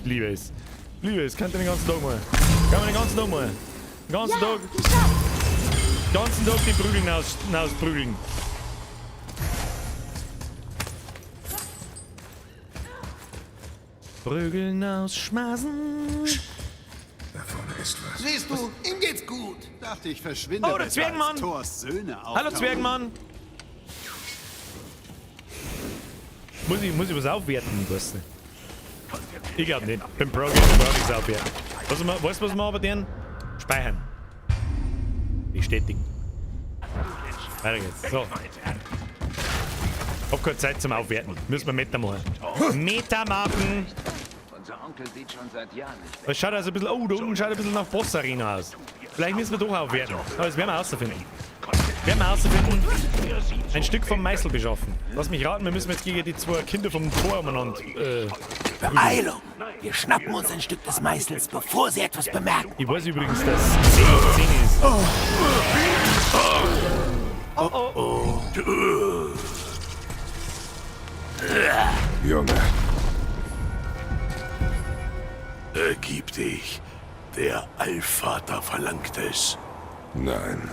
Ich liebe es. Liebe es. Könnt ihr den ganzen Tag mal. Kann man den ganzen Tag mal. Den ganzen Tag. Den ganzen Tag die Prügeln ausprügeln. Prügeln ausschmaßen. Da vorne ist was. Siehst du, ihm geht's gut. Dachte ich verschwinde Oh, der Zwergenmann. Thors Söhne Hallo. Zwergenmann. Muss ich was aufwerten? Ich weiß nicht. Ich glaub nicht. Beim Pro Gamer brauch ich nichts aufwerten. Weißt du, was wir aber tun? Speichern. Bestätigen. Weiter geht's. So. Hab keine Zeit zum Aufwerten. Müssen wir Meta machen. Meta machen! Unser Onkel sieht schon seit Jahren nicht Das schaut also ein bisschen. Oh, da unten schaut ein bisschen nach Boss Arena aus. Vielleicht müssen wir doch aufwerten. Aber das werden wir herausfinden. Werden wir herausfinden. Ein Stück vom Meißel beschaffen. Lass mich raten, wir müssen jetzt gegen die zwei Kinder vom Tor umeinander. Beeilung! Wir schnappen uns ein Stück des Meißels, bevor sie etwas bemerken. Ich weiß übrigens, dass 10 auf 10 ist. Oh oh. Junge, Ergib dich. Der Allvater verlangt es. nein.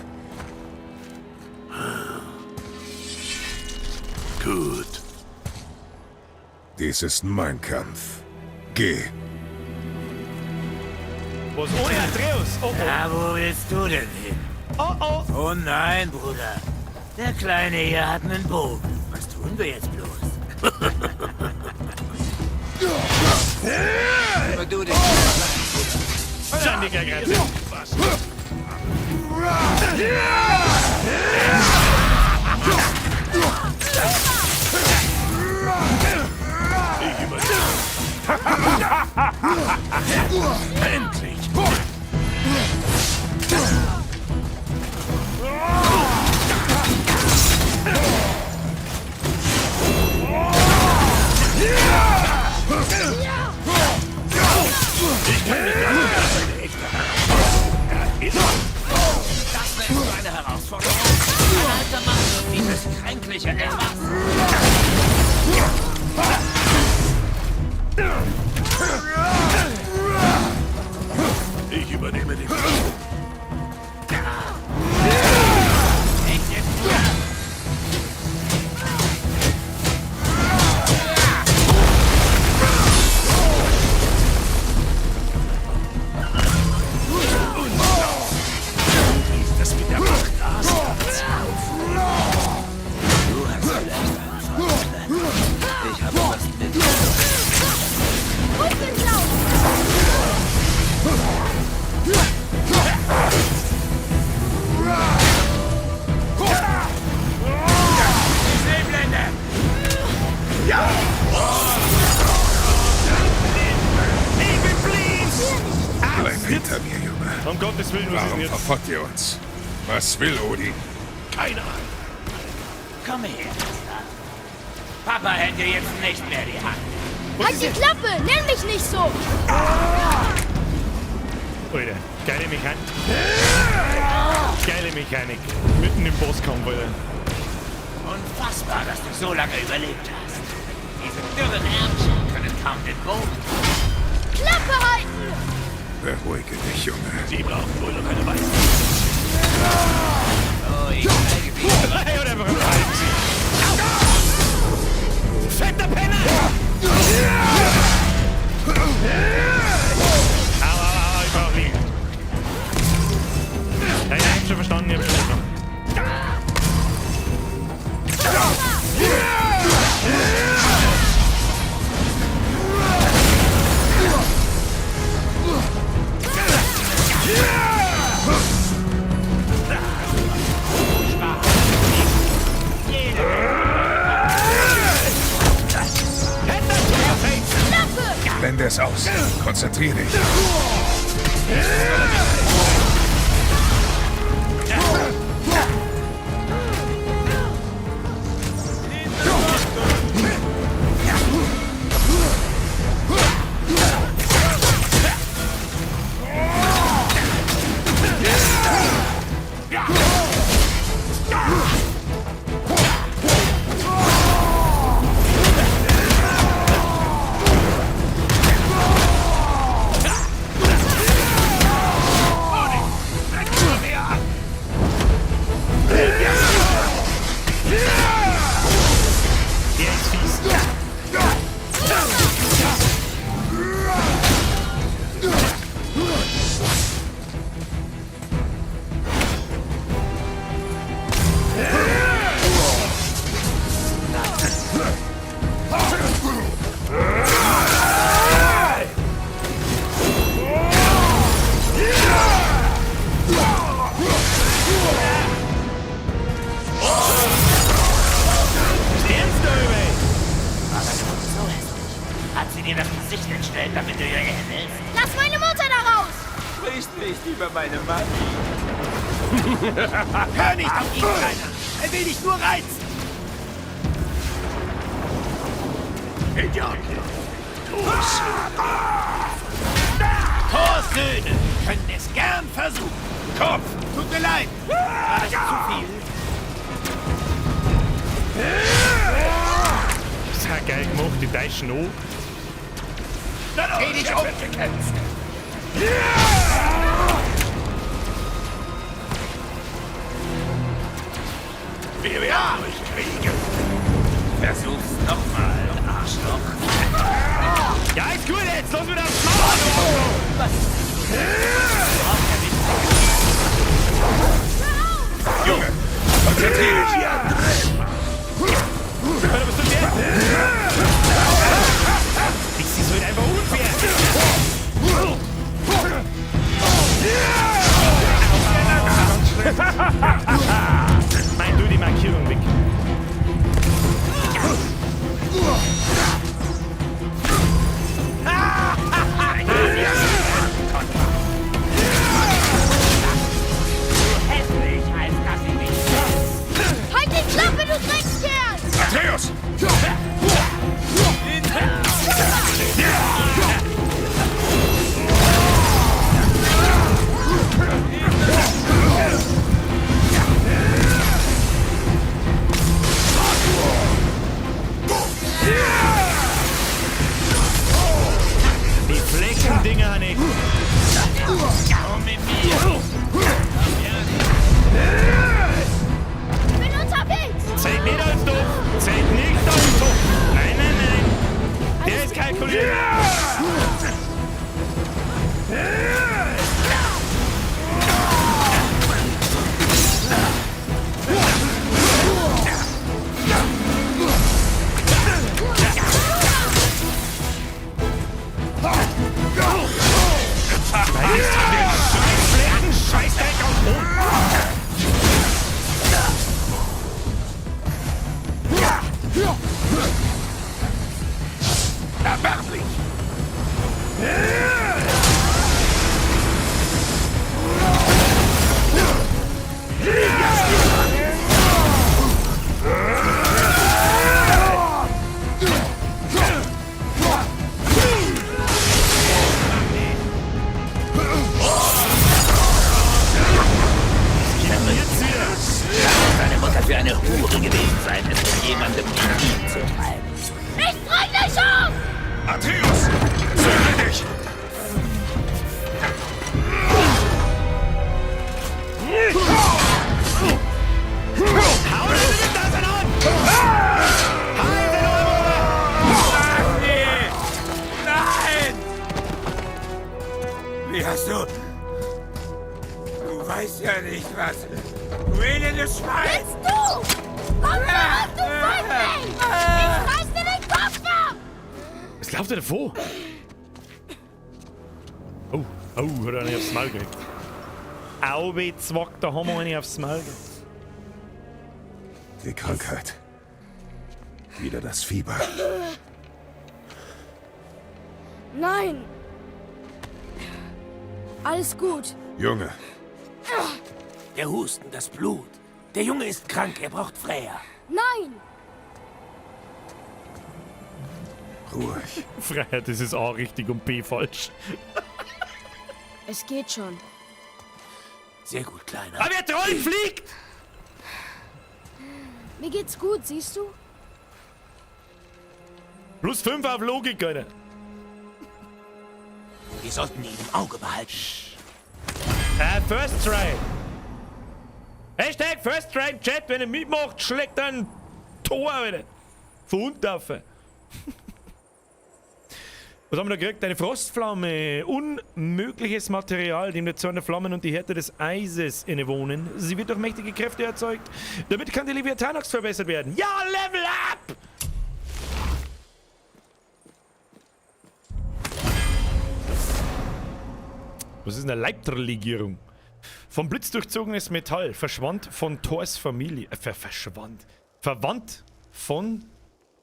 Gut. Dies ist mein Kampf. Geh. Was ohne Atreus? Oh oh. Na, wo willst du denn hin? Oh oh. Oh nein, Bruder. Der Kleine hier hat einen Bogen. Was tun wir jetzt bloß? Immer du dich. Ständiger Grenze. Ich übernehme. Endlich! Ich kann mich gar nicht als eine echte Herausforderung. Das nennst du eine Herausforderung? Ein alter Mann und dieses kränkliche Etwas. Ich übernehme die Führung. Echt jetzt, Bruder? Ist das mit der Macht Asgards? Du hast vielleicht einen Vater. Ich habe fast mit. Schneeblende! Bleib hinter mir, Junge. Um Gottes Willen, was ist Warum denn jetzt? verfolgt ihr uns? Was will Odin? Keine Ahnung. Komm her, Bastard. Papa hält dir jetzt nicht mehr die Hand. Halt die Klappe! Nenn mich nicht so! Alter, geile Mechanik. Geile Mechanik. Mitten im Bosskampf, Alter. Unfassbar, dass du so lange überlebt hast. Diese dürren Ärmchen können kaum den Bogen. Klappe halten! Beruhige dich, Junge. Sie brauchen wohl noch eine Weisheit. Oh, ich zeige dir. Hey, oder einfach ein Fetter Penner! Blende es aus. Konzentrier dich. Der ist fies. Sternst du über? War deine Mutter so hässlich? Hat sie dir das Gesicht entstellt, damit du ihr ähnelst? Lass meine Mutter da raus! Spricht nicht über meine Mami. Hör nicht auf ihn, Kleiner! Er will dich nur reizen! Idioten! Tu's! Thors Söhne können es gern versuchen. Kopf! Tut mir leid. War das zu viel? Das ist ja geil gemacht, die Deutschen auch. Dreh dich um! Wir werden euch kriegen. Versuch's nochmal, Arschloch. Ja, ist gut jetzt! Lass mich das Maul! Was? Junge, konzentrier dich. Alter, was tut der? Das ist halt einfach unfair! Nein, du die Markierung weg. Hässlich, als dass sie dich Halt die Klappe, du Dreckskerl! Atreus! Die Fleckendinger nicht. Komm mit mir. Ich bin unterwegs! Zählt nicht als doof. Zählt nicht als doof. Nein, nein, nein. Der ist kalkuliert. Scheiß Flecken, Scheißdreck auf Boden. Erbärmlich! Jetzt wieder. Deine Mutter für eine Hure gewesen sein, es mit jemandem wie ihm zu treiben. Ich bring dich um! Atreus! Zügle dich! Hau dir mit das an! Halt den Arm Nein! Wie hast du... Du weißt ja nicht, was... Du elendes Schwein! Jetzt du! Komm zurück, du Feigling! Ich reiß dir den Kopf ab! Was läuft denn davor? Oh, oh, hat er einen aufs Maul gekriegt. Au, weh, zwack, da haben wir einen aufs Maul gekriegt. Die Krankheit. Wieder das Fieber. Nein! Alles gut. Junge, Der Husten, das Blut. Der Junge ist krank, er braucht Freya. Nein! Ruhig. Freiheit, das ist A richtig und B falsch. Es geht schon. Sehr gut, Kleiner. Aber der Troll fliegt! Mir geht's gut, siehst du? Plus 5 auf Logik, Alter. Wir sollten ihn im Auge behalten. First Try. Hashtag First Try im Chat, wenn ihr mitmacht, schlägt ein Tor, Alter. Von unten auf. Was haben wir da gekriegt? Eine Frostflamme. Unmögliches Material, dem der Zorn der Flammen und die Härte des Eises innewohnen. Sie wird durch mächtige Kräfte erzeugt. Damit kann die Leviathanaxt verbessert werden. Ja, Level up! Was ist eine Leibtrlegierung? Vom Blitz durchzogenes Metall, verschwand von Thors Familie. Verschwand. Verwandt von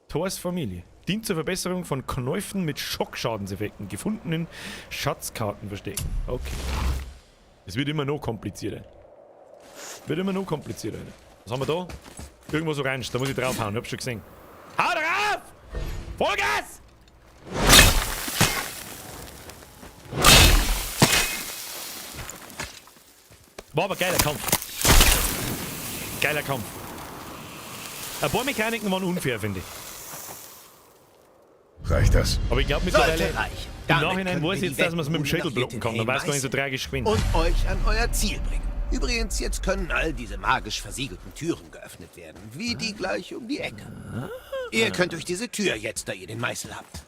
Thors Familie. Dient zur Verbesserung von Knäufen mit Schockschadenseffekten. Gefundenen Schatzkarten verstecken. Okay. Es wird immer noch komplizierter. Wird immer noch komplizierter. Was haben wir da? Irgendwas orange, da muss ich draufhauen, ich hab's schon gesehen. Hau drauf! Vollgas! War aber geiler Kampf. Geiler Kampf. Ein paar Mechaniken waren unfair, finde ich. Reicht das? Aber ich glaube mittlerweile, im Nachhinein weiß ich jetzt, dass man es mit dem Schädel blocken kann. Dann weiß gar nicht so tragisch gewinnt. Und euch an euer Ziel bringen. Übrigens, jetzt können all diese magisch versiegelten Türen geöffnet werden, wie die gleich um die Ecke. Ihr könnt durch diese Tür jetzt, da ihr den Meißel habt.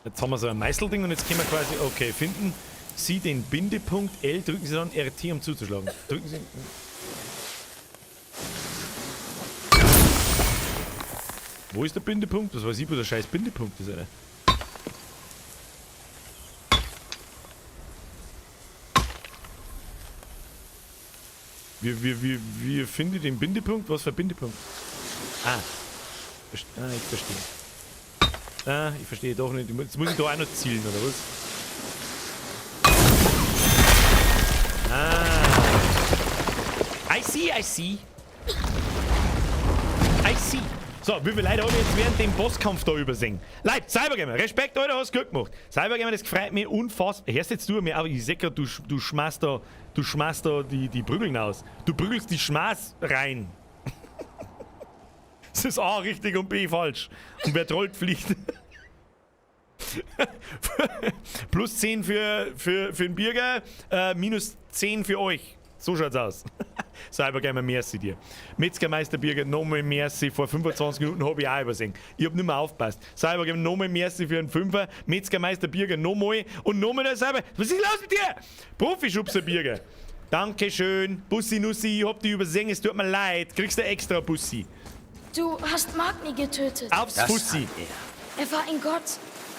Jetzt haben wir so ein Meißelding und jetzt können wir quasi, okay, finden Sie den Bindepunkt L, drücken Sie dann RT, um zuzuschlagen. Drücken Sie... Wo ist der Bindepunkt? Was weiß ich, wo der scheiß Bindepunkt ist, Alter. Wie finde ich den Bindepunkt? Was für ein Bindepunkt? Ah. Ich verstehe. Ah, ich verstehe doch nicht. Jetzt muss ich da auch noch zielen, oder was? Ah. I see, I see. I see. So, wie viele Leute habe ich jetzt während dem Bosskampf da übersehen? Leute, Cybergamer, Respekt, Alter, hast du gut gemacht. Cybergamer, das freut mich unfassbar. Hörst jetzt du mir, aber ich seh grad, du schmeißt da, die Prügeln aus. Du prügelst die Schmaß rein. Das ist A richtig und B falsch. Und wer trollt, fliegt. Plus 10 für den Birger, minus 10 für euch. So schaut's aus. Cybergamer, merci dir. Metzgermeister Birger, nochmal merci. Vor 25 Minuten habe ich auch übersehen. Ich hab nicht mehr aufgepasst. Cybergamer, nochmal merci für einen Fünfer. Metzgermeister Birger, nochmal. Und nochmal der Cyber. Was ist los mit dir? Profischubser Birger. Dankeschön. Bussi Nussi, ich hab dich übersehen. Es tut mir leid. Kriegst du extra Bussi. Du hast Magni getötet. Aufs Das Fussi. hat er. Er war ein Gott,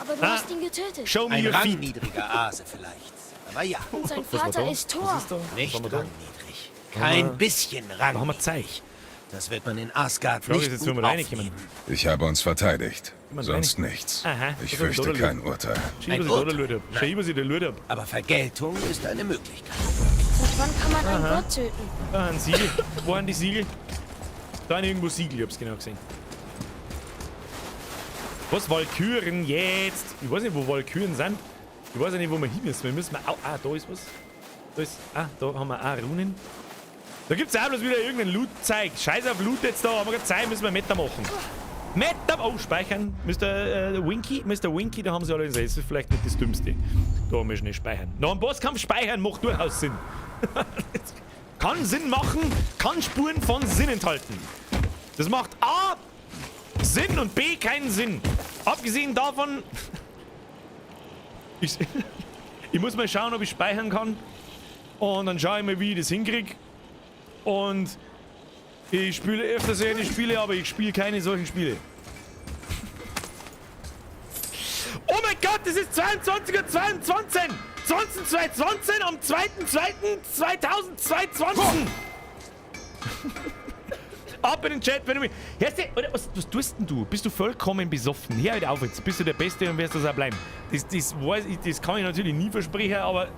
aber du hast ihn getötet. Show me Ein your feet. rangniedriger Ase vielleicht. Aber ja. Und sein Was war Vater da? ist Thor. Was ist da? Nicht Was haben wir da? rangniedrig. Kein bisschen Da haben wir rangniedrig. Zeich. Das wird man in Asgard Frage nicht ist jetzt, wenn gut wir reinkommen. aufnehmen. Ich habe uns verteidigt. Man Sonst rein. nichts. Aha. Ich Was hab ich fürchte da kein Urteil. Schau, was ich da geschaut hab. Schau, was ich da geschaut hab. Aber Vergeltung ist eine Möglichkeit. Seit wann kann man einen Gott töten? Da ein Siegel. Wo sind die Siegel? Da sind irgendwo Siegel, ich hab's genau gesehen. Was, Walküren jetzt? Ich weiß nicht, wo Walküren sind. Ich weiß ja nicht, wo wir hin müssen. Wir müssen auch. Ah, da ist was. Da ist. Ah, da haben wir auch Runen. Da gibt's auch bloß wieder irgendein Loot-Zeug. Scheiß auf Loot jetzt da. Haben wir gerade Zeit, müssen wir Meta machen. Meta! Oh, speichern. Mr. Winky, Mr. Winky, da haben sie alle. Das ist vielleicht nicht das Dümmste. Da müssen wir schnell speichern. Nach dem Bosskampf speichern macht durchaus Sinn. Kann Sinn machen, kann Spuren von Sinn enthalten. Das macht A Sinn und B keinen Sinn. Abgesehen davon... Ich muss mal schauen, ob ich speichern kann. Und dann schaue ich mal, wie ich das hinkriege. Und ich spiele öfters gerne Spiele, aber ich spiele keine solchen Spiele. Oh mein Gott, es ist 22:22 Uhr! 20.22 am 2.2.2022! Ab in den Chat, wenn du mich. Hörst du, oder was tust denn du? Bist du vollkommen besoffen? Hör halt auf jetzt. Bist du der Beste und wirst das auch bleiben. Das weiß ich, das kann ich natürlich nie versprechen, aber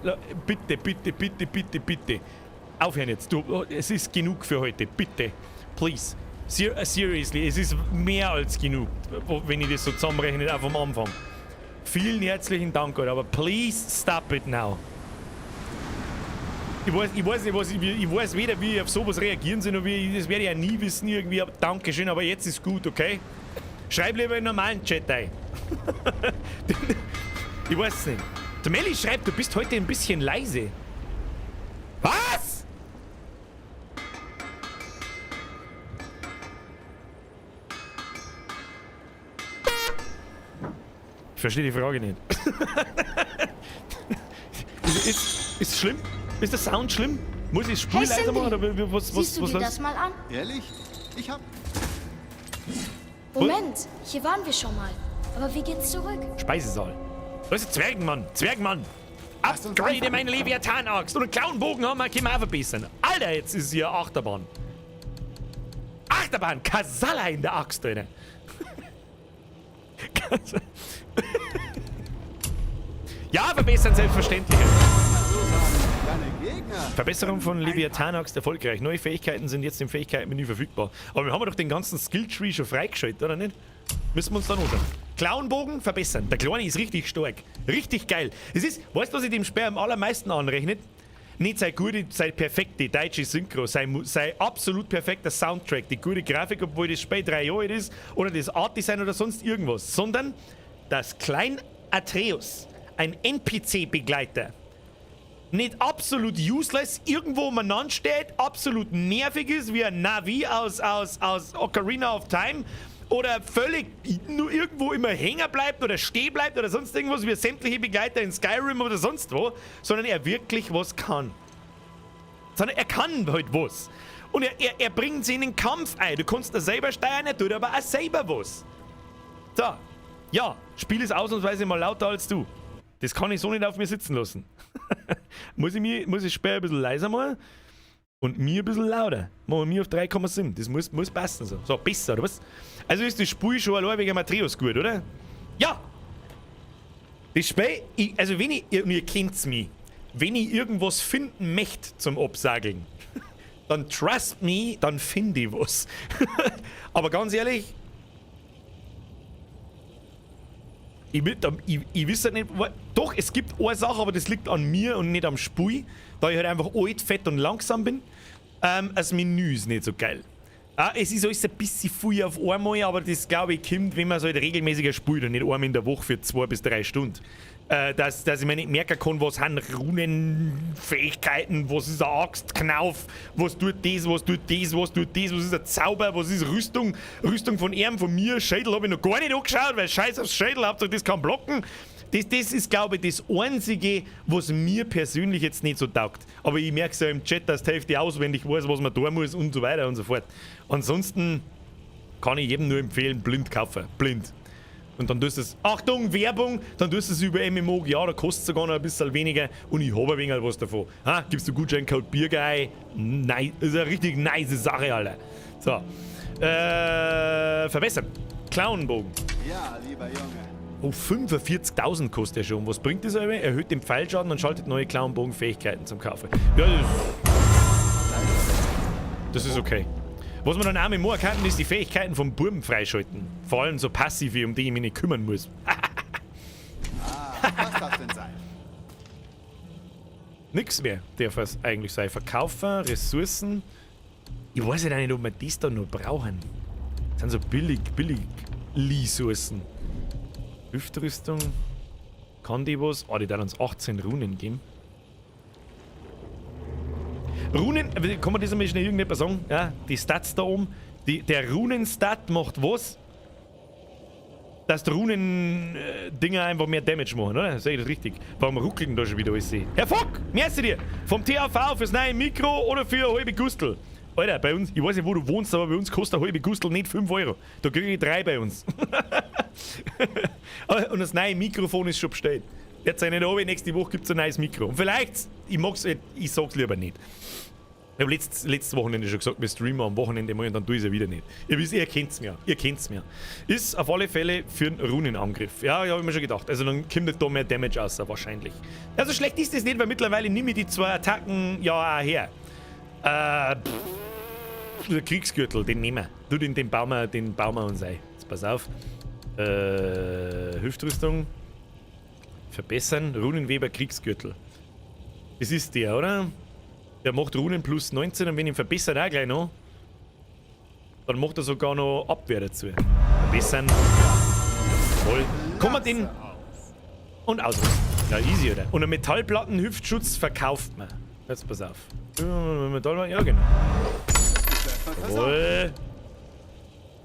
bitte, bitte, bitte, bitte, bitte. Aufhören jetzt. Du, es ist genug für heute. Bitte. Please. Seriously, es ist mehr als genug, wenn ich das so zusammenrechne, auch vom Anfang. Vielen herzlichen Dank, Alter, aber please stop it now. Ich weiß nicht, ich weiß weder, wie ich auf sowas reagieren soll, noch wie ich, das werde ich ja nie wissen irgendwie, aber Dankeschön, aber jetzt ist gut, okay? Schreib lieber in den normalen Chat ein. Ich weiß es nicht. Der Melli schreibt, du bist heute ein bisschen leise. Was? Ich verstehe die Frage nicht. Ist es schlimm? Ist der Sound schlimm? Muss ich das Spiel Hey, leiser Cindy, machen? Oder was, siehst du was dir los? das mal an? Ehrlich? Ich hab. Moment, hier waren wir schon mal. Aber wie geht's zurück? Speisesaal. Da ist ein Zwergenmann. Zwergenmann. Upgrade meine Leviathan-Axt. Und einen Clownbogen haben wir, können wir auch verbessern. Alter, jetzt ist hier Achterbahn. Achterbahn! Kasala in der Axt, Alter. Ja, verbessern selbstverständlich. Verbesserung von Leviathan-Axt erfolgreich. Neue Fähigkeiten sind jetzt im Fähigkeitenmenü verfügbar. Aber wir haben doch den ganzen Skilltree schon freigeschaltet, oder nicht? Müssen wir uns dann anschauen. Clownbogen verbessern. Der Kleine ist richtig stark. Richtig geil. Es ist, weißt du, was ich dem Speer am allermeisten anrechnet? Nicht seine gute, seine perfekte deutsche Synchro, sein absolut perfekter Soundtrack, die gute Grafik, obwohl das Spiel 3 Jahre alt ist, oder das Art-Design oder sonst irgendwas, sondern dass Klein Atreus, ein NPC-Begleiter, nicht absolut useless irgendwo umeinander steht, absolut nervig ist, wie ein Navi aus Ocarina of Time, oder völlig nur irgendwo immer hängen bleibt oder stehen bleibt oder sonst irgendwas, wie sämtliche Begleiter in Skyrim oder sonst wo, sondern er wirklich was kann. Sondern er kann halt was. Und er bringt sie in den Kampf ein. Du kannst da selber steuern, er tut aber auch selber was. So. Ja, Spiel ist ausnahmsweise mal lauter als du. Das kann ich so nicht auf mir sitzen lassen. Muss ich später ein bisschen leiser machen und mir ein bisschen lauter. Machen wir mir auf 3,7. Das muss passen. So. So, besser, oder was? Also ist das Spiel schon allein wegen Atreus gut, oder? Ja! Das Spiel, also wenn ich, ihr kennt's mich, wenn ich irgendwas finden möchte zum Absageln, dann trust me, dann finde ich was. Aber ganz ehrlich, ich weiß halt nicht, doch, es gibt eine Sache, aber das liegt an mir und nicht am Spiel, da ich halt einfach alt, fett und langsam bin. Das Menü ist nicht so geil. Ah, es ist alles ein bisschen viel auf einmal, aber das, glaube ich, kommt, wenn man so halt regelmäßiger spielt und nicht einmal in der Woche für 2 bis 3 Stunden. Dass ich mir nicht merken kann, was sind Runenfähigkeiten, was ist ein Axtknauf, was tut das, was tut das, was tut das, was ist ein Zauber, was ist Rüstung, Rüstung von ihm, von mir, Schädel habe ich noch gar nicht angeschaut, weil Scheiß aufs Schädel, Hauptsache das kann blocken. Das ist, glaube ich, das Einzige, was mir persönlich jetzt nicht so taugt. Aber ich merke es ja im Chat, dass die Hälfte auswendig weiß, was man tun muss und so weiter und so fort. Ansonsten kann ich jedem nur empfehlen, blind kaufen. Blind. Und dann tust du es, Achtung, Werbung, dann tust du es über MMO, ja, da kostet es sogar noch ein bisschen weniger und ich habe ein wenig was davon. Ha, gibst du Gutscheincode Bierguy? Nein, ist eine richtig nice Sache, Alter. So. Verbessern. Clownbogen. Ja, lieber Junge. Oh, 45.000 kostet er schon. Was bringt das aber? Erhöht den Pfeilschaden und schaltet neue Clownbogen-Fähigkeiten zum Kaufen. Ja, das ist okay. Was man dann auch mit Moor kann, ist die Fähigkeiten vom Burm freischalten. Vor allem so passive, um die ich mich nicht kümmern muss. Was darf denn sein? Nix mehr darf es eigentlich sein. Verkaufen, Ressourcen. Ich weiß ja nicht, ob wir das da noch brauchen. Das sind so billig Ressourcen. Hüftrüstung. Kann die was? Oh, die darf uns 18 Runen geben. Runen, kann man das einmal schnell irgendetwas sagen? Ja, die Stats da oben. Der Runenstat macht was? Dass die Runen-Dinger einfach mehr Damage machen, oder? Sehe ich das richtig? Warum ruckelt denn da schon wieder alles? Herr Fock, merci dir! Vom TAV fürs neue Mikro oder für eine halbe Gustel? Alter, bei uns, ich weiß nicht, wo du wohnst, aber bei uns kostet eine halbe Gustel nicht 5 Euro. Da kriege ich 3 bei uns. Und das neue Mikrofon ist schon bestellt. Jetzt sei nicht runter, nächste Woche gibt es ein neues Mikro. Und vielleicht, ich mag's, ich sag's lieber nicht. Ich habe letztes Wochenende schon gesagt, wir streamen am Wochenende mal und dann tue ich es ja wieder nicht. Ihr wisst, ihr kennt's mir. Ihr kennt's mir. Ist auf alle Fälle für einen Runenangriff. Ja, ja, hab ich mir schon gedacht. Also dann kommt nicht da mehr Damage raus, wahrscheinlich. Also schlecht ist das nicht, weil mittlerweile nehme ich die zwei Attacken ja auch her. Pff, der Kriegsgürtel, den nehmen wir. Du, den bauen wir, den bauen wir uns ein. Jetzt pass auf. Hüftrüstung. Verbessern. Runenweber Kriegsgürtel. Das ist der, oder? Der macht Runen plus 19 und wenn ich ihn verbessert auch gleich noch, dann macht er sogar noch Abwehr dazu. Verbessern. Voll. Kann man den und ausrüsten. Ja, easy, oder? Und einen Metallplatten-Hüftschutz verkauft man. Jetzt pass auf. Metallplatten, ja genau. Jawohl.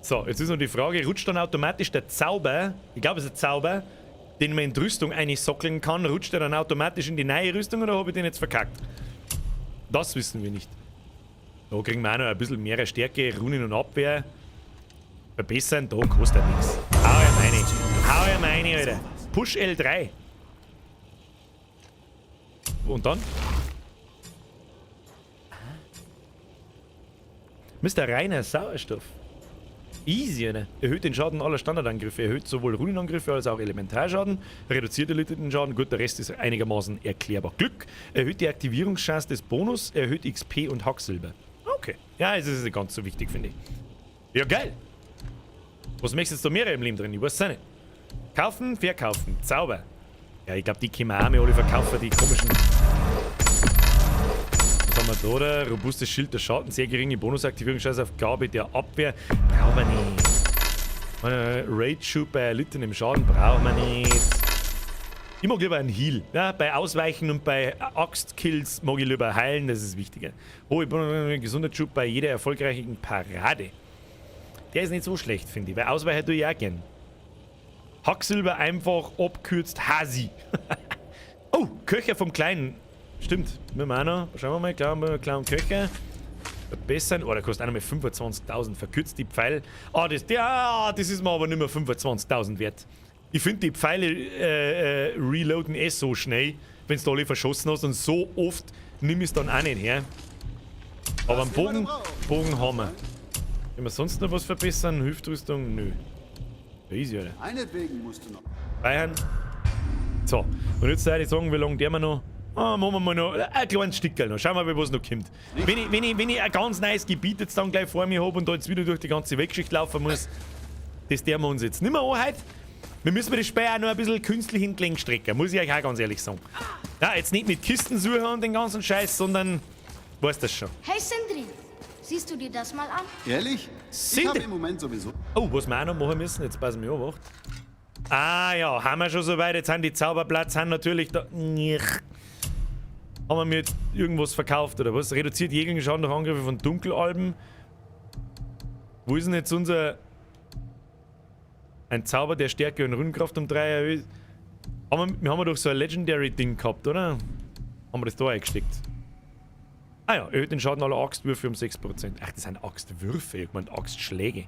So, jetzt ist noch die Frage, rutscht dann automatisch der Zauber, ich glaube es ist ein Zauber, den man in die Rüstung einsockeln kann, rutscht er dann automatisch in die neue Rüstung oder habe ich den jetzt verkackt? Das wissen wir nicht. Da kriegen wir auch noch ein bisschen mehr Stärke, Runen und Abwehr. Verbessern, da kostet nichts. Hau ja meine. Hau ja meine, Alter. Push L3. Und dann? Mr. Reiner Sauerstoff. Easy, ne? Erhöht den Schaden aller Standardangriffe, erhöht sowohl Runenangriffe als auch Elementarschaden, reduziert erlittenen Schaden, gut, der Rest ist einigermaßen erklärbar. Glück, erhöht die Aktivierungschance des Bonus, erhöht XP und Hacksilber. Okay. Ja, es ist nicht ganz so wichtig, finde ich. Ja, geil. Was möchtest du da mehr im Leben drin? Ich weiß es nicht. Kaufen, verkaufen, Zauber. Ja, ich glaube, die können wir auch alle verkaufen, die komischen... Was haben wir da? Da? Robustes Schild der Schaden, sehr geringe Bonusaktivierungschance auf Gabe der Abwehr. Brauchen wir nicht. Rage-Schub bei erlittenem Schaden brauchen wir nicht. Ich mag lieber einen Heal. Ja, bei Ausweichen und bei Axtkills mag ich lieber heilen, das ist wichtiger. Hohe Gesundheitsschub bei jeder erfolgreichen Parade. Der ist nicht so schlecht, finde ich, weil Ausweichen tue ich auch gern. Hacksilber einfach abkürzt Hasi. Oh, Köcher vom Kleinen. Stimmt, wir auch noch. Schauen wir mal, kleinen Köcher. Verbessern. Oh, der kostet auch noch mal 25.000. Verkürzt die Pfeile. Ah, das ist mir aber nicht mehr 25.000 wert. Ich finde die Pfeile reloaden eh so schnell, wenn du alle verschossen hast und so oft nimm ich es dann auch nicht her. Aber einen Bogen haben wir. Können wir sonst noch was verbessern? Hüftrüstung? Nö. Ja, easy, oder? Einetwegen musst du noch. Bayern. So, und jetzt würde ich sagen, wie lange der wir noch? Ah, machen wir mal noch ein kleines Stickerl noch. Schauen wir mal, was noch kommt. Wenn ich ein ganz neues Gebiet jetzt dann gleich vor mir habe und da jetzt wieder durch die ganze Weggeschichte laufen muss, das dürfen wir uns jetzt nicht mehr an heute. Wir müssen das Spiel auch noch ein bisschen künstlich in die Länge strecken, muss ich euch auch ganz ehrlich sagen. Ja, jetzt nicht mit Kisten suchen und den ganzen Scheiß, sondern weißt das schon. Hey Sindri, siehst du dir das mal an? Ehrlich? Sindri? Ich hab im Moment sowieso. Oh, was wir auch noch machen müssen, jetzt passen wir auf. Ah ja, haben wir schon soweit, jetzt sind die Zauberblatt sind natürlich da. Haben wir mir jetzt irgendwas verkauft oder was? Reduziert jeglichen Schaden durch Angriffe von Dunkelalben. Wo ist denn jetzt unser... Ein Zauber, der Stärke und Runenkraft um 3 erhöht. Wir haben doch so ein Legendary-Ding gehabt, oder? Haben wir das da eingesteckt? Ah ja, erhöht den Schaden aller Axtwürfe um 6%. Ach, das sind Axtwürfe, ich meine Axtschläge.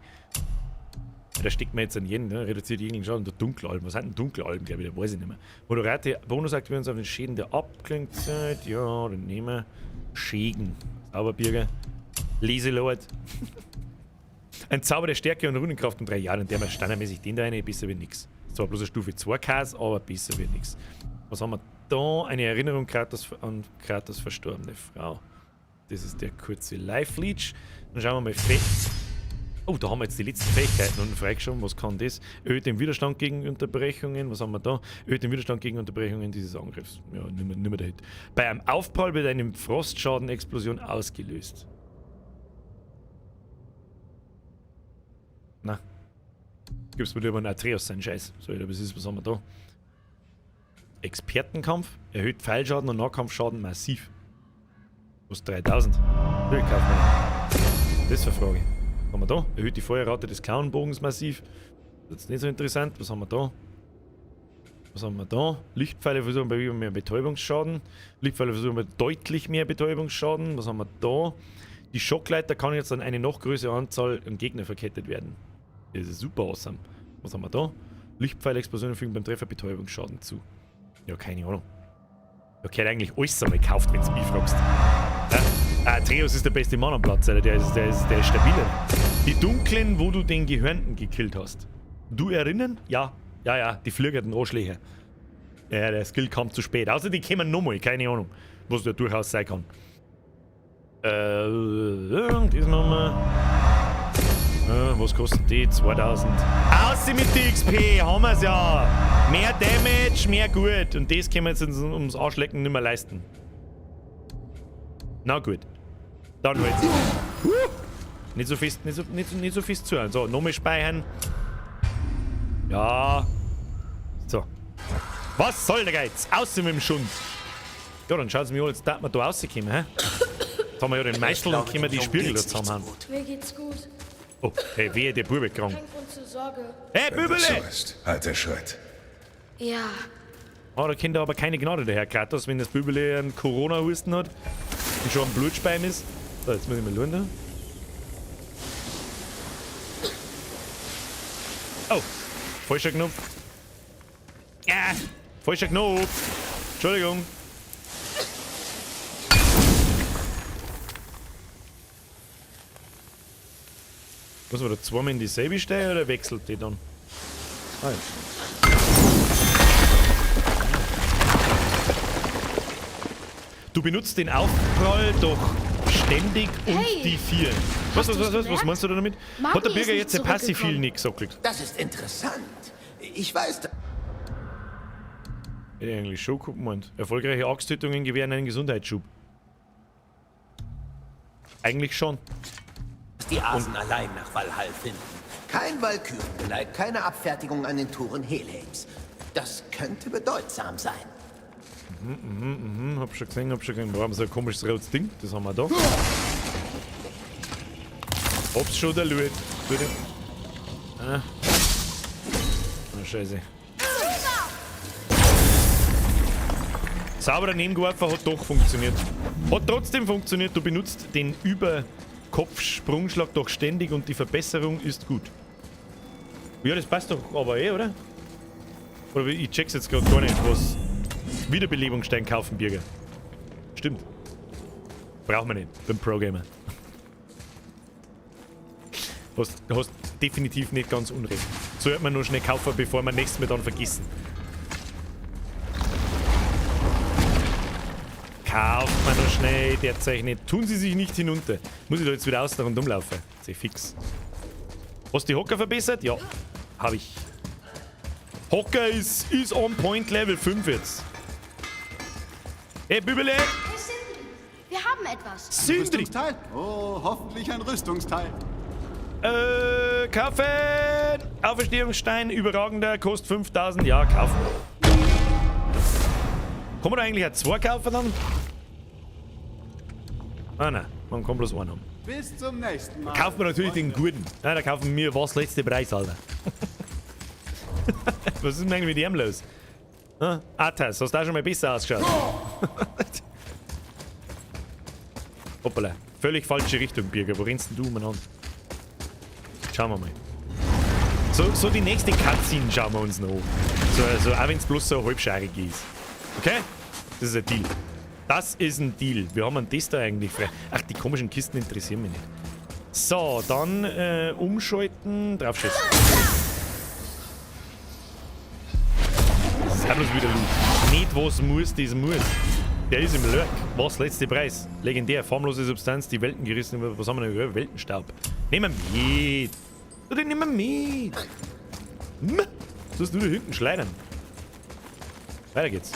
Ja, da steckt man jetzt an jeden, ne? Reduziert jeglichen Schaden der Dunkelalben. Was sind denn Dunkelalben, glaube ich, da weiß ich nicht mehr. Moderate Bonusaktivierung auf den Schäden der Abklingzeit. Ja, dann nehmen wir Schäden. Zauberbürger. Leselord. Ein Zauber der Stärke und Runenkraft um 3 Jahre. Und der mal standardmäßig den da rein, besser wie nix. Zwar bloß eine Stufe 2 Ks, aber besser wie nix. Was haben wir da? Eine Erinnerung Kratos an Kratos verstorbene Frau. Das ist der kurze Life Leech. Dann schauen wir mal fett. Oh, da haben wir jetzt die letzten Fähigkeiten unten freigeschoben. Was kann das? Erhöht den Widerstand gegen Unterbrechungen. Was haben wir da? Erhöht den Widerstand gegen Unterbrechungen dieses Angriffs. Ja, nimm mir der Hit. Bei einem Aufprall wird eine Frostschadenexplosion ausgelöst. Na. Gib's mir lieber einen Atreus seinen Scheiß. So, das ist, was haben wir da? Expertenkampf. Erhöht Pfeilschaden und Nahkampfschaden massiv. Kostet 3000. Will ich kaufen. Das ist eine Frage. Was haben wir da? Erhöht die Feuerrate des Clownbogens massiv. Das ist nicht so interessant. Was haben wir da? Was haben wir da? Lichtpfeile versuchen bei mehr Betäubungsschaden. Lichtpfeile versuchen bei deutlich mehr Betäubungsschaden. Was haben wir da? Die Schockleiter kann jetzt an eine noch größere Anzahl an Gegner verkettet werden. Das ist super awesome. Was haben wir da? Lichtpfeilexplosionen fügen beim Treffer Betäubungsschaden zu. Ja, keine Ahnung. Da gehört eigentlich alles einmal gekauft, wenn du mich fragst. Ja? Atreus ist der beste Mann am Platz, Alter. Der ist stabiler. Die Dunklen, wo du den Gehörnten gekillt hast. Du erinnern? Ja. Ja, ja, die flirgerten Arschlöcher. Ja, der Skill kam zu spät. Außer die kämen nochmal, keine Ahnung. Was da durchaus sein kann. Das nochmal. Was kostet die? 2000. Außer mit die XP, haben wir's ja. Mehr Damage, mehr gut. Und das können wir jetzt ums Arschlecken nicht mehr leisten. Na gut. Dann halt. Nicht so fest, nicht so fest zu. So, nochmal speichern. Ja. So. Was soll der Geiz? Außer mit dem Schund. Ja, dann schaut's mir an, jetzt darf man da rauskommen, hä? Jetzt haben wir ja den Meißel und können wir die Spiegel da zusammenhauen. Mir geht's gut. Oh, hey, wehe, der Bube krank. Kein Grund zur Sorge. Hey, Bübele! So ist, alter Schritt. Ja. Oh, da kennt er aber keine Gnade, der Herr Kratos, wenn das Bübele einen Corona-Husten hat und schon am Blutspeim ist. So, jetzt muss ich mal schauen da. Oh, falscher Knopf. Ja, falscher Knopf. Entschuldigung. Muss man da zweimal in dieselbe stellen oder wechselt die dann? Ah, ja. Du benutzt den Aufprall doch ständig und hey, die vier. Was meinst du da damit? Magni Hat der Bürger ist jetzt ein Passiv nicht gesackelt? Das ist interessant. Ich weiß. Hätte ich eigentlich schon gemeint. Erfolgreiche Axttötungen gewähren einen Gesundheitsschub. Eigentlich schon. Die Asen allein nach Valhall finden. Kein Walkürengeleit, keine Abfertigung an den Toren Helheims. Das könnte bedeutsam sein. Hab schon gesehen, Wir haben so ein komisches rotes Ding, das haben wir da. Hab's schon der Loot. Ah. Oh, Scheiße. Sauber daneben geworfen, hat doch funktioniert. Hat trotzdem funktioniert, du benutzt den Überkopfsprungschlag doch ständig und die Verbesserung ist gut. Ja, das passt doch aber eh, oder? Oder ich check's jetzt gerade gar nicht, was... Wiederbelebungsstein kaufen, Birger. Stimmt. Brauchen wir nicht, beim Pro-Gamer. Hast definitiv nicht ganz unrecht. Sollte man nur schnell kaufen, bevor wir nächstes Mal dann vergessen. Kauft man noch schnell, derzeit nicht. Tun sie sich nicht hinunter. Muss ich da jetzt wieder außen und umlaufen? Sehr fix. Hast du die Hocker verbessert? Ja, hab ich. Hocker ist on point Level 5 jetzt. Hey, Bübele! Hey, Sindri, wir haben etwas. Sindri! Rüstungsteil? Oh, hoffentlich ein Rüstungsteil. Kaufen! Auferstehungsstein, überragender, kostet 5000. Ja, kaufen. Kann man da eigentlich auch zwei kaufen dann? Ah nein, man kann bloß einen haben. Bis zum nächsten Mal. Da kauft man natürlich den guten. Nein, da kaufen wir was letzte Preis, Alter. Was ist denn eigentlich mit ihm los? Ah, Atas, hast du auch schon mal besser ausgeschaut? Hoppala, völlig falsche Richtung, Birger. Wo rennst denn du umeinander? Schauen wir mal. So die nächste Cutscene schauen wir uns noch an. So, auch wenn es bloß so halbscharig ist. Okay? Das ist ein Deal. Das ist ein Deal. Wir haben einen Tester eigentlich frei. Ach, die komischen Kisten interessieren mich nicht. So, dann umschalten. Draufschießen. Das ist auch bloß wieder Loot. Nicht was muss, das muss. Der ist im Lurk. Was? Letzte Preis. Legendär. Formlose Substanz, die Welten gerissen. Was haben wir denn? Weltenstaub. Nehmen wir mit. Den nehmen wir mit. Sollst du da hinten schleudern? Weiter geht's.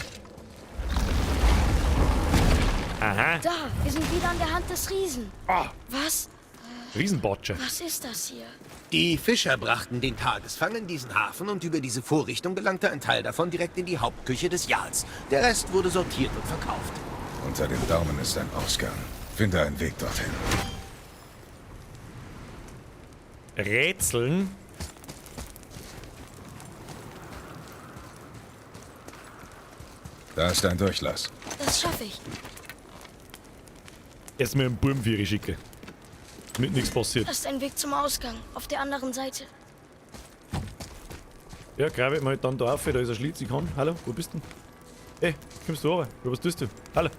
Aha. Da, wir sind wieder an der Hand des Riesen. Ah. Was? Riesenbotsche. Was ist das hier? Die Fischer brachten den Tagesfang in diesen Hafen und über diese Vorrichtung gelangte ein Teil davon direkt in die Hauptküche des Jarls. Der Rest wurde sortiert und verkauft. Unter dem Daumen ist ein Ausgang. Finde einen Weg dorthin. Rätseln? Da ist ein Durchlass. Das schaffe ich. Erstmal einen Burmviere schicken. Damit nichts passiert. Das ist ein Weg zum Ausgang, auf der anderen Seite. Ja, grabe ich mal dann da auf, da ist ein Schlitz, ich kann. Hallo, wo bist du denn? Hey, kommst du runter? Was tust du? Hallo.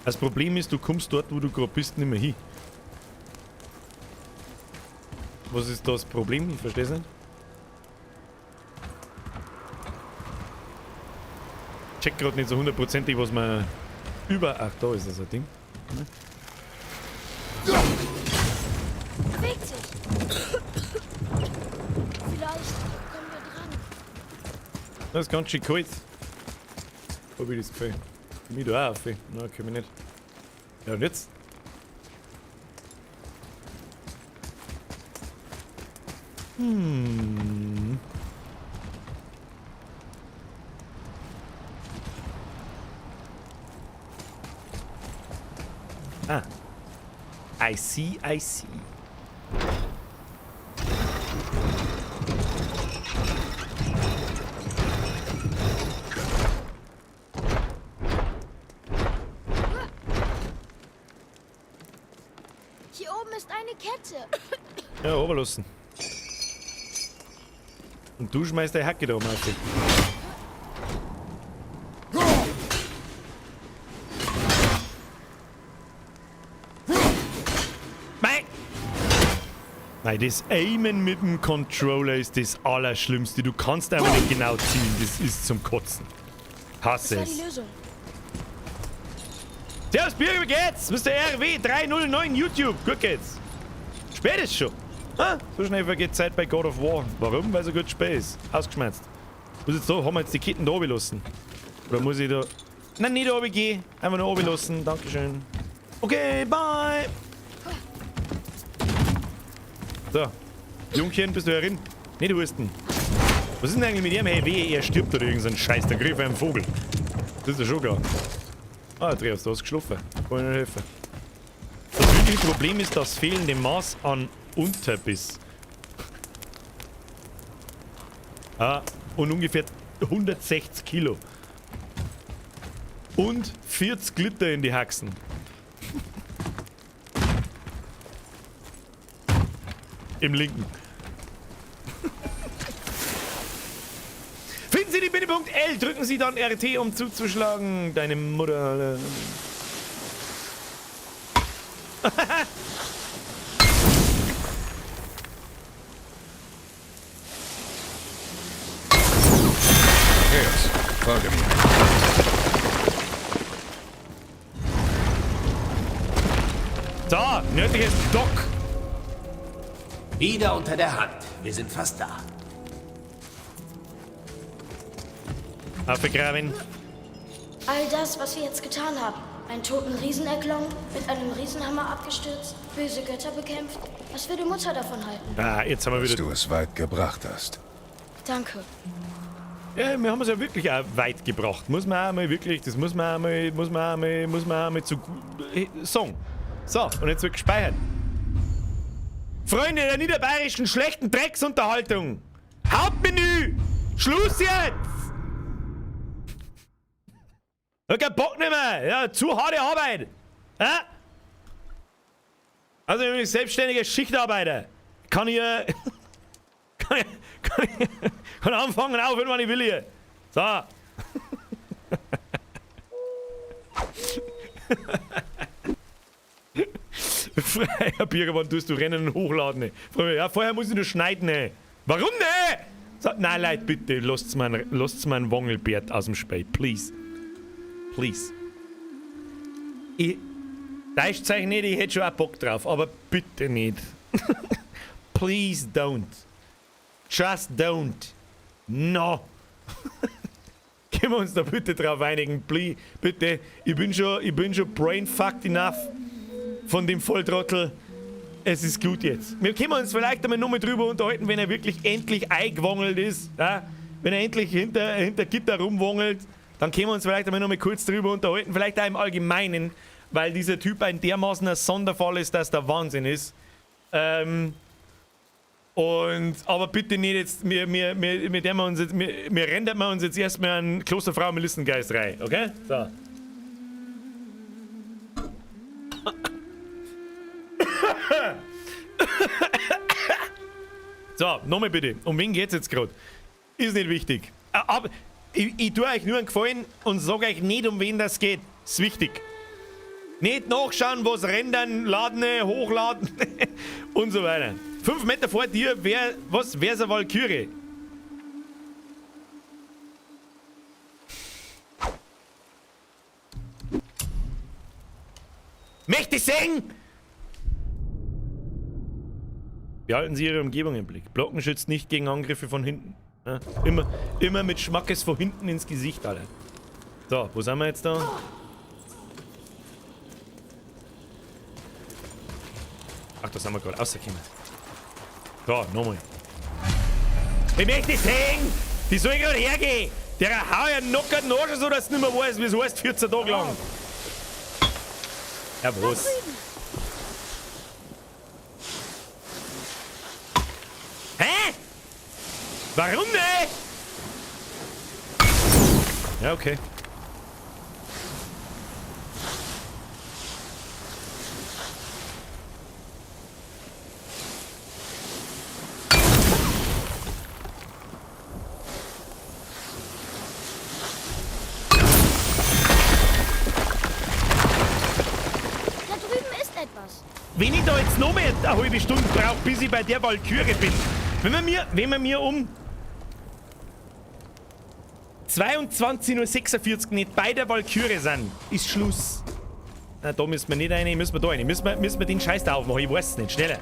Das Problem ist, du kommst dort, wo du gerade bist, nicht mehr hin. Was ist das Problem? Ich verstehe es nicht. Check gerade nicht so hundertprozentig, was man über... Ach, da ist das ein Ding. Ne? Bewegt sich. Vielleicht kommen wir dran. Das ist ganz schön kalt. Hab ich das Gefühl. Komm ich da auch auf? Nein, komm ich nicht. Ja, und jetzt? Ah. I see, I see. Hier oben ist eine Kette. Ja, runterlassen. Und du schmeißt deine Hacke da oben auf. Mei! Nein, das Aimen mit dem Controller ist das Allerschlimmste. Du kannst einfach nicht genau zielen. Das ist zum Kotzen. Hasse Das war die es. Lösung. Servus, Birger, wie geht's? Mr. RW309 YouTube. Gut geht's. Spät ist schon. Ah, so schnell vergeht Zeit bei God of War. Warum? Weil so gut spät ist. Ausgeschmerzt. Was ist jetzt da? Haben wir jetzt die Ketten da oben lassen? Oder muss ich da... Nein, nicht da oben gehen. Einfach nur oben lassen. Dankeschön. Okay, bye. So. Jungchen, bist du herin? Nicht husten. Was ist denn eigentlich mit ihm? Hey, wehe, er stirbt oder irgend so ein Scheiß. Dann krieg ich einen Vogel. Das ist ja schon klar. Ah, Andreas, du hast geschlafen. Kann ich nicht helfen. Das wirkliche Problem ist das fehlende Maß an Unterbiss. Ah, und ungefähr 160 Kilo. Und 40 Liter in die Haxen. Im linken. Finden Sie die Bindepunkt L, drücken Sie dann RT, um zuzuschlagen. Deine Mutter. Atreus, folge mir. So, nördliches Dock. Wieder unter der Hand. Wir sind fast da. Aufgegraben. All das, was wir jetzt getan haben. Einen toten Riesen erklommen, mit einem Riesenhammer abgestürzt, böse Götter bekämpft. Was würde Mutter davon halten? Ah, jetzt haben wir Dass wieder... du es weit gebracht hast. Danke. Ja, wir haben es ja wirklich auch weit gebracht. Muss man auch mal wirklich, das muss man auch mal, muss man auch mal, muss man auch mal zu sagen. So, und jetzt wird gespeichert. Freunde der niederbayerischen schlechten Drecksunterhaltung! Hauptmenü! Schluss jetzt! Ich hab keinen Bock nicht mehr! Ja, zu harte Arbeit! Ja? Also, ich bin selbstständiger Schichtarbeiter. Kann hier. Kann anfangen und aufhören, wann ich will hier. So. Freier Birger, wann tust du Rennen und hochladen? Ja, vorher muss ich nur schneiden. Ne? Warum ne? So, nein, Leute, bitte, lasst mir einen Wangelbärt aus dem Spiel. Please. Please. Ich. Täuscht euch nicht, ich hätte schon auch Bock drauf, aber bitte nicht. Please don't. Just don't. No. Können wir uns da bitte drauf einigen? Please, bitte. Ich bin schon brainfucked enough von dem Volltrottel. Es ist gut jetzt. Wir können uns vielleicht einmal nochmal drüber unterhalten, wenn er wirklich endlich eingewangelt ist. Ja? Wenn er endlich hinter Gitter rumwangelt, dann können wir uns vielleicht einmal nochmal kurz drüber unterhalten. Vielleicht auch im Allgemeinen, weil dieser Typ ein dermaßener Sonderfall ist, dass der Wahnsinn ist. Aber bitte nicht jetzt, wir rendern uns jetzt erstmal einen Klosterfrau Melissengeist rein, okay? So. So, nochmal bitte. Um wen geht's jetzt gerade? Ist nicht wichtig. Aber ich tue euch nur einen Gefallen und sage euch nicht, um wen das geht. Ist wichtig. Nicht nachschauen, was rendern, laden, hochladen und so weiter. 5 Meter vor dir, wer, was, wer ist eine Walküre? Möchte ich sehen! Behalten Sie Ihre Umgebung im Blick. Blocken schützt nicht gegen Angriffe von hinten. Ja, immer mit Schmackes von hinten ins Gesicht, Alter. So, wo sind wir jetzt da? Ach, da sind wir gerade rausgekommen. So, nochmal. Ich möchte sehen! Die soll gerade hergehen! Der hau ja knockert nach so, dass du nicht mehr weißt, wie es heißt, 14 Tage lang. Ja, was? Hä? Warum nicht? Ja, okay. Da drüben ist etwas. Wenn ich da jetzt noch mehr eine halbe Stunde brauche, bis ich bei der Walküre bin. Wenn wir mir um 22:46 Uhr nicht bei der Walküre sind, ist Schluss. Na, da müssen wir nicht rein, müssen wir da rein. Müssen wir den Scheiß da aufmachen, ich weiß es nicht. Schneller.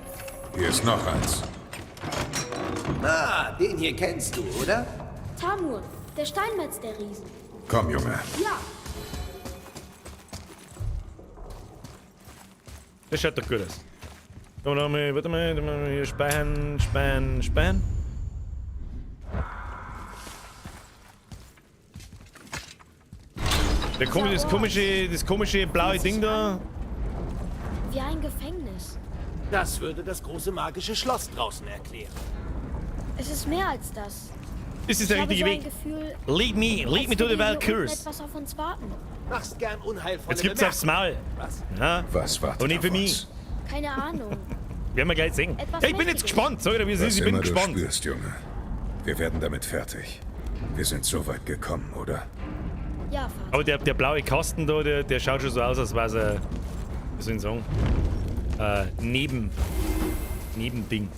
Hier ist noch eins. Ah, den hier kennst du, oder? Tamur, der Steinmetz der Riesen. Komm, Junge. Ja. Das schaut doch gut aus. Da noch mal, warte mal, da mal hier speichern, speichern, speichern. Der komische, das komische blaue Ding da. Wie ein Gefängnis. Das würde das große magische Schloss draußen erklären. Es ist mehr als das. Ist es der Ich habe richtige so ein Weg? Gefühl, Lead me als to the würde hier unten Valkyries. etwas auf uns warten. Machst gern unheilvolle Jetzt gibt's aufs Maul. Was? Ja. Was wartet Und nicht für auf mich. uns? Keine Ahnung. Werden wir gleich sehen. Etwas Ja, ich bin jetzt Mächtiges. gespannt. Sag ich dir, wie es Was ist, ich bin immer gespannt. du spürst, Junge. Wir werden damit fertig. Wir sind so weit gekommen, oder? Ja, Vater. Aber der blaue Kasten da, der schaut schon so aus, als wäre es ein, wie soll ich sagen, Nebending.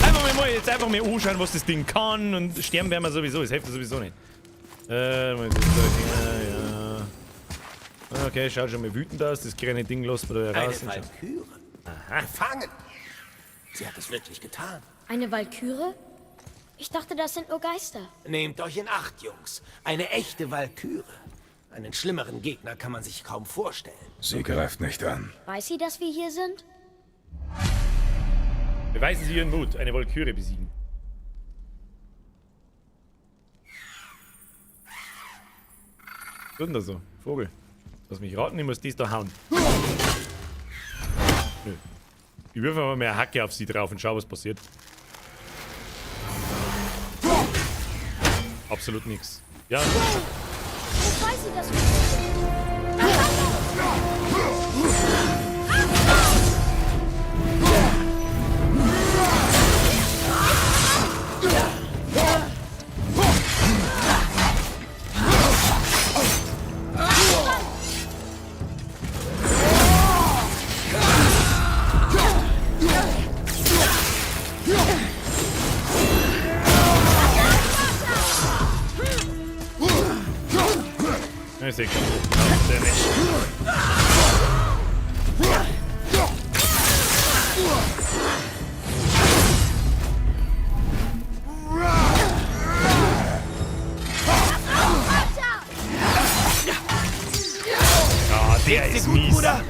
Einfach mal, jetzt einfach mal anschauen, was das Ding kann, und sterben werden wir sowieso, das hilft sowieso nicht. Mal kurz da, ja, ja. Okay, schaut schon mal wütend aus, das kleine Ding lässt man da ja raus. Eine Walküre. Aha. Gefangen. Sie hat es wirklich getan. Eine Walküre? Ich dachte, das sind nur Geister. Nehmt euch in Acht, Jungs. Eine echte Walküre. Einen schlimmeren Gegner kann man sich kaum vorstellen. Sie greift nicht an. Weiß sie, dass wir hier sind? Beweisen Sie Ihren Mut, eine Walküre besiegen. Was ist denn da so? Vogel. Lass mich raten, ich muss dies da hauen. Nö. Ich würfe aber mehr Hacke auf sie drauf und schau, was passiert. Absolut nix. Ja. Jetzt weiß sie, dass wir hier sind. Ich seh schon. Der Mensch. Ah, der ist mies. Bruder?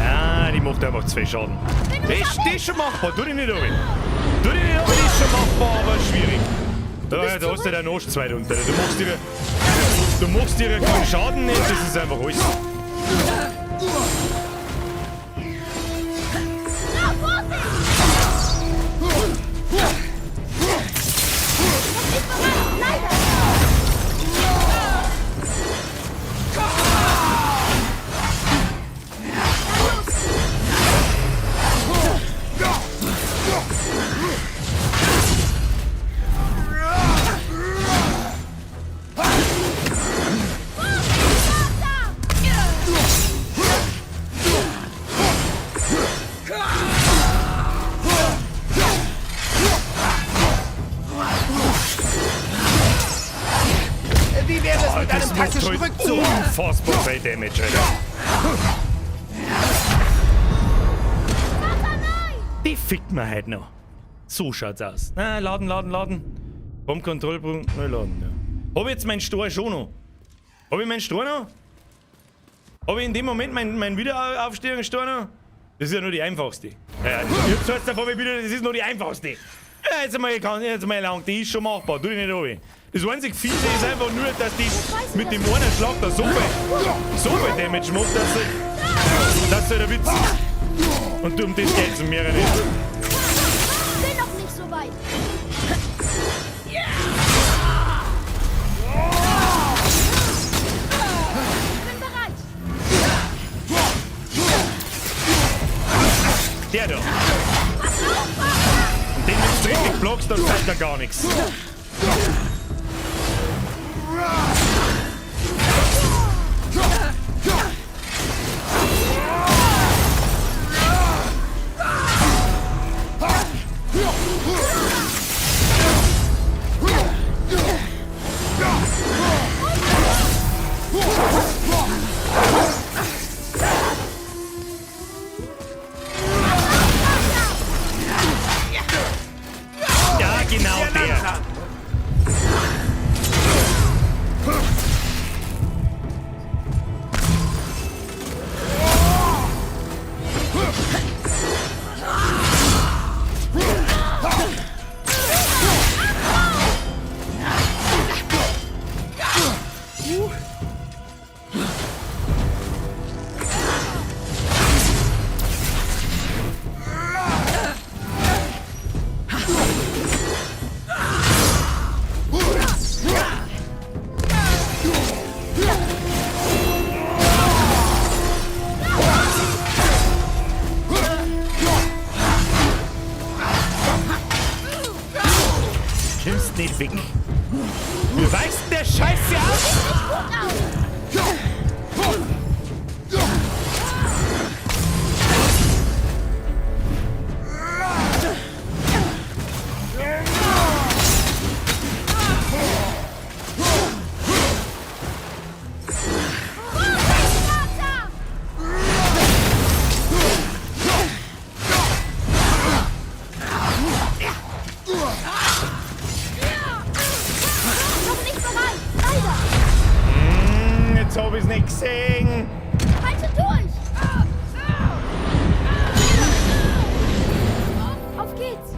Ah, die macht einfach 2 Schaden. Das ist schon machbar, tu dich nicht runter. Tu dich nicht runter, das ist schon machbar, aber schwierig. Da, da hast du deinen Arsch zwei runter. Du machst dir. Du machst dir ja keinen Schaden nicht, das ist einfach alles. Wie wäre es Ah, mit das einem macht taktischen halt Rückzug? unfassbar viel Damage, Alter. Die fickt mir halt noch. So schaut's aus. Na, laden, laden, laden. Vom Kontrollpunkt neu laden, ja. Hab ich jetzt meinen Stor schon noch? Hab ich meinen Stor noch? Hab ich in dem Moment mein Wiederaufstehungsstor noch? Das ist ja nur die einfachste. Ja, jetzt heißt davon wieder, das ist nur die einfachste. Ja, jetzt einmal lang, die ist schon machbar, tu dich nicht runter. Das einzig Fiese ist einfach nur, dass die mit dem einen Schlag da so viel Damage macht, dass sie der Witz. Und um das geht's mir nicht. Bin noch nicht so weit. Bin bereit. Der da. Und den, wenn du richtig blockst, dann zeigt er gar nichts. Ja, genau der. Kommst nicht weg. Wie weißt denn der Scheiße aus? Noch nicht bereit. Leider. Jetzt hab ich's nicht gesehen. Halte durch. Auf geht's.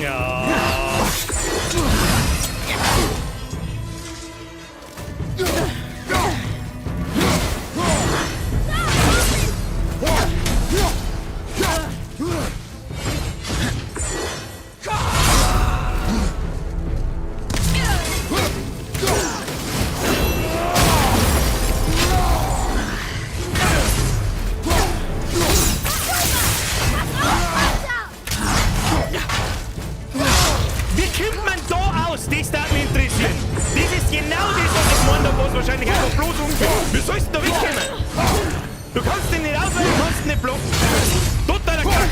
Ja. Wie kommt man da aus? Das darf mich interessieren. Das ist genau das, was ich gemeint habe, was wahrscheinlich einfach bloß umgeht. Wie sollst du da wegkommen? Du kannst den nicht ausweichen, du kannst ihn nicht blocken. Totaler Kack.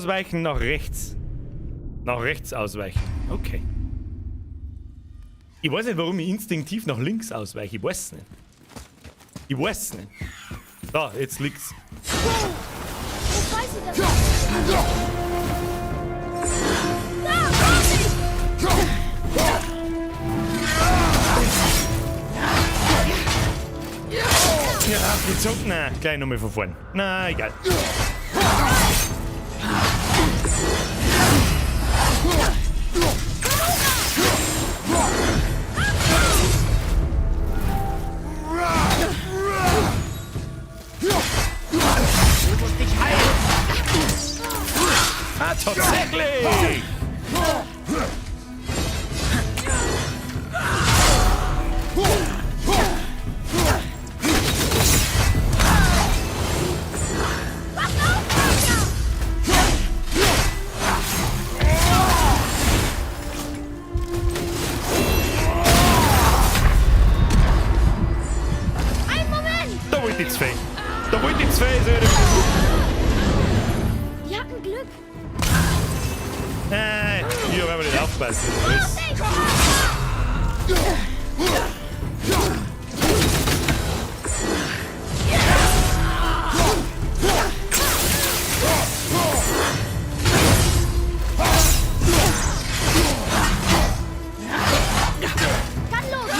Ausweichen nach rechts. Nach rechts ausweichen. Okay. Ich weiß nicht, warum ich instinktiv nach links ausweiche. Ich weiß es nicht. Ich weiß es nicht. Da, jetzt liegt's. Jetzt weiß ich das. Da, Vorsicht! Ja, gezogen. Nein, gleich nochmal von vorn. Na, egal. Du musst dich heilen. Ah, tatsächlich! Einen Moment! Da wollte ich zwei. Da wollte ich zwei. So Die hatten Glück. Nein, hier werden wir nicht aufpassen. Das Kann los!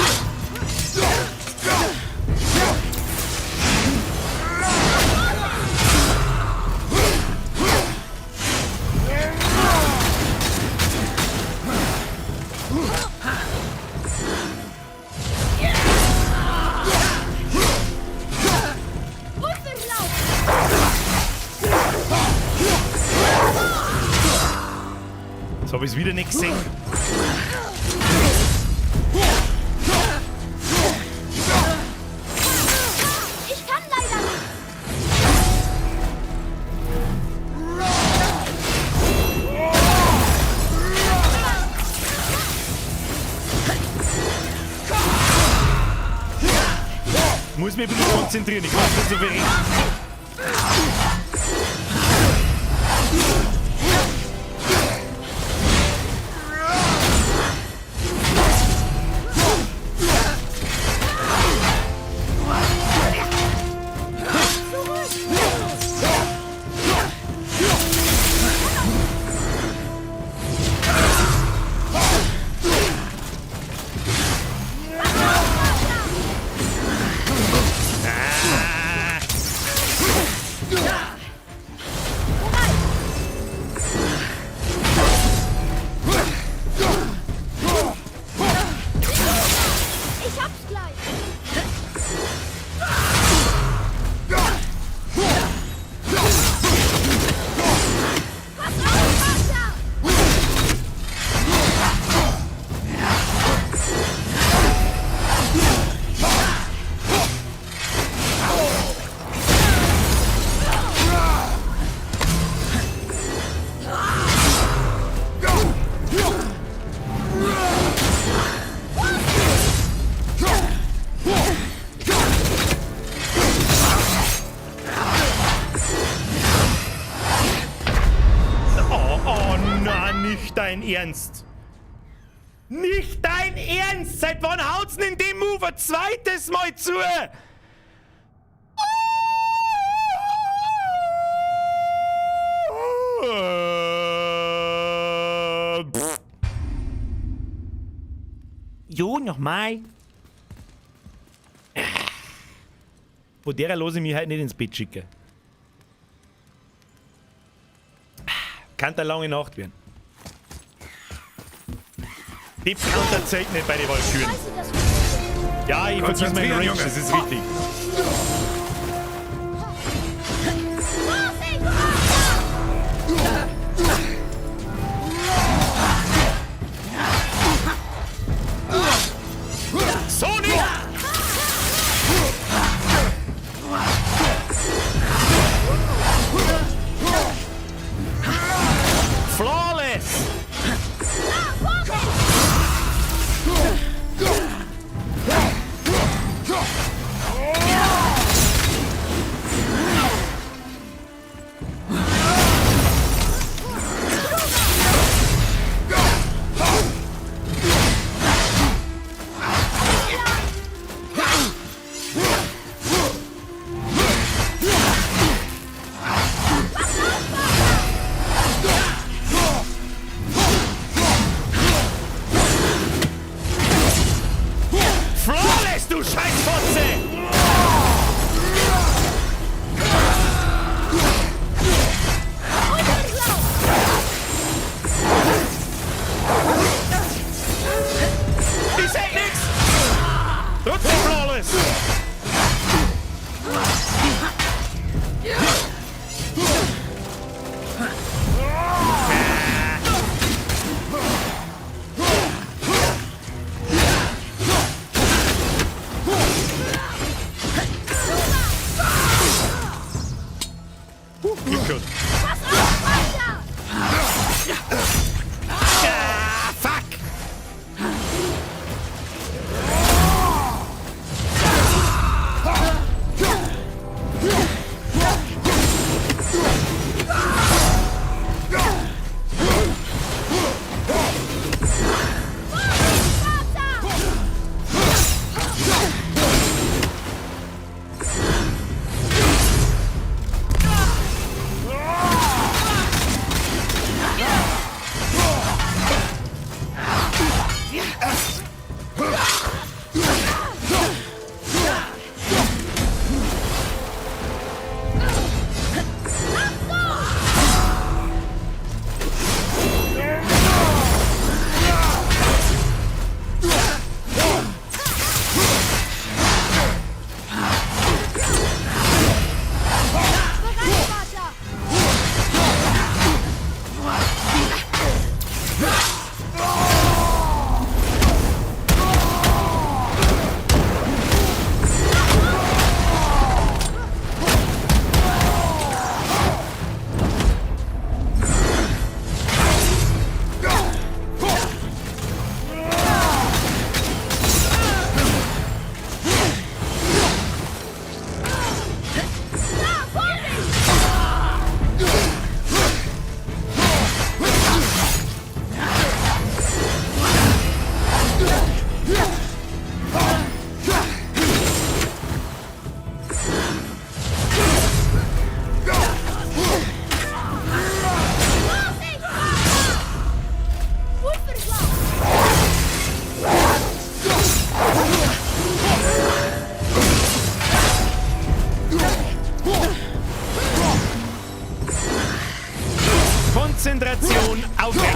Wurfdurchlauf! Jetzt habe ich es wieder nicht gesehen. Ich kann leider nicht. Muss mich ein bisschen konzentrieren, ich kann nicht so viel reden. Ich hab's gleich. Pass auf, Vater! Oh, oh nein, nicht dein Ernst. Nicht dein Ernst! Seit wann haut's denn in dem Move ein zweites Mal zu? Pff. Jo, nochmal. Von der lasse ich mich halt nicht ins Bett schicken. Kann eine lange Nacht werden. Die Counter zählt nicht bei den Walküren. Ja, ich vergiss meinen Range, das ist richtig. So nicht! Flawless!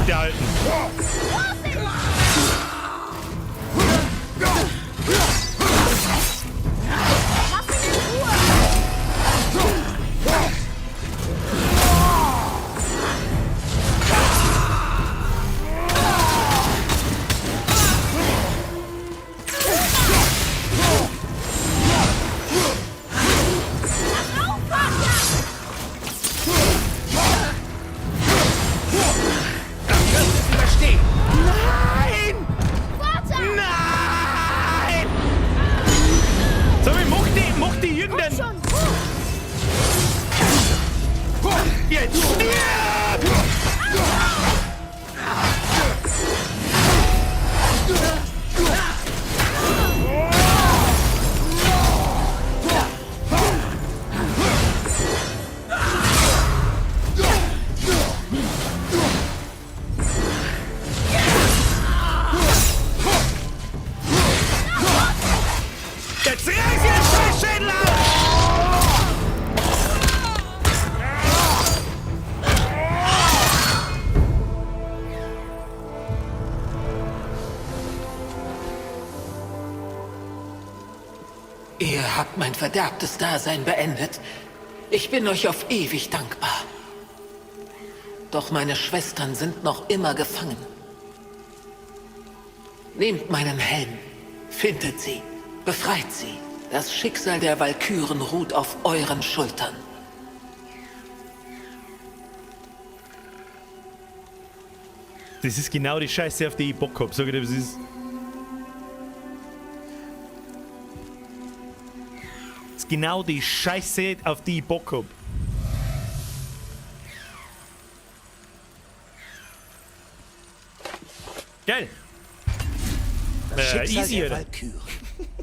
mit der Alten. Überstehen! Nein! Vater! Nein! Sag mal, mach die irgendein... Jetzt stirb! Jetzt reiß ihr den Scheißschädel auf! Ihr habt mein verderbtes Dasein beendet. Ich bin euch auf ewig dankbar. Doch meine Schwestern sind noch immer gefangen. Nehmt meinen Helm. Findet sie. Befreit sie. Das Schicksal der Walküren ruht auf euren Schultern. Das ist genau die Scheiße, auf die ich Bock hab. Sag ich dir, das ist. Das ist genau die Scheiße, auf die ich Bock hab. Geil. Das Schicksal Easy, der oder? Walküren.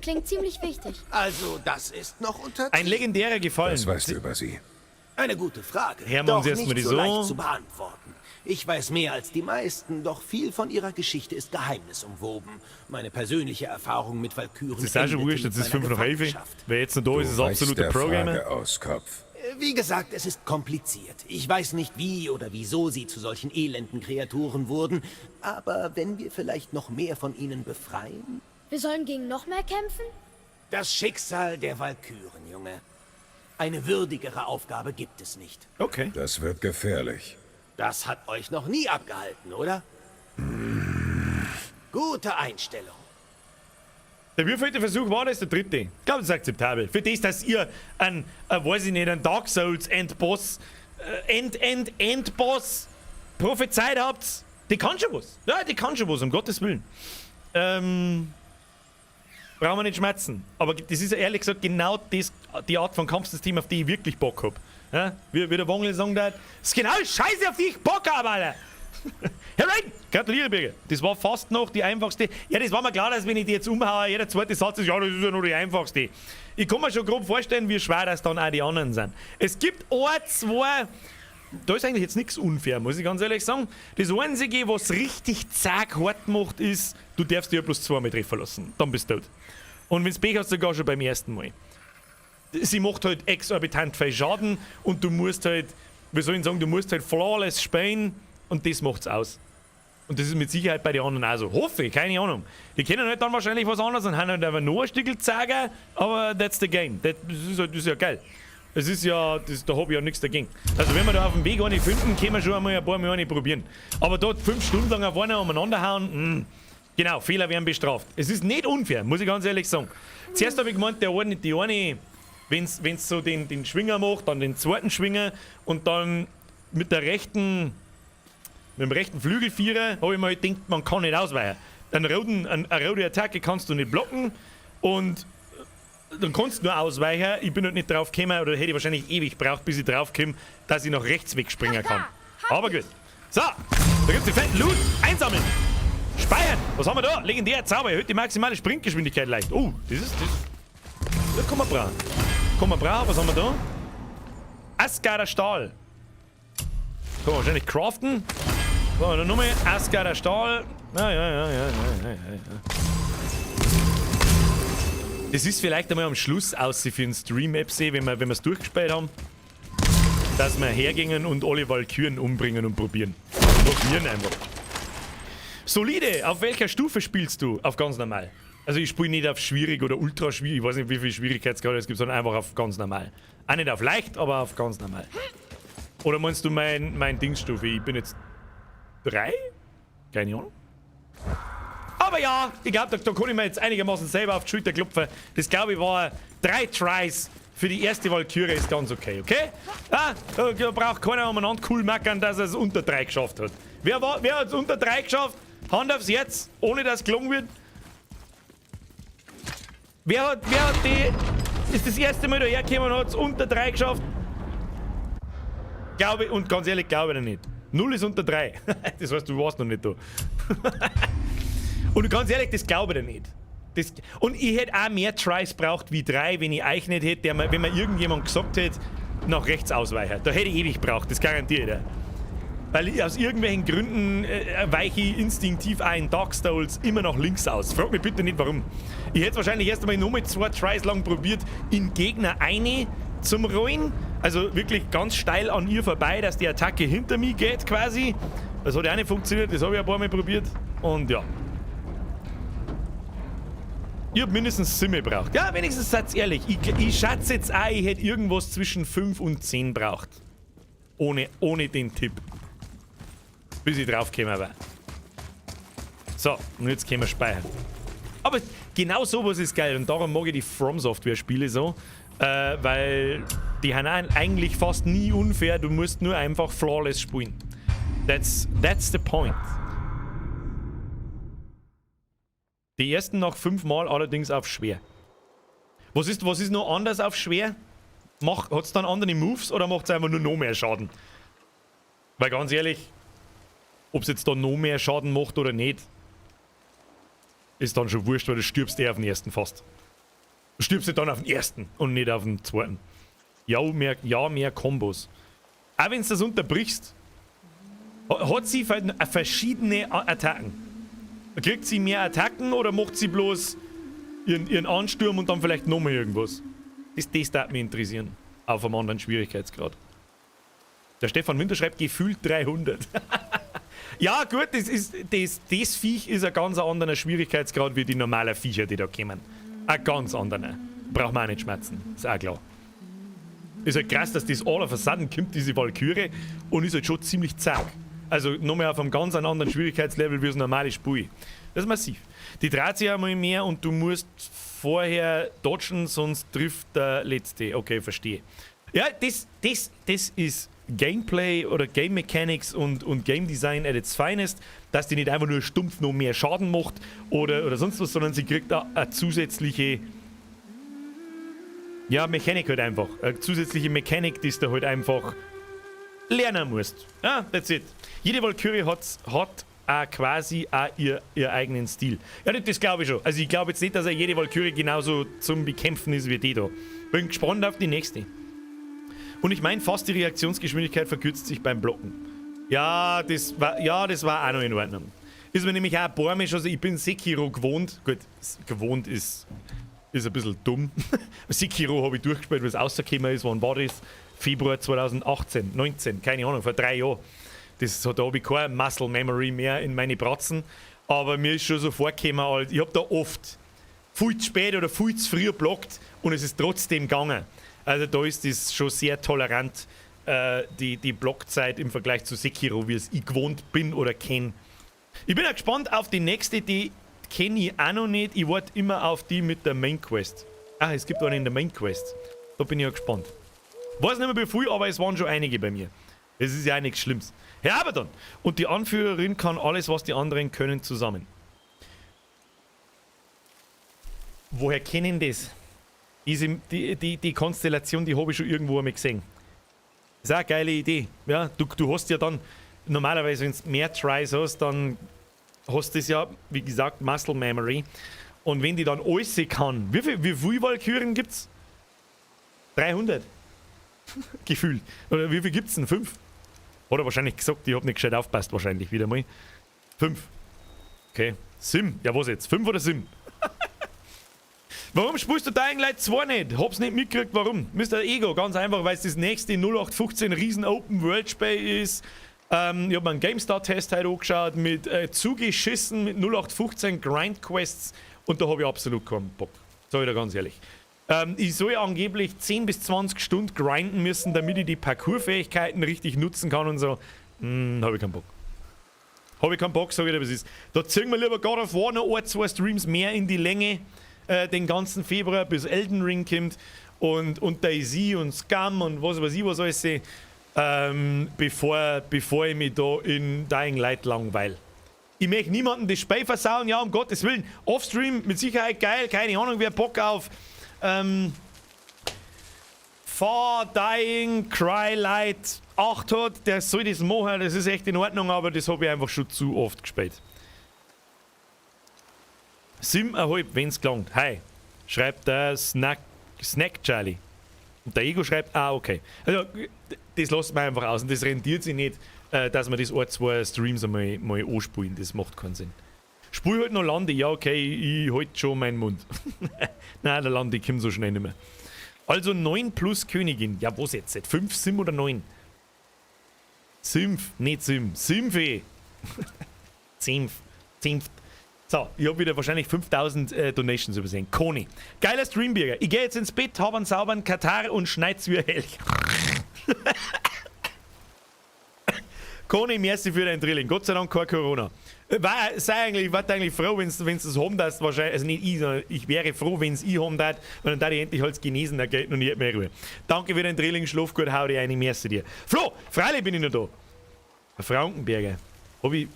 Klingt ziemlich wichtig. Also, das ist noch unter. Ein legendärer Gefallen. Was weißt du über sie? Eine gute Frage. Hermann, doch Sie erst mal nicht die so so. leicht zu beantworten. Ich weiß mehr als die meisten, doch viel von ihrer Geschichte ist geheimnisumwoben. Meine persönliche Erfahrung mit Walküren Das ist auch schon endete wurscht, mit jetzt ist meiner 5 nach 11. Gefangenschaft. Wer jetzt noch da ist, ist Du weichst absoluter der Pro-Gamer. Frage aus, Kopf. Wie gesagt, es ist kompliziert. Ich weiß nicht, wie oder wieso sie zu solchen elenden Kreaturen wurden, aber wenn wir vielleicht noch mehr von ihnen befreien? Wir sollen gegen noch mehr kämpfen? Das Schicksal der Walküren, Junge. Eine würdigere Aufgabe gibt es nicht. Okay. Das wird gefährlich. Das hat euch noch nie abgehalten, oder? Gute Einstellung. Der wievielte Versuch war das? Der dritte. Ich glaube, das ist akzeptabel. Für das, dass ihr ein, weiß ich nicht, ein Dark Souls Endboss, End-End-Endboss prophezeit habt, die kann schon was. Ja, die kann schon was, um Gottes Willen. Brauchen wir nicht schmerzen. Aber das ist ja ehrlich gesagt genau das, die Art von Kampfsystem, auf die ich wirklich Bock hab. Ja? Wie der Wongel sagen hat, das ist genau die Scheiße, auf die ich Bock hab, Alter! Herr Raiden, gratuliere, Birger. Das war fast noch die einfachste. Ja, das war mir klar, dass wenn ich die jetzt umhaue, jeder zweite Satz ist, ja, das ist ja nur die einfachste. Ich kann mir schon grob vorstellen, wie schwer das dann auch die anderen sind. Es gibt ein, zwei... Da ist eigentlich jetzt nichts unfair, muss ich ganz ehrlich sagen. Das Einzige, was richtig zack hart macht, ist, du darfst dich ja bloß zweimal treffen lassen. Dann bist du tot. Und wenn's Pech hast, sogar schon beim ersten Mal. Sie macht halt exorbitant viel Schaden und du musst halt, wie soll ich sagen, du musst halt flawless spielen und das macht's aus. Und das ist mit Sicherheit bei den anderen auch so. Hoffe ich, keine Ahnung. Die kennen halt dann wahrscheinlich was anderes und haben halt einfach noch ein Stückel zeigen, aber that's the game. Das ist, halt, das ist ja geil. Es ist ja, das, da hab ich ja nichts dagegen. Also wenn wir da auf dem Weg eine finden, können wir schon einmal ein paar Mal eine probieren. Aber dort 5 Stunden lang auf einer umeinander hauen, genau, Fehler werden bestraft. Es ist nicht unfair, muss ich ganz ehrlich sagen. Zuerst habe ich gemeint, der eine, die eine, wenn's so den Schwinger macht, dann den zweiten Schwinger und dann mit der rechten, mit dem rechten Flügelvierer, habe ich mir halt gedacht, man kann nicht ausweichen. Eine rote Attacke kannst du nicht blocken und dann kannst du nur ausweichen. Ich bin halt nicht drauf gekommen, oder hätte ich wahrscheinlich ewig gebraucht, bis ich drauf komme, dass ich nach rechts wegspringen kann. Aber gut. So, da gibt's den fetten Loot. Einsammeln. Speichern. Was haben wir da? Legendärer Zauber. Erhöht die maximale Sprintgeschwindigkeit leicht. Oh, das ist... Das kann man brauchen. Kann man brauchen. Was haben wir da? Asgarder Stahl. Kann man wahrscheinlich craften. So, dann nochmal Asgarder Stahl. Ja, ja, ja, ja, ja, ja, ja. Das ist vielleicht einmal am Schluss aus für einen Stream-App, wenn wir's durchgespielt haben, dass wir hergehen und alle Walküren umbringen und probieren. Probieren einfach. Solide, auf welcher Stufe spielst du? Auf ganz normal. Also ich spiele nicht auf schwierig oder ultra schwierig, ich weiß nicht, wie viel Schwierigkeitsgrad es gibt, sondern einfach auf ganz normal. Auch nicht auf leicht, aber auf ganz normal. Oder meinst du mein Dingsstufe? Ich bin jetzt 3? Keine Ahnung. Aber ja, ich glaube, da kann ich mir jetzt einigermaßen selber auf die Schulter klopfen. Das, glaube ich, war 3 Tries für die erste Walküre, ist ganz okay, okay? Ah, da braucht keiner umeinander cool meckern, dass er es unter 3 geschafft hat. Wer hat es unter 3 geschafft? Hand aufs Herz, ohne dass gelungen wird. Wer hat die... Ist das erste Mal dahergekommen und hat es unter 3 geschafft? Glaube ich, und ganz ehrlich, glaube ich nicht. 0 ist unter 3. Das heißt, du warst noch nicht da. Und ganz ehrlich, das glaube ich nicht. Das, und ich hätte auch mehr Tries braucht wie 3, wenn ich euch nicht hätte, wenn mir irgendjemand gesagt hätte, nach rechts ausweichen. Da hätte ich ewig braucht, das garantiere ich dir. Weil ich aus irgendwelchen Gründen weiche ich instinktiv auch in Dark Souls immer nach links aus. Frag mich bitte nicht, warum. Ich hätte wahrscheinlich erst einmal nur mit 2 Tries lang probiert, in Gegner eine zum Rollen. Also wirklich ganz steil an ihr vorbei, dass die Attacke hinter mir geht quasi. Das hat ja auch nicht funktioniert, das habe ich ein paar Mal probiert. Und ja. Ich hab mindestens 7 gebraucht. Ja, wenigstens seid ehrlich. Ich schätze jetzt auch, ich hätte irgendwas zwischen 5 und 10 braucht. Ohne den Tipp. Bis ich drauf gekommen war. So, und jetzt können wir speichern. Aber genau sowas ist geil und darum mag ich die From Software Spiele so. Weil die haben eigentlich fast nie unfair, du musst nur einfach flawless spielen. That's the point. Die ersten nach 5 Mal allerdings auf schwer. Was ist noch anders auf schwer? Hat's dann andere Moves oder macht's einfach nur noch mehr Schaden? Weil ganz ehrlich, ob's jetzt da noch mehr Schaden macht oder nicht, ist dann schon wurscht, weil du stirbst eh auf den ersten fast. Du stirbst ja dann auf den ersten und nicht auf den zweiten. Ja, mehr Kombos. Auch wenn du das unterbrichst, hat sie verschiedene Attacken. Kriegt sie mehr Attacken oder macht sie bloß ihren Ansturm und dann vielleicht nochmal irgendwas? Das darf mich interessieren. Auf einem anderen Schwierigkeitsgrad. Der Stefan Winter schreibt, gefühlt 300. Ja, gut, das Viech ist ein ganz anderer Schwierigkeitsgrad wie die normalen Viecher, die da kommen. Ein ganz anderer. Braucht man auch nicht schmerzen, ist auch klar. Ist halt krass, dass das all of a sudden kommt, diese Walküre, und ist halt schon ziemlich zack. Also nochmal auf einem ganz anderen Schwierigkeitslevel wie das normale Spiel. Das ist massiv. Die dreht sich einmal mehr und du musst vorher dodgen, sonst trifft der Letzte. Okay, verstehe. Ja, das ist Gameplay oder Game Mechanics und Game Design at its finest, dass die nicht einfach nur stumpf noch mehr Schaden macht oder sonst was, sondern sie kriegt eine zusätzliche, ja, Mechanik halt einfach. Eine zusätzliche Mechanik, die du halt einfach lernen musst. Ja, that's it. Jede Walküre hat auch quasi auch ihr eigenen Stil. Ja, das glaube ich schon. Also ich glaube jetzt nicht, dass jede Walküre genauso zum Bekämpfen ist wie die da. Bin gespannt auf die nächste. Und ich meine, fast die Reaktionsgeschwindigkeit verkürzt sich beim Blocken. Ja, das war auch noch in Ordnung. Ist mir nämlich auch ein paar Mal schon so, ich bin Sekiro gewohnt. Gut, gewohnt ist ein bisschen dumm. Sekiro habe ich durchgespielt, weil es rausgekommen ist. Wann war das? Februar 2018, 19, keine Ahnung, vor 3 Jahren. Da habe ich keine Muscle Memory mehr in meine Bratzen. Aber mir ist schon so vorgekommen, ich habe da oft viel zu spät oder viel zu früh blockt und es ist trotzdem gegangen. Also da ist das schon sehr tolerant, die Blockzeit im Vergleich zu Sekiro, wie es ich gewohnt bin oder kenne. Ich bin auch gespannt auf die nächste, die kenne ich auch noch nicht. Ich warte immer auf die mit der Main Quest. Ah, es gibt eine in der Main Quest. Da bin ich auch gespannt. Weiß nicht mehr wie viel, aber es waren schon einige bei mir. Es ist ja auch nichts Schlimmes. Herr Abaddon! Und die Anführerin kann alles, was die anderen können, zusammen. Woher kennen das? Die Konstellation, die habe ich schon irgendwo einmal gesehen. Ist auch eine geile Idee. Ja, du hast ja dann, normalerweise, wenn du mehr Tries hast, dann hast du das ja, wie gesagt, Muscle Memory. Und wenn die dann alles kann, wie viel Walküren gibt's? 300. Gefühlt. Oder wie viel gibt's denn? 5? Hat er wahrscheinlich gesagt, ich hab nicht gescheit aufpasst, wahrscheinlich wieder mal. 5. Okay. Sim. Ja, was jetzt? 5 oder Sim? Warum spielst du Dying Light 2 nicht? Hab's nicht mitgekriegt, warum? Mr. Ego, ganz einfach, weil es das nächste 0815 riesen Open World Spiel ist, Ich habe mir einen GameStar-Test heute angeschaut mit zugeschissen mit 0815 Grind-Quests und da habe ich absolut keinen Bock. Sag ich dir ganz ehrlich. Ich soll ja angeblich 10 bis 20 Stunden grinden müssen, damit ich die Parkour-Fähigkeiten richtig nutzen kann und so. Habe ich keinen Bock. Habe ich keinen Bock, sag ich dir, was ist. Da ziehen wir lieber God of War noch ein, zwei Streams mehr in die Länge, den ganzen Februar, bis Elden Ring kommt und DayZ und Scum und was weiß ich was alles, bevor ich mich da in Dying Light langweil. Ich möchte niemandem das Spiel versauen, ja, um Gottes Willen. Offstream mit Sicherheit geil, keine Ahnung, wer Bock auf Far Dying Cry Light 8 hat, der soll das machen, das ist echt in Ordnung, aber das habe ich einfach schon zu oft gespielt. 7,5, wenn's gelangt. Hi, schreibt der Snack Charlie. Und der Ego schreibt, ah, okay. Also, das lässt man einfach aus und das rentiert sich nicht, dass wir das ein, zwei Streams einmal mal anspielen. Das macht keinen Sinn. Spiel halt noch Landi. Ja, okay, ich halt schon meinen Mund. Nein, der Landi kommt so schnell nicht mehr. Also 9 plus Königin. Ja, was jetzt? 5, 7 oder 9? 5, nicht 7. 5. 5. 5. So, ich hab wieder wahrscheinlich 5000 Donations übersehen. Koni. Geiler Streambürger. Ich geh jetzt ins Bett, hab einen sauberen Katar und schneid's wie ein Elch. Koni, merci für dein Drilling. Gott sei Dank kein Corona. Ich war eigentlich froh, wenn du es haben darfst, wahrscheinlich, also nicht ich, sondern ich wäre froh, wenn es ich haben darf, weil dann darf ich endlich als genesen ergelten und ich hätte mehr Ruhe. Danke für dein Drilling, schlaf gut, hau dir eine, merci dir. Flo, freilich bin ich noch da. Herr Frankenberger, hab ich...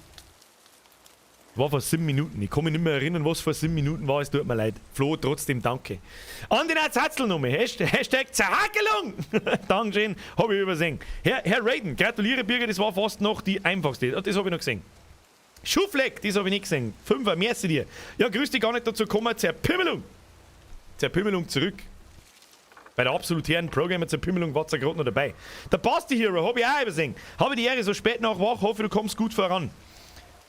War vor 7 Minuten. Ich kann mich nicht mehr erinnern, was vor 7 Minuten war. Es tut mir leid. Flo, trotzdem danke. Andi Hatzel nochmal. Hashtag Zerhackelung. Dankeschön. Hab ich übersehen. Herr Raiden, gratuliere Birger, das war fast noch die einfachste. Das habe ich noch gesehen. Schuhfleck, das habe ich nicht gesehen. 5er, merci dir. Ja, grüß dich, gar nicht dazu kommen. Zerpimmelung. Zerpimmelung zurück. Bei der absolutären Programmer Zerpimmelung war es ja gerade noch dabei. Der Basti Hero, habe ich auch übersehen. Habe die Ehre so spät noch wach, hoffe du kommst gut voran.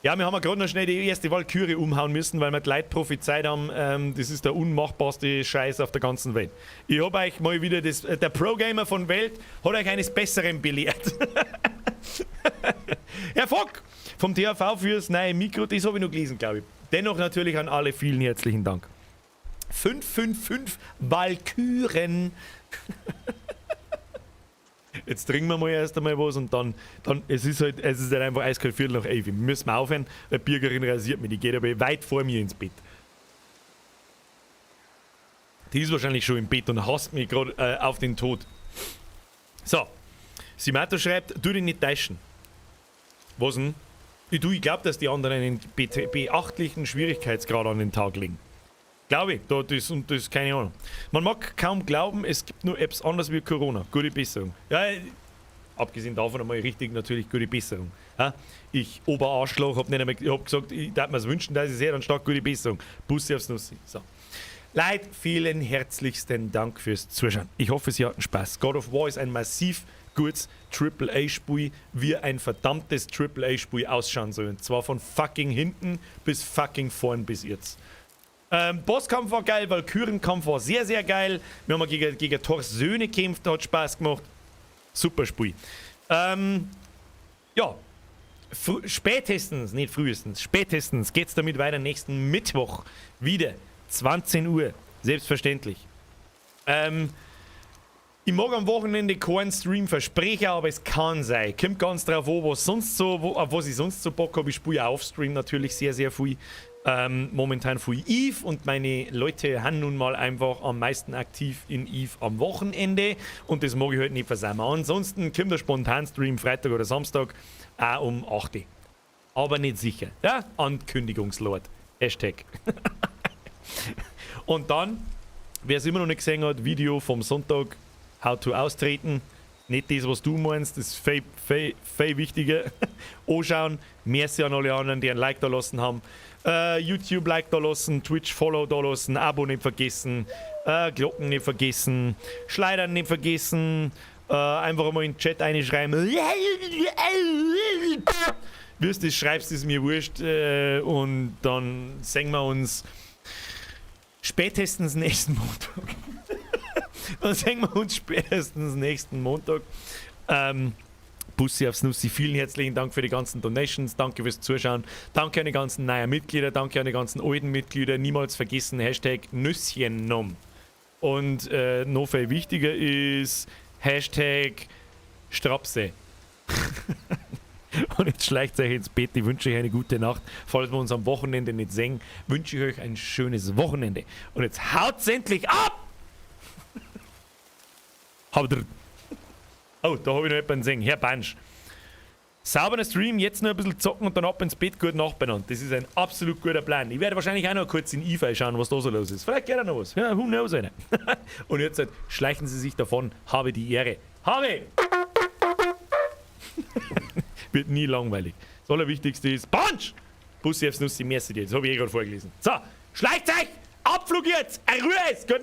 Ja, wir haben ja gerade noch schnell die erste Walküre umhauen müssen, weil wir die Leute prophezeit haben, das ist der unmachbarste Scheiß auf der ganzen Welt. Ich hab euch mal wieder, der Pro-Gamer von Welt hat euch eines Besseren belehrt. Herr Fock vom THV fürs neue Mikro, das habe ich noch gelesen, glaube ich. Dennoch natürlich an alle vielen herzlichen Dank. 555 Walküren. Jetzt trinken wir mal erst einmal was und dann es ist halt einfach eiskalt 11:15. Wir müssen aufhören, weil die Bürgerin rasiert mich, die geht aber weit vor mir ins Bett. Die ist wahrscheinlich schon im Bett und hasst mich gerade auf den Tod. So, Simato schreibt, du dich nicht täuschen. Was denn? Ich glaube, dass die anderen einen beachtlichen Schwierigkeitsgrad an den Tag legen. Glaube ich, da, das und das, keine Ahnung. Man mag kaum glauben, es gibt nur Apps anders wie Corona. Gute Besserung. Ja, abgesehen davon einmal richtig natürlich gute Besserung. Ja, ich, Oberarschloch, hab nicht einmal, ich hab gesagt, ich darf mir's wünschen, dass ich sehe, dann stark gute Besserung. Bussi aufs Nussi. So. Leute, vielen herzlichsten Dank fürs Zuschauen. Ich hoffe, Sie hatten Spaß. God of War ist ein massiv gutes AAA-Spiel, wie ein verdammtes AAA-Spiel ausschauen soll. Und zwar von fucking hinten bis fucking vorn bis jetzt. Bosskampf war geil, Walkürenkampf war sehr, sehr geil. Wir haben gegen Thors Söhne gekämpft, hat Spaß gemacht. Super Spiel. Ja, spätestens, nicht frühestens, spätestens geht's damit weiter nächsten Mittwoch wieder. 20 Uhr, selbstverständlich. Ich mag am Wochenende keinen Stream versprechen, aber es kann sein. Kommt ganz drauf an, was sonst so, auf was ich sonst so Bock habe. Ich spiele auch Offstream natürlich sehr, sehr viel. Momentan viel Eve und meine Leute haben nun mal einfach am meisten aktiv in Eve am Wochenende und das mag ich halt nicht versammeln. Ansonsten kommt der Spontan-Stream Freitag oder Samstag auch um 8 Uhr. Aber nicht sicher. Ja? Ankündigungslord. Hashtag. Und dann, wer es immer noch nicht gesehen hat, Video vom Sonntag, How to austreten. Nicht das, was du meinst, das ist viel, viel, viel wichtiger. Anschauen. Merci an alle anderen, die ein Like da lassen haben. YouTube Like da lassen, Twitch Follow da lassen, Abo nicht vergessen, Glocken nicht vergessen, Schleidern nicht vergessen, einfach mal in den Chat reinschreiben. Wie du das schreibst, ist mir wurscht. Und dann sehen wir uns spätestens nächsten Montag. Dann sehen wir uns spätestens nächsten Montag. Bussi aufs Nussi. Vielen herzlichen Dank für die ganzen Donations. Danke fürs Zuschauen. Danke an die ganzen neuen Mitglieder. Danke an die ganzen alten Mitglieder. Niemals vergessen, Hashtag Nüsschennom. Und noch viel wichtiger ist Hashtag Strapse. Und jetzt schleicht euch ins Bett. Ich wünsche euch eine gute Nacht. Falls wir uns am Wochenende nicht sehen, wünsche ich euch ein schönes Wochenende. Und jetzt haut's endlich ab! Habt Oh, da habe ich noch jemanden gesehen. Herr Bansch. Sauberer Stream, jetzt noch ein bisschen zocken und dann ab ins Bett, gut Nacht beieinander. Das ist ein absolut guter Plan. Ich werde wahrscheinlich auch noch kurz in IFI schauen, was da so los ist. Vielleicht geht da noch was. Ja, who knows, Alter. Und jetzt halt, schleichen Sie sich davon. Habe die Ehre. Habe! Wird nie langweilig. Das Allerwichtigste ist Punch! Bussi aufs Nussi, merci dir. Das habe ich eh gerade vorgelesen. So, schleicht euch! Abflug jetzt! Ruhe es! Gut.